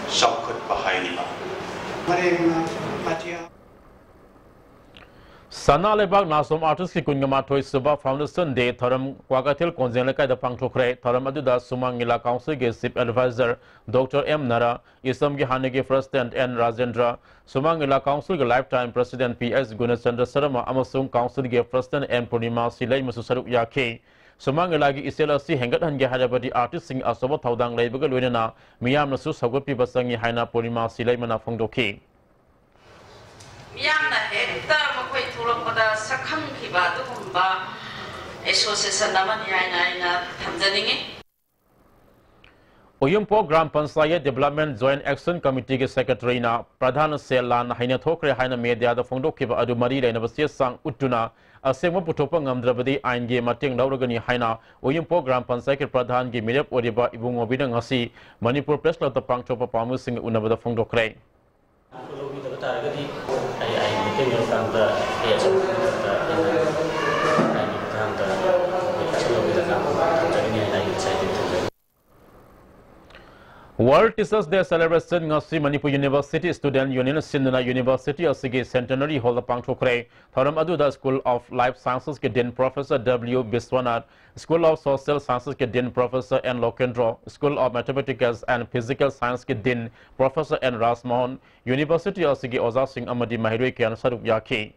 ꯆꯥꯎꯈꯠꯄ ꯍꯥꯏꯔꯤꯕ? ꯃꯔꯦꯡꯅ ꯑꯇꯤꯌꯥ ꯁꯅꯥ ꯂꯩꯕꯥꯛ ꯅꯥꯁꯣꯝ ꯑꯥꯔꯇꯤꯁꯀꯤ ꯀꯨꯟꯒ ꯃꯥꯊꯣꯏ ꯁꯨꯕ Foundation Day ꯊꯧꯔꯝ ꯀ꯭ꯋꯥꯀꯩꯊꯦꯜ ꯀꯣꯟꯖꯦꯡ ꯂꯩꯀꯥꯏꯗ ꯄꯥꯡꯊꯣꯛꯈ꯭ꯔꯦ꯫ ꯊꯧꯔꯝ ꯑꯗꯨꯗ ꯁꯨꯃꯥꯡ ꯂꯤꯂꯥ ꯀꯥꯎꯟꯁꯤꯜꯒꯤ Chief Advisor Doctor ꯑꯦꯝ ꯅꯔꯥ, ꯏꯁꯝꯒꯤ ꯍꯥꯟꯅꯒꯤ President ꯑꯦꯟ ꯔꯥꯖꯦꯟꯗ꯭ꯔ, ꯁꯨꯃꯥꯡ ꯂꯤꯂꯥ ꯀꯥꯎꯟꯁꯤꯜꯒꯤ Lifetime President P S ꯒꯨꯅꯆꯟꯗ꯭ꯔ Sharma ꯑꯃꯁꯨꯡ ꯀꯥꯎꯟꯁꯤꯜꯒꯤ President ꯑꯦꯟ ꯄꯨꯔꯅꯤꯃꯥ ꯁꯤꯂꯩꯃꯁꯨ ꯁꯔꯨꯛ ꯌꯥꯈꯤ꯫ ꯁꯨꯃꯥꯡ ꯂꯤꯂꯥꯒꯤ ꯏꯆꯦꯜ ꯑꯁꯤ ꯍꯦꯟꯒꯠꯍꯟꯒꯦ ꯍꯥꯏꯔꯕꯗꯤ ꯑꯥꯔꯇꯤꯁꯁꯤꯡ ꯑꯆꯧꯕ ꯊꯧꯗꯥꯡ ꯂꯩꯕꯒ ꯂꯣꯏꯅꯅ ꯃꯤꯌꯥꯝꯅꯁꯨ ꯁꯧꯒꯠꯄꯤꯕ ꯆꯪꯏ ꯍꯥꯏꯅ ꯄꯨꯔꯅꯤꯃꯥ ꯁꯤꯂꯩꯃꯅ ꯐꯣꯡꯗꯣꯛꯈꯤ꯫ ꯃꯤꯌꯥꯝꯅ ꯍꯦꯛꯇ ꯃꯈꯣꯏ ꯊꯣꯛꯂꯛꯄꯗ ꯁꯛꯈꯪꯈꯤꯕ ꯑꯗꯨꯒꯨꯝꯕ association ꯑꯃꯅꯤ ꯍꯥꯏꯅ ꯑꯩꯅ ꯊꯝꯖꯅꯤꯡꯉꯤ꯫ Uyumpok gram panchayat Development Joint Action Committeeꯒꯤ Secretaryꯅ ꯄ꯭ꯔꯙꯥꯟꯅ ꯁꯦꯜ ꯂꯥꯟꯅ ꯍꯩꯅ ꯊꯣꯛꯈ꯭ꯔꯦ ꯍꯥꯏꯅ mediaꯗ ꯐꯣꯡꯗꯣꯛꯈꯤꯕ ꯑꯗꯨ ꯃꯔꯤ ꯂꯩꯅꯕ ꯆꯦ ꯆꯥꯡ ꯎꯠꯇꯨꯅ ꯑꯁꯦꯡꯕ ꯄꯨꯊꯣꯛꯄ ꯉꯝꯗ꯭ꯔꯕꯗꯤ ꯑꯥꯏꯟꯒꯤ ꯃꯇꯦꯡ ꯂꯧꯔꯒꯅꯤ ꯍꯥꯏꯅ ꯎꯌꯨꯝꯄꯣꯛ ꯒ꯭ꯔꯥꯝ ꯄꯟꯆꯥꯌꯠꯀꯤ ꯄ꯭ꯔꯙꯥꯟꯒꯤ ꯃꯤꯔꯦꯞ ꯑꯣꯏꯔꯤꯕ ꯏꯕꯨꯡꯉꯣꯕꯤꯅ ꯉꯁꯤ ꯃꯅꯤꯄꯨꯔ Press Clubꯇ ꯄꯥꯡꯊꯣꯛꯄ ꯄꯥꯎꯃꯤꯁꯤꯡꯒ ꯎꯅꯕꯗ ꯐꯣꯡꯗꯣꯛꯈ꯭ꯔꯦ꯫ ꯂꯧꯕꯤꯗꯕ ꯇꯥꯔꯒꯗꯤ ꯑꯩ ꯑꯥꯏꯟꯒꯤ ꯃꯇꯦꯡ ꯂꯧꯔꯀꯥꯟꯗ ꯑꯩ ꯑꯆꯧꯕ ꯃꯇꯝꯗ ꯑꯩꯅ ꯑꯥꯏꯟꯒꯤ ꯈꯨꯠꯊꯥꯡꯗ action ꯂꯧꯕꯤꯗꯅ ꯊꯝꯖꯒꯅꯤ ꯍꯥꯏꯅ ꯑꯩ ꯉꯁꯥꯏꯗꯒꯤ ꯊꯝꯖꯔꯤ꯫ World Teachers Day celebration ꯉꯁꯤ ꯃꯅꯤꯄꯨꯔ University Student Union ꯁꯤꯟꯗꯨꯅ university ꯑꯁꯤꯒꯤ Centenary Hallꯗ ꯄꯥꯡꯊꯣꯛꯈ꯭ꯔꯦ꯫ ꯊꯧꯔꯝ ꯑꯗꯨꯗ School of Life Scienceꯀꯤ Dean Professor W Biswanath, School of Social Scienceꯀꯤ Dean Professor N Lokendro, School of Mathematics and Physical Scienceꯀꯤ Dean Professor N Rajmohan, university ꯑꯁꯤꯒꯤ ꯑꯣꯖꯥꯁꯤꯡ ꯑꯃꯗꯤ ꯃꯍꯩꯔꯣꯏ ꯀꯌꯥꯅ ꯁꯔꯨꯛ ꯌꯥꯈꯤ꯫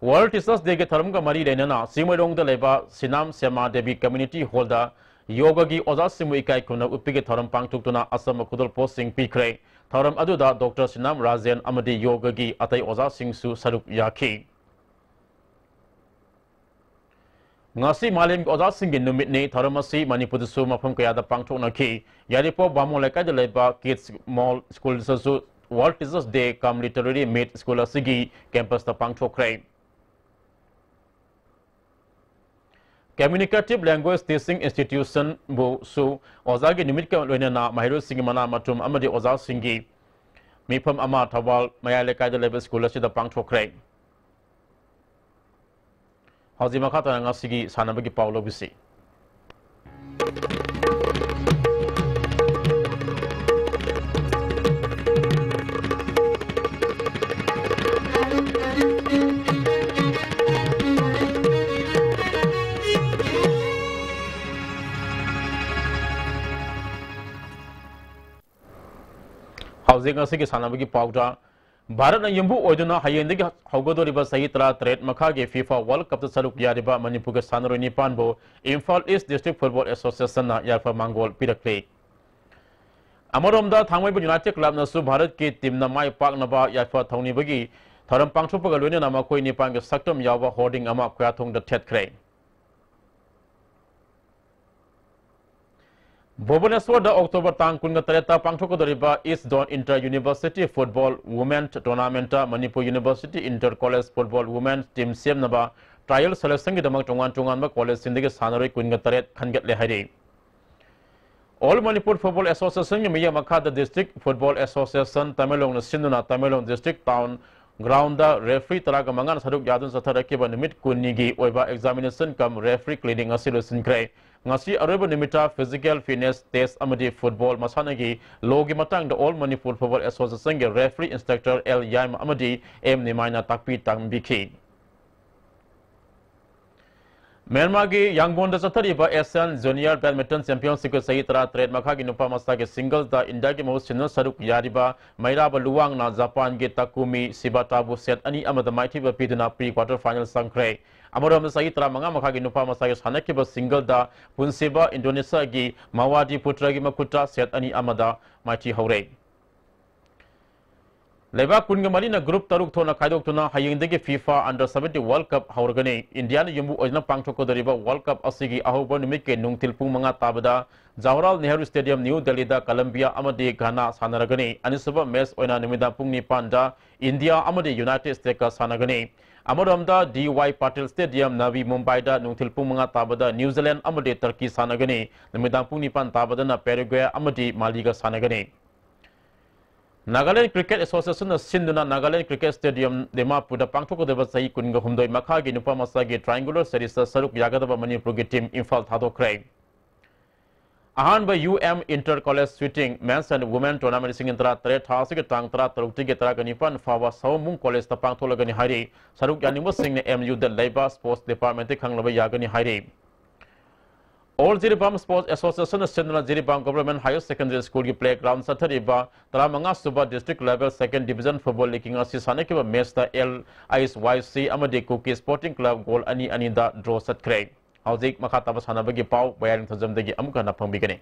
World Teachers Dayꯒꯤ ꯊꯧꯔꯝꯒ ꯃꯔꯤ ꯂꯩꯅꯅ ꯆꯤꯡꯃꯩꯔꯣꯡꯗ ꯂꯩꯕ ꯁꯤꯅꯥꯝ ꯁꯦꯃꯥ ꯗꯦꯕꯤ Community Hallꯗ ꯌꯣꯒꯒꯤ ꯑꯣꯖꯥꯁꯤꯡꯕꯨ ꯏꯀꯥꯏ ꯈꯨꯝꯅꯕ ꯎꯠꯄꯒꯤ ꯊꯧꯔꯝ ꯄꯥꯡꯊꯣꯛꯇꯨꯅ ꯑꯆꯝꯕ ꯈꯨꯗꯣꯜꯄꯣꯠꯁꯤꯡ ꯄꯤꯈ꯭ꯔꯦ꯫ ꯊꯧꯔꯝ ꯑꯗꯨꯗ ꯗꯣꯛꯇꯔ ꯁꯤꯅꯥꯝ ꯔꯥꯖꯦꯟ ꯑꯃꯗꯤ ꯌꯣꯒꯒꯤ ꯑꯇꯩ ꯑꯣꯖꯥꯁꯤꯡꯁꯨ ꯁꯔꯨꯛ ꯌꯥꯈꯤ꯫ ꯉꯁꯤ ꯃꯥꯂꯦꯝꯒꯤ ꯑꯣꯖꯥꯁꯤꯡꯒꯤ ꯅꯨꯃꯤꯠꯅꯤ꯫ ꯊꯧꯔꯝ ꯑꯁꯤ ꯃꯅꯤꯄꯨꯔꯗꯁꯨ ꯃꯐꯝ ꯀꯌꯥꯗ ꯄꯥꯡꯊꯣꯛꯅꯈꯤ꯫ ꯌꯥꯏꯔꯤꯄꯣꯛ ꯕꯥꯃꯣꯟ ꯂꯩꯀꯥꯏꯗ ꯂꯩꯕ Kids Mall Schoolꯗꯁꯨ World Teachers Day cum Literary Meet School ꯑꯁꯤꯒꯤ campusꯇ ꯄꯥꯡꯊꯣꯛꯈ꯭ꯔꯦ꯫ Communicative Language Teaching Institutionꯕꯨꯁꯨ ꯑꯣꯖꯥꯒꯤ ꯅꯨꯃꯤꯠꯀ ꯂꯣꯏꯅꯅ ꯃꯍꯩꯔꯣꯏꯁꯤꯡꯒꯤ ꯃꯅꯥ ꯃꯊꯨꯝ ꯑꯃꯗꯤ ꯑꯣꯖꯥꯁꯤꯡꯒꯤ ꯃꯤꯐꯝ ꯑꯃ ꯊꯧꯕꯥꯜ ꯃꯌꯥꯏ ꯂꯩꯀꯥꯏꯗ ꯂꯩꯕ school ꯑꯁꯤꯗ ꯄꯥꯡꯊꯣꯛꯈ꯭ꯔꯦ꯫ ꯍꯧꯖꯤꯛ ꯃꯈꯥ ꯇꯥꯅ ꯉꯁꯤꯒꯤ ꯁꯥꯟꯅꯕꯒꯤ ꯄꯥꯎ ꯂꯧꯕꯤꯁꯤ꯫ ꯍꯧꯖꯤꯛ ꯉꯁꯤꯒꯤ ꯁꯥꯟꯅꯕꯒꯤ ꯄꯥꯎꯗ, ꯚꯥꯔꯠꯅ ꯌꯨꯝꯕꯨ ꯑꯣꯏꯗꯨꯅ ꯍꯌꯦꯡꯗꯒꯤ ꯍꯧꯒꯗꯧꯔꯤꯕ ꯆꯍꯤ ꯇꯔꯥꯇꯔꯦꯠ ꯃꯈꯥꯒꯤ FIFA World Cupꯇ ꯁꯔꯨꯛ ꯌꯥꯔꯤꯕ ꯃꯅꯤꯄꯨꯔꯒꯤ ꯁꯥꯟꯅꯔꯣꯏ ꯅꯤꯄꯥꯟꯕꯨ Imphal East District Football Associationꯅ ꯌꯥꯏꯐ ꯃꯥꯡꯒꯣꯜ ꯄꯤꯔꯛꯂꯦ꯫ ꯑꯃꯔꯣꯝꯗ, ꯊꯥꯡꯃꯩꯕꯟ United Clubꯅꯁꯨ ꯚꯥꯔꯠꯀꯤ teamꯅ ꯃꯥꯏ ꯄꯥꯛꯅꯕ ꯌꯥꯏꯐ ꯊꯧꯅꯤꯕꯒꯤ ꯊꯧꯔꯝ ꯄꯥꯡꯊꯣꯛꯄꯒ ꯂꯣꯏꯅꯅ ꯃꯈꯣꯏ ꯅꯤꯄꯥꯟꯒꯤ ꯁꯛꯇꯝ ꯌꯥꯎꯕ hoarding ꯑꯃ ꯈꯨꯌꯥꯊꯣꯡꯗ ꯊꯦꯠꯈ꯭ꯔꯦ꯫ ꯚꯨꯕꯅꯦꯁ꯭ꯋꯔꯗ October ꯇꯥꯡ ꯀꯨꯟꯒ ꯇꯔꯦꯠꯇ ꯄꯥꯡꯊꯣꯛꯀꯗꯧꯔꯤꯕ East Zone Inter University Football Women Tournamentꯇ Manipur University Inter College Football Women team ꯁꯦꯝꯅꯕ trial selectionꯒꯤꯗꯃꯛ ꯇꯣꯉꯥꯟ ꯇꯣꯉꯥꯟꯕ collegeꯁꯤꯡꯗꯒꯤ ꯁꯥꯟꯅꯔꯣꯏ ꯀꯨꯟꯒ ꯇꯔꯦꯠ ꯈꯟꯒꯠꯂꯦ ꯍꯥꯏꯔꯤ꯫ All Manipur Football Associationꯒꯤ ꯃꯤꯠꯌꯦꯡ ꯃꯈꯥꯗ District Football Association ꯇꯃꯦꯡꯂꯣꯡꯅ ꯁꯤꯟꯗꯨꯅ ꯇꯃꯦꯡꯂꯣꯡ District Town Groundꯗ referee ꯇꯔꯥꯒ ꯃꯉꯥꯅ ꯁꯔꯨꯛ ꯌꯥꯗꯨꯅ ꯆꯠꯊꯔꯛꯈꯤꯕ ꯅꯨꯃꯤꯠ ꯀꯨꯟꯅꯤꯒꯤ ꯑꯣꯏꯕ examination cum referee clinic ꯉꯁꯤ ꯂꯣꯏꯁꯤꯟꯈ꯭ꯔꯦ꯫ ꯉꯁꯤ ꯑꯔꯣꯏꯕ ꯅꯨꯃꯤꯠꯇ physical fitness test ꯑꯃꯗꯤ football ꯃꯁꯥꯟꯅꯒꯤ lawꯒꯤ ꯃꯇꯥꯡꯗ All Manipur Football Associationꯒꯤ referee instructor L ꯌꯥꯏꯃ ꯑꯃꯗꯤ M ꯅꯤꯃꯥꯏꯅ ꯇꯥꯛꯄꯤ ꯇꯝꯕꯤꯈꯤ꯫ ꯃ꯭ꯌꯥꯟꯃꯥꯔꯒꯤ ꯌꯥꯡꯒꯣꯟꯗ ꯆꯠꯊꯔꯤꯕ Asian Junior Badminton Championshipꯀꯤ ꯆꯍꯤ ꯇꯔꯥꯇꯔꯦꯠ ꯃꯈꯥꯒꯤ ꯅꯨꯄꯥ ꯃꯆꯥꯒꯤ singlesꯗ ꯏꯟꯗꯤꯌꯥꯒꯤ ꯃꯍꯨꯠ ꯁꯤꯟꯗꯨꯅ ꯁꯔꯨꯛ ꯌꯥꯔꯤꯕ ꯃꯩꯔꯥꯕ ꯂꯨꯋꯥꯡꯅ ꯖꯄꯥꯟꯒꯤ ꯇꯥꯀꯨꯃꯤ ꯁꯤꯕꯥꯇꯥꯕꯨ set ꯑꯅꯤ ꯑꯃꯗ ꯃꯥꯏꯊꯤꯕ ꯄꯤꯗꯨꯅ pre quarter final ꯆꯪꯈ꯭ꯔꯦ꯫ ꯑꯃꯔꯣꯝꯗ, ꯆꯍꯤ ꯇꯔꯥꯃꯉꯥ ꯃꯈꯥꯒꯤ ꯅꯨꯄꯥ ꯃꯆꯥꯒꯤ ꯁꯥꯟꯅꯈꯤꯕ singlesꯗ ꯄꯨꯟꯁꯤꯕ ꯏꯟꯗꯣꯅꯦꯁꯤꯌꯥꯒꯤ ꯃꯋꯥꯗꯤ ꯄꯨꯇ꯭ꯔꯒꯤ ꯃꯈꯨꯠꯇ set ꯑꯅꯤ ꯑꯃꯗ ꯃꯥꯏꯊꯤꯍꯧꯔꯦ꯫ ꯂꯩꯕꯥꯛ ꯀꯨꯟꯒ ꯃꯔꯤꯅ group ꯇꯔꯨꯛ ꯊꯣꯛꯅ ꯈꯥꯏꯗꯣꯛꯇꯨꯅ ꯍꯌꯦꯡꯗꯒꯤ FIFA Under seventeen World Cup ꯍꯧꯔꯒꯅꯤ꯫ ꯏꯟꯗꯤꯌꯥꯅ ꯌꯨꯝꯕꯨ ꯑꯣꯏꯗꯨꯅ ꯄꯥꯡꯊꯣꯛꯀꯗꯧꯔꯤꯕ World Cup ꯑꯁꯤꯒꯤ ꯑꯍꯧꯕ ꯅꯨꯃꯤꯠꯀꯤ ꯅꯨꯡꯊꯤꯜ ꯄꯨꯡ ꯃꯉꯥ ꯇꯥꯕꯗ Jawaharlal Nehru Stadium, New Delhiꯗ Colombia ꯑꯃꯗꯤ Ghana ꯁꯥꯟꯅꯔꯒꯅꯤ꯫ ꯑꯅꯤꯁꯨꯕ match ꯑꯣꯏꯅ ꯅꯨꯃꯤꯗꯥꯡ ꯄꯨꯡ ꯅꯤꯄꯥꯟꯗ ꯏꯟꯗꯤꯌꯥ ꯑꯃꯗꯤ United Statesꯀ ꯁꯥꯟꯅꯒꯅꯤ꯫ ꯑꯃꯔꯣꯝꯗ, D Y Patil Stadium, Navi Mumbaiꯗ ꯅꯨꯡꯊꯤꯜ ꯄꯨꯡ ꯃꯉꯥ ꯇꯥꯕꯗ New Zealand ꯑꯃꯗꯤ Turkey ꯁꯥꯟꯅꯒꯅꯤ꯫ ꯅꯨꯃꯤꯗꯥꯡ ꯄꯨꯡ ꯅꯤꯄꯥꯟ ꯇꯥꯕꯗꯅ Paraguay ꯑꯃꯗꯤ ꯃꯥꯂꯤꯒ ꯁꯥꯟꯅꯒꯅꯤ꯫ Nagaland Cricket Associationꯅ ꯁꯤꯟꯗꯨꯅ Nagaland Cricket Stadium ꯗꯤꯃꯥꯄꯨꯔꯗ ꯄꯥꯡꯊꯣꯛꯀꯗꯕ ꯆꯍꯤ ꯀꯨꯟꯒ ꯍꯨꯝꯗꯣꯏ ꯃꯈꯥꯒꯤ ꯅꯨꯄꯥ ꯃꯆꯥꯒꯤ triangular seriesꯇ ꯁꯔꯨꯛ ꯌꯥꯒꯗꯕ ꯃꯅꯤꯄꯨꯔꯒꯤ team ꯏꯝꯐꯥꯜ ꯊꯥꯗꯣꯛꯈ꯭ꯔꯦ꯫ ꯑꯍꯥꯟꯕ U M Inter College Shooting Men's and Women Tournamentꯁꯤꯡ ꯇꯔꯥ ꯇꯔꯦꯠ ꯊꯥ ꯑꯁꯤꯒꯤ ꯇꯥꯡ ꯇꯔꯥ ꯇꯔꯨꯛꯇꯒꯤ ꯇꯔꯥꯒ ꯅꯤꯄꯥꯟ ꯐꯥꯎꯕ ꯁꯑꯣꯝꯕꯨꯡ Collegeꯇ ꯄꯥꯡꯊꯣꯛꯂꯒꯅꯤ ꯍꯥꯏꯔꯤ꯫ ꯁꯔꯨꯛ ꯌꯥꯅꯤꯡꯕꯁꯤꯡꯅ M Uꯗ ꯂꯩꯕ Sports Departmentꯇ ꯈꯪꯅꯕ ꯌꯥꯒꯅꯤ ꯍꯥꯏꯔꯤ꯫ All Jiribam Sports Association ꯅ ꯁꯤꯟꯗꯨꯅ Jiribam Government Higher Secondary School ꯒꯤ playground ꯆꯠꯊꯔꯤꯕ ꯇꯔꯥꯃꯉꯥ ꯁꯨꯕ District Level Second Division Football League ꯉꯁꯤ ꯁꯥꯟꯅꯈꯤꯕ match ꯇ L I S Y C ꯑꯃꯗꯤ ꯀꯨꯀꯤ Sporting Club goal ꯑꯅꯤ ꯑꯅꯤꯗ draw ꯆꯠꯈ꯭ꯔꯦ꯫ ꯍꯧꯖꯤꯛ ꯃꯈꯥ ꯇꯥꯕ ꯁꯥꯟꯅꯕꯒꯤ ꯄꯥꯎ ꯕꯌꯥꯔꯤꯡ ꯊꯣꯖꯝꯗꯒꯤ ꯑꯃꯨꯛ ꯍꯟꯅ ꯐꯪꯕꯤꯒꯅꯤ꯫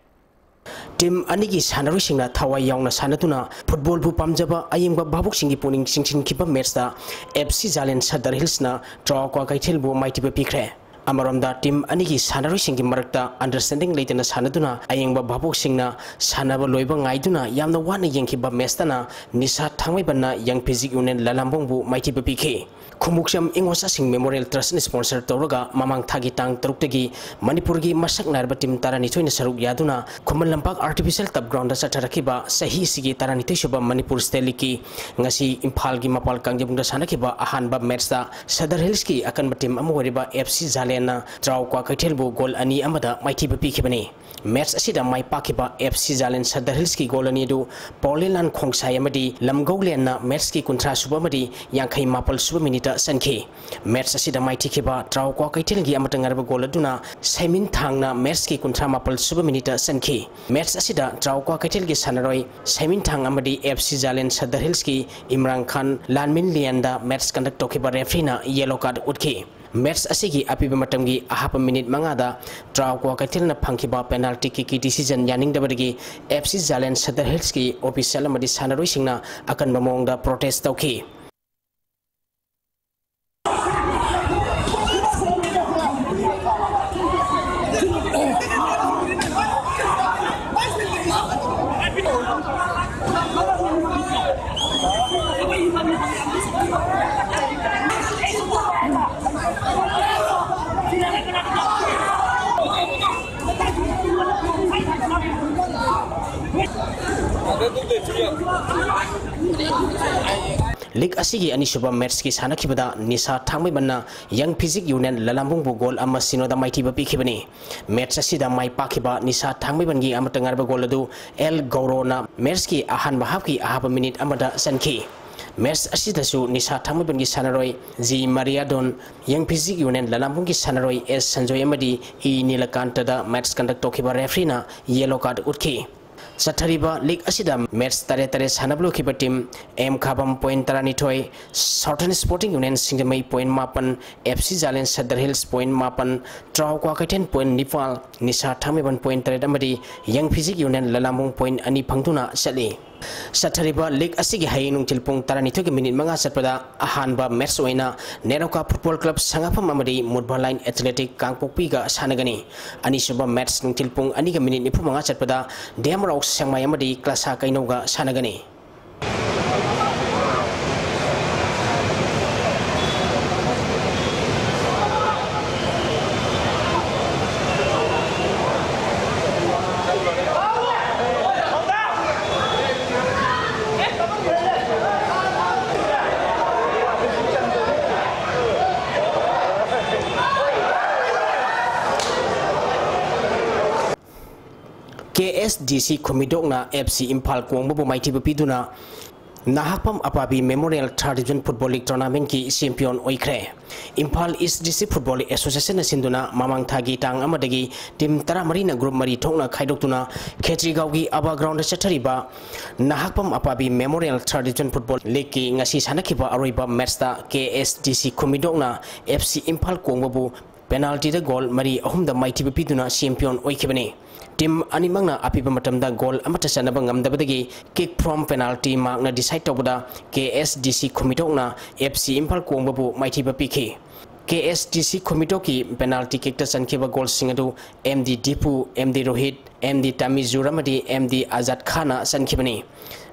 Team ꯑꯅꯤꯒꯤ ꯁꯥꯟꯅꯔꯣꯏꯁꯤꯡꯅ ꯊꯋꯥꯏ ꯌꯥꯎꯅ ꯁꯥꯟꯅꯗꯨꯅ football ꯕꯨ ꯄꯥꯝꯖꯕ ꯑꯌꯦꯡꯕ ꯚꯥꯕꯣꯛꯁꯤꯡꯒꯤ ꯄꯨꯛꯅꯤꯡ ꯆꯤꯡꯁꯤꯟꯈꯤꯕ match ꯇ F C ꯖꯥꯂꯦꯟ ꯁꯗꯔ ꯍꯤꯜꯁꯅ ꯇ꯭ꯔꯥꯎꯀ꯭ꯋꯥ ꯀꯩꯊꯦꯜꯕꯨ ꯃꯥꯏꯊꯤꯕ ꯄꯤꯈ꯭ꯔꯦ꯫ ꯑꯃꯔꯣꯝꯗ, team ꯑꯅꯤꯒꯤ ꯁꯥꯟꯅꯔꯣꯏꯁꯤꯡꯒꯤ ꯃꯔꯛꯇ understanding ꯂꯩꯇꯅ ꯁꯥꯟꯅꯗꯨꯅ ꯑꯌꯦꯡꯕ ꯚꯥꯕꯣꯛꯁꯤꯡꯅ ꯁꯥꯟꯅꯕ ꯂꯣꯏꯕ ꯉꯥꯏꯗꯨꯅ ꯌꯥꯝꯅ ꯋꯥꯅ ꯌꯦꯡꯈꯤꯕ match ꯇꯅ ꯅꯤꯁꯥ ꯊꯥꯡꯃꯩꯕꯟꯅ Young Physique Union ꯂꯂꯥꯝꯕꯣꯡꯕꯨ ꯃꯥꯏꯊꯤꯕ ꯄꯤꯈꯤ꯫ ꯈꯣꯡꯎꯞꯁꯝ ꯏꯉꯣꯆꯥꯁꯤꯡ Memorial Trust ꯅ sponsor ꯇꯧꯔꯒ ꯃꯃꯥꯡ ꯊꯥꯒꯤ ꯇꯥꯡ ꯇꯔꯨꯛꯇꯒꯤ ꯃꯅꯤꯄꯨꯔꯒꯤ ꯃꯁꯛ ꯅꯥꯏꯔꯕ team ꯇꯔꯥꯅꯤꯊꯣꯏꯅ ꯁꯔꯨꯛ ꯌꯥꯗꯨꯅ Khuman Lampak Artificial Turf Ground ꯗ ꯆꯠꯊꯔꯛꯈꯤꯕ ꯆꯍꯤ ꯑꯁꯤꯒꯤ ꯇꯔꯥꯅꯤꯊꯣꯏ ꯁꯨꯕ ꯃꯅꯤꯄꯨꯔ State League ꯀꯤ ꯉꯁꯤ ꯏꯝꯐꯥꯜꯒꯤ ꯃꯄꯥꯜ ꯀꯥꯡꯖꯩꯕꯨꯡꯗ ꯁꯥꯟꯅꯈꯤꯕ ꯑꯍꯥꯟꯕ match ꯇ ꯁꯗꯔ ꯍꯤꯜꯁꯀꯤ ꯑꯀꯟꯕ team ꯑꯃ ꯑꯣꯏꯔꯤꯕ F C ꯖꯥꯂꯦꯟꯅ ꯇ꯭ꯔꯥꯎꯀ꯭ꯋꯥ ꯀꯩꯊꯦꯜꯕꯨ goal ꯑꯅꯤ ꯑꯃꯗ ꯃꯥꯏꯊꯤꯕ ꯄꯤꯈꯤꯕꯅꯤ꯫ Match ꯑꯁꯤꯗ ꯃꯥꯏ ꯄꯥꯛꯈꯤꯕ F C ꯖꯥꯂꯦꯟ ꯁꯗꯔ ꯍꯤꯜꯁꯀꯤ goal ꯑꯅꯤ ꯑꯗꯨ ꯄꯥꯎꯂꯦꯟꯂꯥꯟ ꯈꯣꯡꯁꯥꯏ ꯑꯃꯗꯤ ꯂꯝꯒꯧꯂꯦꯟꯅ match ꯀꯤ ꯀꯨꯟꯊ꯭ꯔꯥ ꯁꯨꯕ ꯑꯃꯗꯤ ꯌꯥꯡꯈꯩ ꯃꯥꯄꯜ ꯁꯨꯕ minute ꯇ ꯆꯟꯈꯤ꯫ Match ꯑꯁꯤꯗ ꯃꯥꯏꯊꯤꯈꯤꯕ ꯇ꯭ꯔꯥꯎꯀ꯭ꯋꯥ ꯀꯩꯊꯦꯜꯒꯤ ꯑꯃꯠꯇ ꯉꯥꯏꯔꯕ goal ꯑꯗꯨꯅ ꯁꯩꯃꯤꯟ ꯊꯥꯡꯅ match ꯀꯤ ꯀꯨꯟꯊ꯭ꯔꯥ ꯃꯥꯄꯜ ꯁꯨꯕ minute ꯇ ꯆꯟꯈꯤ꯫ Match ꯑꯁꯤꯗ ꯇ꯭ꯔꯥꯎꯀ꯭ꯋꯥ ꯀꯩꯊꯦꯜꯒꯤ ꯁꯥꯟꯅꯔꯣꯏ ꯁꯩꯃꯤꯟ ꯊꯥꯡ ꯑꯃꯗꯤ F C ꯖꯥꯂꯦꯟ ꯁꯗꯔ ꯍꯤꯜꯁꯀꯤ ꯏꯝꯔꯥꯟ ꯈꯥꯟ ꯂꯥꯟꯃꯤꯟ ꯂꯤꯌꯥꯟꯗ match conduct ꯇꯧꯈꯤꯕ referee ꯅ yellow card ꯎꯠꯈꯤ꯫ Match ꯑꯁꯤꯒꯤ ꯑꯄꯤꯕ ꯃꯇꯝꯒꯤ ꯑꯍꯥꯞꯄ minute ꯃꯉꯥꯗ ꯇ꯭ꯔꯥꯎꯀ꯭ꯋꯥ ꯀꯩꯊꯦꯜꯅ ꯐꯪꯈꯤꯕ penalty kick ꯀꯤ decision ꯌꯥꯅꯤꯡꯗꯕꯗꯒꯤ F C ꯖꯥꯂꯦꯟ ꯁꯗꯔ ꯍꯤꯜꯁꯀꯤ official ꯑꯃꯗꯤ ꯁꯥꯟꯅꯔꯣꯏꯁꯤꯡꯅ ꯑꯀꯟꯕ ꯃꯑꯣꯡꯗ protest ꯇꯧꯈꯤ꯫ League ꯑꯁꯤꯒꯤ ꯑꯅꯤꯁꯨꯕ match ꯀꯤ ꯁꯥꯟꯅꯈꯤꯕꯗ ꯅꯤꯁꯥ ꯊꯥꯡꯃꯩꯕꯟꯅ Young Physique Union ꯂꯂꯥꯝꯕꯨꯡꯕꯨ goal ꯑꯃ ꯁꯤꯅꯣꯗ ꯃꯥꯏꯊꯤꯕ ꯄꯤꯈꯤꯕꯅꯤ꯫ Match ꯑꯁꯤꯗ ꯃꯥꯏ ꯄꯥꯛꯈꯤꯕ ꯅꯤꯁꯥ ꯊꯥꯡꯃꯩꯕꯟꯒꯤ ꯑꯃꯠꯇ ꯉꯥꯏꯔꯕ goal ꯑꯗꯨ L ꯒꯧꯔꯣꯅ match ꯀꯤ ꯑꯍꯥꯟꯕ half ꯀꯤ ꯑꯍꯥꯞꯄ minute ꯑꯃꯗ ꯆꯟꯈꯤ꯫ Match ꯑꯁꯤꯗꯁꯨ ꯅꯤꯁꯥ ꯊꯥꯡꯃꯩꯕꯟꯒꯤ ꯁꯥꯟꯅꯔꯣꯏ ꯖꯤ ꯃꯔꯤꯌꯥꯗꯣꯟ, ꯌꯪ ꯐꯤꯖꯤꯛ ꯌꯨꯅꯤꯌꯟ ꯂꯂꯥꯝꯕꯨꯡꯒꯤ ꯁꯥꯟꯅꯔꯣꯏ ꯑꯦꯁ ꯁꯟꯖꯣꯏ ꯑꯃꯗꯤ ꯏ ꯅꯤꯂꯀꯥꯟꯇꯗ match conduct ꯇꯧꯈꯤꯕ refereeꯅ yellow card ꯎꯠꯈꯤ꯫ ꯆꯠꯊꯔꯤꯕ league ꯑꯁꯤꯗ match ꯇꯔꯦꯠ ꯇꯔꯦꯠ ꯁꯥꯟꯅꯕ ꯂꯣꯏꯈꯤꯕ team ꯑꯦꯝ ꯈꯥꯕꯝ point ꯇꯔꯥꯅꯤꯊꯣꯏ, Southern Sporting Union ꯁꯤꯡꯖꯃꯩ point ꯃꯥꯄꯟ, F C ꯖꯥꯂꯦꯟ Sadar hills point ꯃꯥꯄꯟ, ꯇ꯭ꯔꯥꯎ ꯀ꯭ꯋꯥꯀꯩꯊꯦꯜ point ꯅꯤꯄꯥꯜ, ꯅꯤꯁꯥ ꯊꯥꯡꯃꯩꯕꯟ point ꯇꯔꯦꯠ ꯑꯃꯗꯤ ꯌꯪ ꯐꯤꯖꯤꯛ ꯌꯨꯅꯤꯌꯟ ꯂꯂꯥꯝꯕꯨꯡ point ꯑꯅꯤ ꯐꯪꯗꯨꯅ ꯆꯠꯂꯤ꯫ ꯆꯠꯊꯔꯤꯕ league ꯑꯁꯤꯒꯤ ꯍꯌꯦꯡ ꯅꯨꯡꯊꯤꯜ ꯄꯨꯡ ꯇꯔꯥꯅꯤꯊꯣꯏꯒ minute ꯃꯉꯥ ꯆꯠꯄꯗ ꯑꯍꯥꯟꯕ match ꯑꯣꯏꯅ ꯅꯦꯔꯣꯀꯥ Football Club ꯁꯉꯥꯐꯝ ꯑꯃꯗꯤ ꯃꯨꯠꯕꯥ ꯂꯥꯏꯟ Athletic ꯀꯥꯡꯄꯣꯛꯄꯤꯒ ꯁꯥꯟꯅꯒꯅꯤ꯫ ꯑꯅꯤꯁꯨꯕ match ꯅꯨꯡꯊꯤꯜ ꯄꯨꯡ ꯑꯅꯤꯒ minute ꯅꯤꯐꯨ ꯃꯉꯥ ꯆꯠꯄꯗ ꯗꯦꯝꯔꯥꯎ ꯁꯦꯡꯃꯥꯏ ꯑꯃꯗꯤ ꯀ꯭ꯂꯥꯁꯥ ꯀꯩꯅꯧꯒ ꯁꯥꯟꯅꯒꯅꯤ꯫ ꯀꯦ ꯑꯦꯁ ꯗꯤ ꯁꯤ ꯈꯨꯃꯤꯗꯣꯛꯅ ꯑꯦꯐ ꯁꯤ ꯏꯝꯐꯥꯜ ꯀꯣꯡꯕꯕꯨ ꯃꯥꯏꯊꯤꯕ ꯄꯤꯗꯨꯅ Nahakpam ꯑꯄꯥꯕꯤ Memorial Third Division Football League Tournament ꯀꯤ champion ꯑꯣꯏꯈ꯭ꯔꯦ꯫ Imphal East District Football Association ꯅ ꯁꯤꯟꯗꯨꯅ ꯃꯃꯥꯡ ꯊꯥꯒꯤ ꯇꯥꯡ ꯑꯃꯗꯒꯤ team ꯇꯔꯥꯃꯔꯤꯅ group ꯃꯔꯤ ꯊꯣꯛꯅ ꯈꯥꯏꯗꯣꯛꯇꯨꯅ ꯈꯦꯇ꯭ꯔꯤꯒꯥꯎꯒꯤ ꯑꯕꯥ ground ꯗ ꯆꯠꯊꯔꯤꯕ Nahakpam ꯑꯄꯥꯕꯤ Memorial Third Division Football League ꯀꯤ ꯉꯁꯤ ꯁꯥꯟꯅꯈꯤꯕ ꯑꯔꯣꯏꯕ match ꯇ ꯀꯦ ꯑꯦꯁ ꯗꯤ ꯁꯤ ꯈꯨꯃꯤꯗꯣꯛꯅ ꯑꯦꯐ ꯁꯤ ꯏꯝꯐꯥꯜ ꯀꯣꯡꯕꯕꯨ penalty ꯗ goal ꯃꯔꯤ ꯑꯍꯨꯝꯗ ꯃꯥꯏꯊꯤꯕ ꯄꯤꯗꯨꯅ champion ꯑꯣꯏꯈꯤꯕꯅꯤ꯫ Team ꯑꯅꯤꯃꯛꯅ ꯑꯄꯤꯕ ꯃꯇꯝꯗ goal ꯑꯃꯠꯇ ꯆꯟꯅꯕ ꯉꯝꯗꯕꯗꯒꯤ kick from penalty mark ꯅ decide ꯇꯧꯕꯗ ꯀꯦ ꯑꯦꯁ ꯗꯤ ꯁꯤ ꯈꯨꯃꯤꯗꯣꯛꯅ ꯑꯦꯐ ꯁꯤ ꯏꯝꯐꯥꯜ ꯀꯣꯡꯕꯕꯨ ꯃꯥꯏꯊꯤꯕ ꯄꯤꯈꯤ꯫ ꯀꯦ ꯑꯦꯁ ꯗꯤ ꯁꯤ ꯈꯨꯃꯤꯗꯣꯛꯀꯤ penalty kick ꯇ ꯆꯟꯈꯤꯕ goal ꯁꯤꯡ ꯑꯗꯨ M D Dipu, M D Rohit, M D Tamijur ꯑꯃꯗꯤ ꯑꯦꯝ ꯗꯤ ꯑꯖꯥꯗ ꯈꯥꯟꯅ ꯆꯟꯈꯤꯕꯅꯤ꯫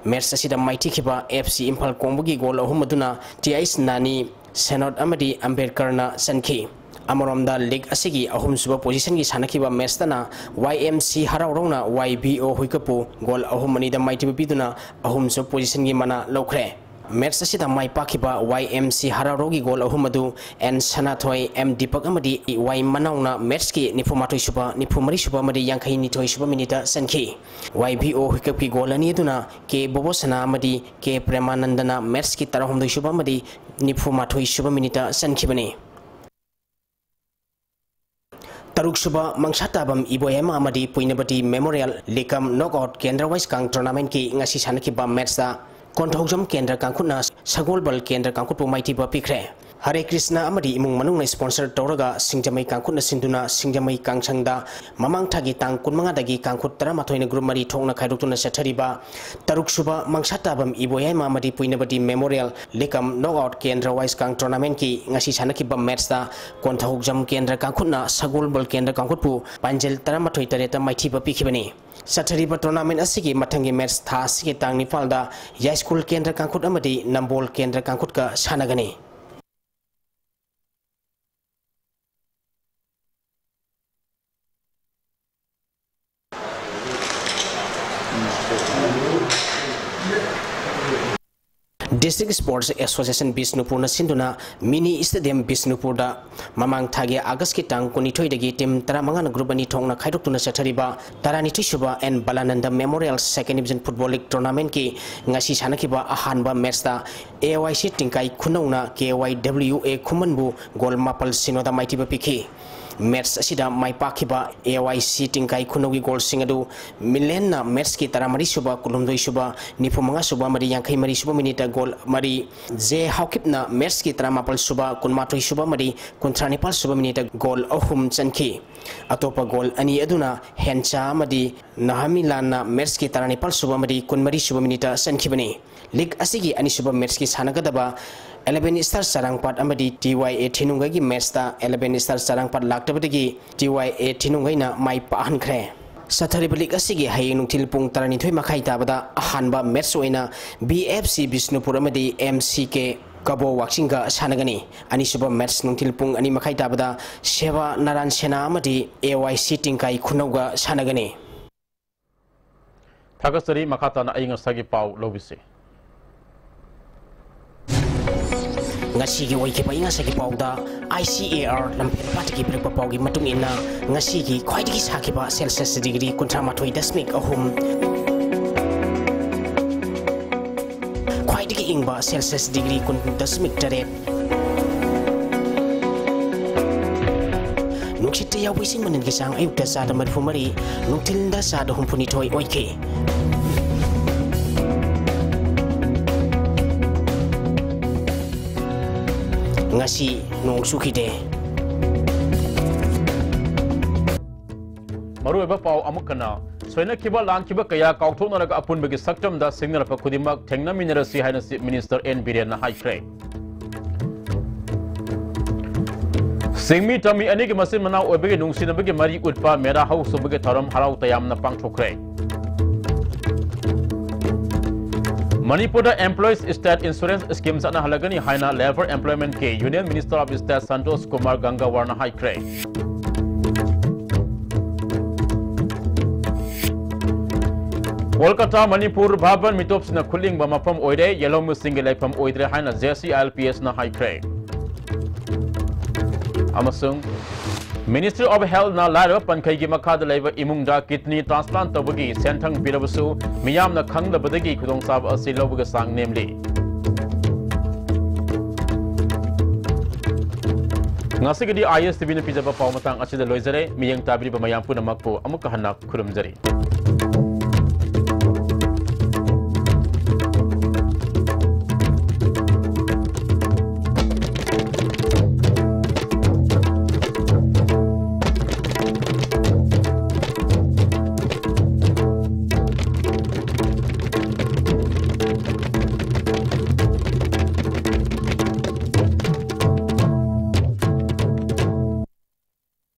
Match ꯑꯁꯤꯗ ꯃꯥꯏꯊꯤꯈꯤꯕ ꯑꯦꯐ ꯁꯤ ꯏꯝꯐꯥꯜ ꯀꯣꯡꯕꯒꯤ goal ꯑꯍꯨꯝ ꯑꯗꯨꯅ ꯇꯤ ꯑꯩꯆ ꯅꯥꯅꯤ, ꯁꯦꯅꯣꯠ ꯑꯃꯗꯤ ꯑꯝꯕꯦꯗꯀꯔꯅ ꯆꯟꯈꯤ꯫ ꯑꯃꯔꯣꯝꯗ league ꯑꯁꯤꯒꯤ ꯑꯍꯨꯝꯁꯨꯕ position ꯒꯤ ꯁꯥꯟꯅꯈꯤꯕ match ꯇꯅ ꯋꯥꯏ ꯑꯦꯝ ꯁꯤ ꯍꯔꯥꯎꯔꯧꯅ ꯋꯥꯏ ꯕꯤ ꯑꯣ ꯍꯨꯏꯀꯞꯄꯨ goal ꯑꯍꯨꯝ ꯑꯅꯤꯗ ꯃꯥꯏꯊꯤꯕ ꯄꯤꯗꯨꯅ ꯑꯍꯨꯝꯁꯨꯕ position ꯒꯤ ꯃꯅꯥ ꯂꯧꯈ꯭ꯔꯦ꯫ Match ꯑꯁꯤꯗ ꯃꯥꯏ ꯄꯥꯛꯈꯤꯕ ꯋꯥꯏ ꯑꯦꯝ ꯁꯤ ꯍꯔꯥꯎꯔꯣꯒꯤ ꯒꯣꯜ ꯑꯍꯨꯝ ꯑꯗꯨ ꯑꯦꯟ ꯁꯅꯥꯊꯣꯏ, ꯑꯦꯝ ꯗꯤꯄꯛ ꯑꯃꯗꯤ ꯋꯥꯏ ꯃꯅꯥꯎꯅ matchꯀꯤ ꯅꯤꯐꯨ ꯃꯥꯊꯣꯏ ꯁꯨꯕ, ꯅꯤꯐꯨ ꯃꯔꯤ ꯁꯨꯕ ꯑꯃꯗꯤ ꯌꯥꯡꯈꯩ ꯅꯤꯊꯣꯏ ꯁꯨꯕ ꯃꯤꯅꯤꯠꯇ ꯆꯟꯈꯤ꯫ ꯋꯥꯏ ꯚꯤ ꯑꯣ ꯍꯨꯏꯀꯞꯀꯤ ꯒꯣꯜ ꯑꯅꯤ ꯑꯗꯨꯅ ꯀꯦ ꯕꯣꯕꯣꯁꯅꯥ ꯑꯃꯗꯤ ꯀꯦ ꯄ꯭ꯔꯦꯃꯥꯅꯟꯗꯅ matchꯀꯤ ꯇꯔꯥꯍꯨꯝꯗꯣꯏ ꯁꯨꯕ ꯑꯃꯗꯤ ꯅꯤꯐꯨ ꯃꯥꯊꯣꯏ ꯁꯨꯕ ꯃꯤꯅꯤꯠꯇ ꯆꯟꯈꯤꯕꯅꯤ꯫ ꯇꯔꯨꯛ ꯁꯨꯕ ꯃꯪꯁꯥꯇꯥꯕꯝ ꯏꯕꯣꯌꯥꯏꯃ ꯑꯃꯗꯤ ꯄꯨꯏꯅꯕꯇꯤ Memorial League cum Knockout ꯀꯦꯟꯗ꯭ꯔ ꯋꯥꯏꯁꯀꯥꯡ tournamentꯀꯤ ꯉꯁꯤ ꯁꯥꯟꯅꯈꯤꯕ matchꯇ ꯀꯣꯟꯊꯧꯖꯝ ꯀꯦꯟꯗ꯭ꯔ ꯀꯥꯡꯈꯨꯠꯅ ꯁꯒꯣꯜꯕꯜ ꯀꯦꯟꯗ꯭ꯔ ꯀꯥꯡꯈꯨꯠꯄꯨ ꯃꯥꯏꯊꯤꯕ ꯄꯤꯈ꯭ꯔꯦ꯫ ꯍꯔꯦ ꯀ꯭ꯔꯤꯁꯅ ꯑꯃꯗꯤ ꯏꯃꯨꯡ ꯃꯅꯨꯡꯅ sponsor ꯇꯧꯔꯒ ꯁꯤꯡꯖꯃꯩ ꯀꯥꯡꯈꯨꯠꯅ ꯁꯤꯟꯗꯨꯅ ꯁꯤꯡꯖꯃꯩ ꯀꯥꯡꯁꯪꯗ ꯃꯃꯥꯡ ꯊꯥꯒꯤ ꯇꯥꯡ ꯀꯨꯟꯃꯉꯥꯗꯒꯤ ꯀꯥꯡꯈꯨꯠ ꯇꯔꯥꯃꯥꯊꯣꯏꯅ group ꯃꯔꯤ ꯊꯣꯛꯅ ꯈꯥꯏꯗꯣꯛꯇꯨꯅ ꯆꯠꯊꯔꯤꯕ ꯇꯔꯨꯛ ꯁꯨꯕ ꯃꯪꯁꯥꯇꯥꯕꯝ ꯏꯕꯣꯌꯥꯏꯃ ꯑꯃꯗꯤ ꯄꯨꯏꯅꯕꯇꯤ Memorial League cum Knockout ꯀꯦꯟꯗ꯭ꯔ ꯋꯥꯏꯁꯀꯥꯡ tournamentꯀꯤ ꯉꯁꯤ ꯁꯥꯟꯅꯈꯤꯕ matchꯇ ꯀꯣꯟꯊꯧꯖꯝ ꯀꯦꯟꯗ꯭ꯔ ꯀꯥꯡꯈꯨꯠꯅ ꯁꯒꯣꯜꯕꯜ ꯀꯦꯟꯗ꯭ꯔ ꯀꯥꯡꯈꯨꯠꯄꯨ ꯄꯥꯟꯖꯜ ꯇꯔꯥꯃꯥꯊꯣꯏ ꯇꯔꯦꯠꯇ ꯃꯥꯏꯊꯤꯕ ꯄꯤꯈꯤꯕꯅꯤ꯫ ꯆꯠꯊꯔꯤꯕ tournament ꯑꯁꯤꯒꯤ ꯃꯊꯪꯒꯤ match ꯊꯥ ꯑꯁꯤꯒꯤ ꯇꯥꯡ ꯅꯤꯄꯥꯜꯗ ꯌꯥꯏꯁ꯭ꯀꯨꯜ ꯀꯦꯟꯗ꯭ꯔ ꯀꯥꯡꯈꯨꯠ ꯑꯃꯗꯤ ꯅꯝꯕꯣꯜ ꯀꯦꯟꯗ꯭ꯔ ꯀꯥꯡꯈꯨꯠꯀ ꯁꯥꯟꯅꯒꯅꯤ꯫ District Sports Association ꯕꯤꯁꯅꯨꯄꯨꯔꯅ ꯁꯤꯟꯗꯨꯅ Mini Stadium ꯕꯤꯁꯅꯨꯄꯨꯔꯗ ꯃꯃꯥꯡ ꯊꯥꯒꯤ ꯑꯥꯒꯁꯀꯤ ꯇꯥꯡ ꯀꯨꯟꯅꯤꯊꯣꯏꯗꯒꯤ team ꯇꯔꯥꯃꯉꯥꯅ group ꯑꯅꯤ ꯊꯣꯛꯅ ꯈꯥꯏꯗꯣꯛꯇꯨꯅ ꯆꯠꯊꯔꯤꯕ ꯇꯔꯥꯅꯤꯊꯣꯏ ꯁꯨꯕ N Balanand Memorial Second Division Football League Tournamentꯀꯤ ꯉꯁꯤ ꯁꯥꯟꯅꯈꯤꯕ ꯑꯍꯥꯟꯕ matchꯇ ꯑꯦ ꯋꯥꯏ ꯁꯤ ꯇꯤꯡꯀꯥꯏ ꯈꯨꯅꯧꯅ ꯀꯦ ꯋꯥꯏ ꯗꯕ꯭ꯂꯤꯎ ꯑꯦ ꯈꯨꯃꯟꯕꯨ goal ꯃꯥꯄꯜ ꯁꯤꯅꯣꯗ ꯃꯥꯏꯊꯤꯕ ꯄꯤꯈꯤ꯫ Match ꯑꯁꯤꯗ ꯃꯥꯏ ꯄꯥꯛꯈꯤꯕ ꯑꯦ ꯋꯥꯏ ꯁꯤ ꯇꯤꯡꯀꯥꯏ ꯈꯨꯅꯧꯒꯤ goalꯁꯤꯡ ꯑꯗꯨ ꯃꯤꯂꯦꯟꯅ matchꯀꯤ ꯇꯔꯥꯃꯔꯤ ꯁꯨꯕ, ꯀꯨꯟꯍꯨꯝꯗꯣꯏ ꯁꯨꯕ, ꯅꯤꯐꯨ ꯃꯉꯥ ꯁꯨꯕ ꯑꯃꯗꯤ ꯌꯥꯡꯈꯩ ꯃꯔꯤ ꯁꯨꯕ ꯃꯤꯅꯤꯠꯇ goal ꯃꯔꯤ, ꯖꯦ ꯍꯥꯎꯀꯤꯞꯅ matchꯀꯤ ꯇꯔꯥꯃꯥꯄꯜ ꯁꯨꯕ, ꯀꯨꯟꯃꯥꯊꯣꯏ ꯁꯨꯕ ꯑꯃꯗꯤ ꯀꯨꯟꯊ꯭ꯔꯥ ꯅꯤꯄꯥꯜ ꯁꯨꯕ ꯃꯤꯅꯤꯠꯇ goal ꯑꯍꯨꯝ ꯆꯟꯈꯤ꯫ ꯑꯇꯣꯞꯄ goal ꯑꯅꯤ ꯑꯗꯨꯅ ꯍꯦꯟꯆꯥ ꯑꯃꯗꯤ ꯅꯍꯥꯃꯤꯂꯥꯟꯅ matchꯀꯤ ꯇꯔꯥꯅꯤꯄꯥꯜ ꯁꯨꯕ ꯑꯃꯗꯤ ꯀꯨꯟꯃꯔꯤ ꯁꯨꯕ ꯃꯤꯅꯤꯠꯇ ꯆꯟꯈꯤꯕꯅꯤ꯫ League ꯑꯁꯤꯒꯤ ꯑꯅꯤꯁꯨꯕ matchꯀꯤ ꯁꯥꯟꯅꯒꯗꯕ Eleven Star ꯆꯔꯥꯡꯄꯥꯠ ꯑꯃꯗꯤ ꯇꯤ ꯋꯥꯏ ꯑꯦ ꯊꯤꯅꯨꯡꯒꯩꯒꯤ matchꯇ Eleven Star ꯆꯔꯥꯡꯄꯥꯠ ꯂꯥꯛꯇꯕꯗꯒꯤ ꯇꯤ ꯋꯥꯏ ꯑꯦ ꯊꯤꯅꯨꯡꯒꯩꯅ ꯃꯥꯏ ꯄꯥꯛꯍꯟꯈ꯭ꯔꯦ꯫ ꯆꯠꯊꯔꯤꯕ league ꯑꯁꯤꯒꯤ ꯍꯌꯦꯡ ꯅꯨꯡꯊꯤꯜ ꯄꯨꯡ ꯇꯔꯥꯅꯤꯊꯣꯏ ꯃꯈꯥꯏ ꯇꯥꯕꯗ ꯑꯍꯥꯟꯕ match ꯑꯣꯏꯅ ꯕꯤ ꯑꯦꯐ ꯁꯤ ꯕꯤꯁꯅꯨꯄꯨꯔ ꯑꯃꯗꯤ ꯑꯦꯝ ꯁꯤ ꯀꯦ ꯀꯕꯣ ꯋꯥꯛꯆꯤꯡꯒ ꯁꯥꯟꯅꯒꯅꯤ꯫ ꯑꯅꯤꯁꯨꯕ match ꯅꯨꯡꯊꯤꯜ ꯄꯨꯡ ꯑꯅꯤ ꯃꯈꯥꯏ ꯇꯥꯕꯗ ꯁꯦꯕꯥ ꯅꯥꯔꯥꯟ ꯁꯦꯅꯥ ꯑꯃꯗꯤ ꯑꯦ ꯋꯥꯏ ꯁꯤ ꯇꯤꯡꯀꯥꯏ ꯈꯨꯅꯧꯒ ꯁꯥꯟꯅꯒꯅꯤ꯫ ꯊꯥꯒꯠꯆꯔꯤ꯫ ꯃꯈꯥ ꯇꯥꯅ ꯑꯏꯪ ꯑꯁꯥꯒꯤ ꯄꯥꯎ ꯂꯧꯕꯤꯁꯤ꯫ ꯉꯁꯤꯒꯤ ꯑꯣꯏꯈꯤꯕ ꯑꯏꯪ ꯑꯁꯥꯒꯤ ꯄꯥꯎꯗ, I C A R ꯂꯝꯐꯦꯜꯄꯥꯠꯇꯒꯤ ꯄꯤꯔꯛꯄ ꯄꯥꯎꯒꯤ ꯃꯇꯨꯡ ꯏꯟꯅ, ꯉꯁꯤꯒꯤ ꯈ꯭ꯋꯥꯏꯗꯒꯤ ꯁꯥꯈꯤꯕ Celsius degree ꯀꯨꯟꯊ꯭ꯔꯥ ꯃꯥꯊꯣꯏ ꯗꯁꯃꯤꯛ ꯑꯍꯨꯝ, ꯈ꯭ꯋꯥꯏꯗꯒꯤ ꯏꯪꯕ Celsius degree ꯀꯨꯟ ꯗꯁꯃꯤꯛ ꯇꯔꯦꯠ, ꯅꯨꯡꯁꯤꯠꯇ ꯌꯥꯎꯕ ꯏꯁꯤꯡ ꯃꯅꯤꯜꯒꯤ ꯆꯥꯡ ꯑꯌꯨꯛꯇ ꯆꯥꯗ ꯃꯔꯤꯐꯨ ꯃꯔꯤ, ꯅꯨꯡꯊꯤꯜꯗ ꯆꯥꯗ ꯍꯨꯝꯐꯨ ꯅꯤꯊꯣꯏ ꯑꯣꯏꯈꯤ꯫ ꯉꯁꯤ ꯅꯣꯡ ꯆꯨꯈꯤꯗꯦ꯫ ꯃꯔꯨꯑꯣꯏꯕ ꯄꯥꯎ ꯑꯃꯨꯛ ꯍꯟꯅ꯫ ꯁꯣꯏꯅꯈꯤꯕ ꯂꯥꯟꯈꯤꯕ ꯀꯌꯥ ꯀꯥꯎꯊꯣꯛꯅꯔꯒ ꯑꯄꯨꯟꯕꯒꯤ ꯁꯛꯇꯝꯗ ꯁꯤꯡꯅꯔꯛꯄ ꯈꯨꯗꯤꯡꯃꯛ ꯊꯦꯡꯅꯃꯤꯟꯅꯔꯁꯤ ꯍꯥꯏꯅ Chief Minister N ꯕꯤꯔꯦꯟꯅ ꯍꯥꯏꯈ꯭ꯔꯦ꯫ ꯁꯤꯡꯃꯤ ꯇꯝꯃꯤ ꯑꯅꯤꯒꯤ ꯃꯆꯤꯟ ꯃꯅꯥꯎ ꯑꯣꯏꯕꯒꯤ ꯅꯨꯡꯁꯤꯅꯕꯒꯤ ꯃꯔꯤ ꯎꯠꯄ ꯃꯦꯔꯥ ꯍꯧ ꯁꯨꯕꯒꯤ ꯊꯧꯔꯝ ꯍꯔꯥꯎ ꯇꯌꯥꯝꯅ ꯄꯥꯡꯊꯣꯛꯈ꯭ꯔꯦ꯫ ꯃꯅꯤꯄꯨꯔꯗ Employees State Insurance Scheme ꯆꯠꯅꯍꯜꯂꯒꯅꯤ ꯍꯥꯏꯅ Labour Employmentꯀꯤ Union Minister of State Santosh Kumar ꯒꯪꯒꯥꯋꯥꯔꯅ ꯍꯥꯏꯈ꯭ꯔꯦ꯫ ꯀꯣꯜꯀꯇꯥ, ꯃꯅꯤꯄꯨꯔ ꯚꯥꯕꯟ ꯃꯤꯇꯣꯞꯁꯤꯡꯅ ꯈꯨꯠꯂꯤꯡꯕ ꯃꯐꯝ ꯑꯣꯏꯔꯦ, ꯌꯦꯜꯍꯧꯃꯤꯁꯤꯡꯒꯤ ꯂꯩꯐꯝ ꯑꯣꯏꯗ꯭ꯔꯦ ꯍꯥꯏꯅ J C I L P Sꯅ ꯍꯥꯏꯈ꯭ꯔꯦ꯫ ꯑꯃꯁꯨꯡ Ministry of Healthꯅ ꯂꯥꯏꯔꯕ ꯄꯟꯈꯩꯒꯤ ꯃꯈꯥꯗ ꯂꯩꯕ ꯏꯃꯨꯡꯗ kidney transplant ꯇꯧꯕꯒꯤ ꯁꯦꯟꯊꯪ ꯄꯤꯔꯕꯁꯨ, ꯃꯤꯌꯥꯝꯅ ꯈꯪꯗꯕꯗꯒꯤ ꯈꯨꯗꯣꯡꯆꯥꯕ ꯑꯁꯤ ꯂꯧꯕꯒꯤ ꯆꯥꯡ ꯅꯦꯝꯂꯤ꯫ ꯉꯁꯤꯒꯤꯗꯤ I S T Vꯅ ꯄꯤꯖꯕ ꯄꯥꯎ ꯃꯇꯥꯡ ꯑꯁꯤꯗ ꯂꯣꯏꯖꯔꯦ꯫ ꯃꯤꯠꯌꯦꯡ ꯇꯥꯕꯤꯔꯤꯕ ꯃꯌꯥꯝ ꯄꯨꯝꯅꯃꯛꯄꯨ ꯑꯃꯨꯛꯀ ꯍꯟꯅ ꯈꯨꯔꯨꯝꯖꯔꯤ꯫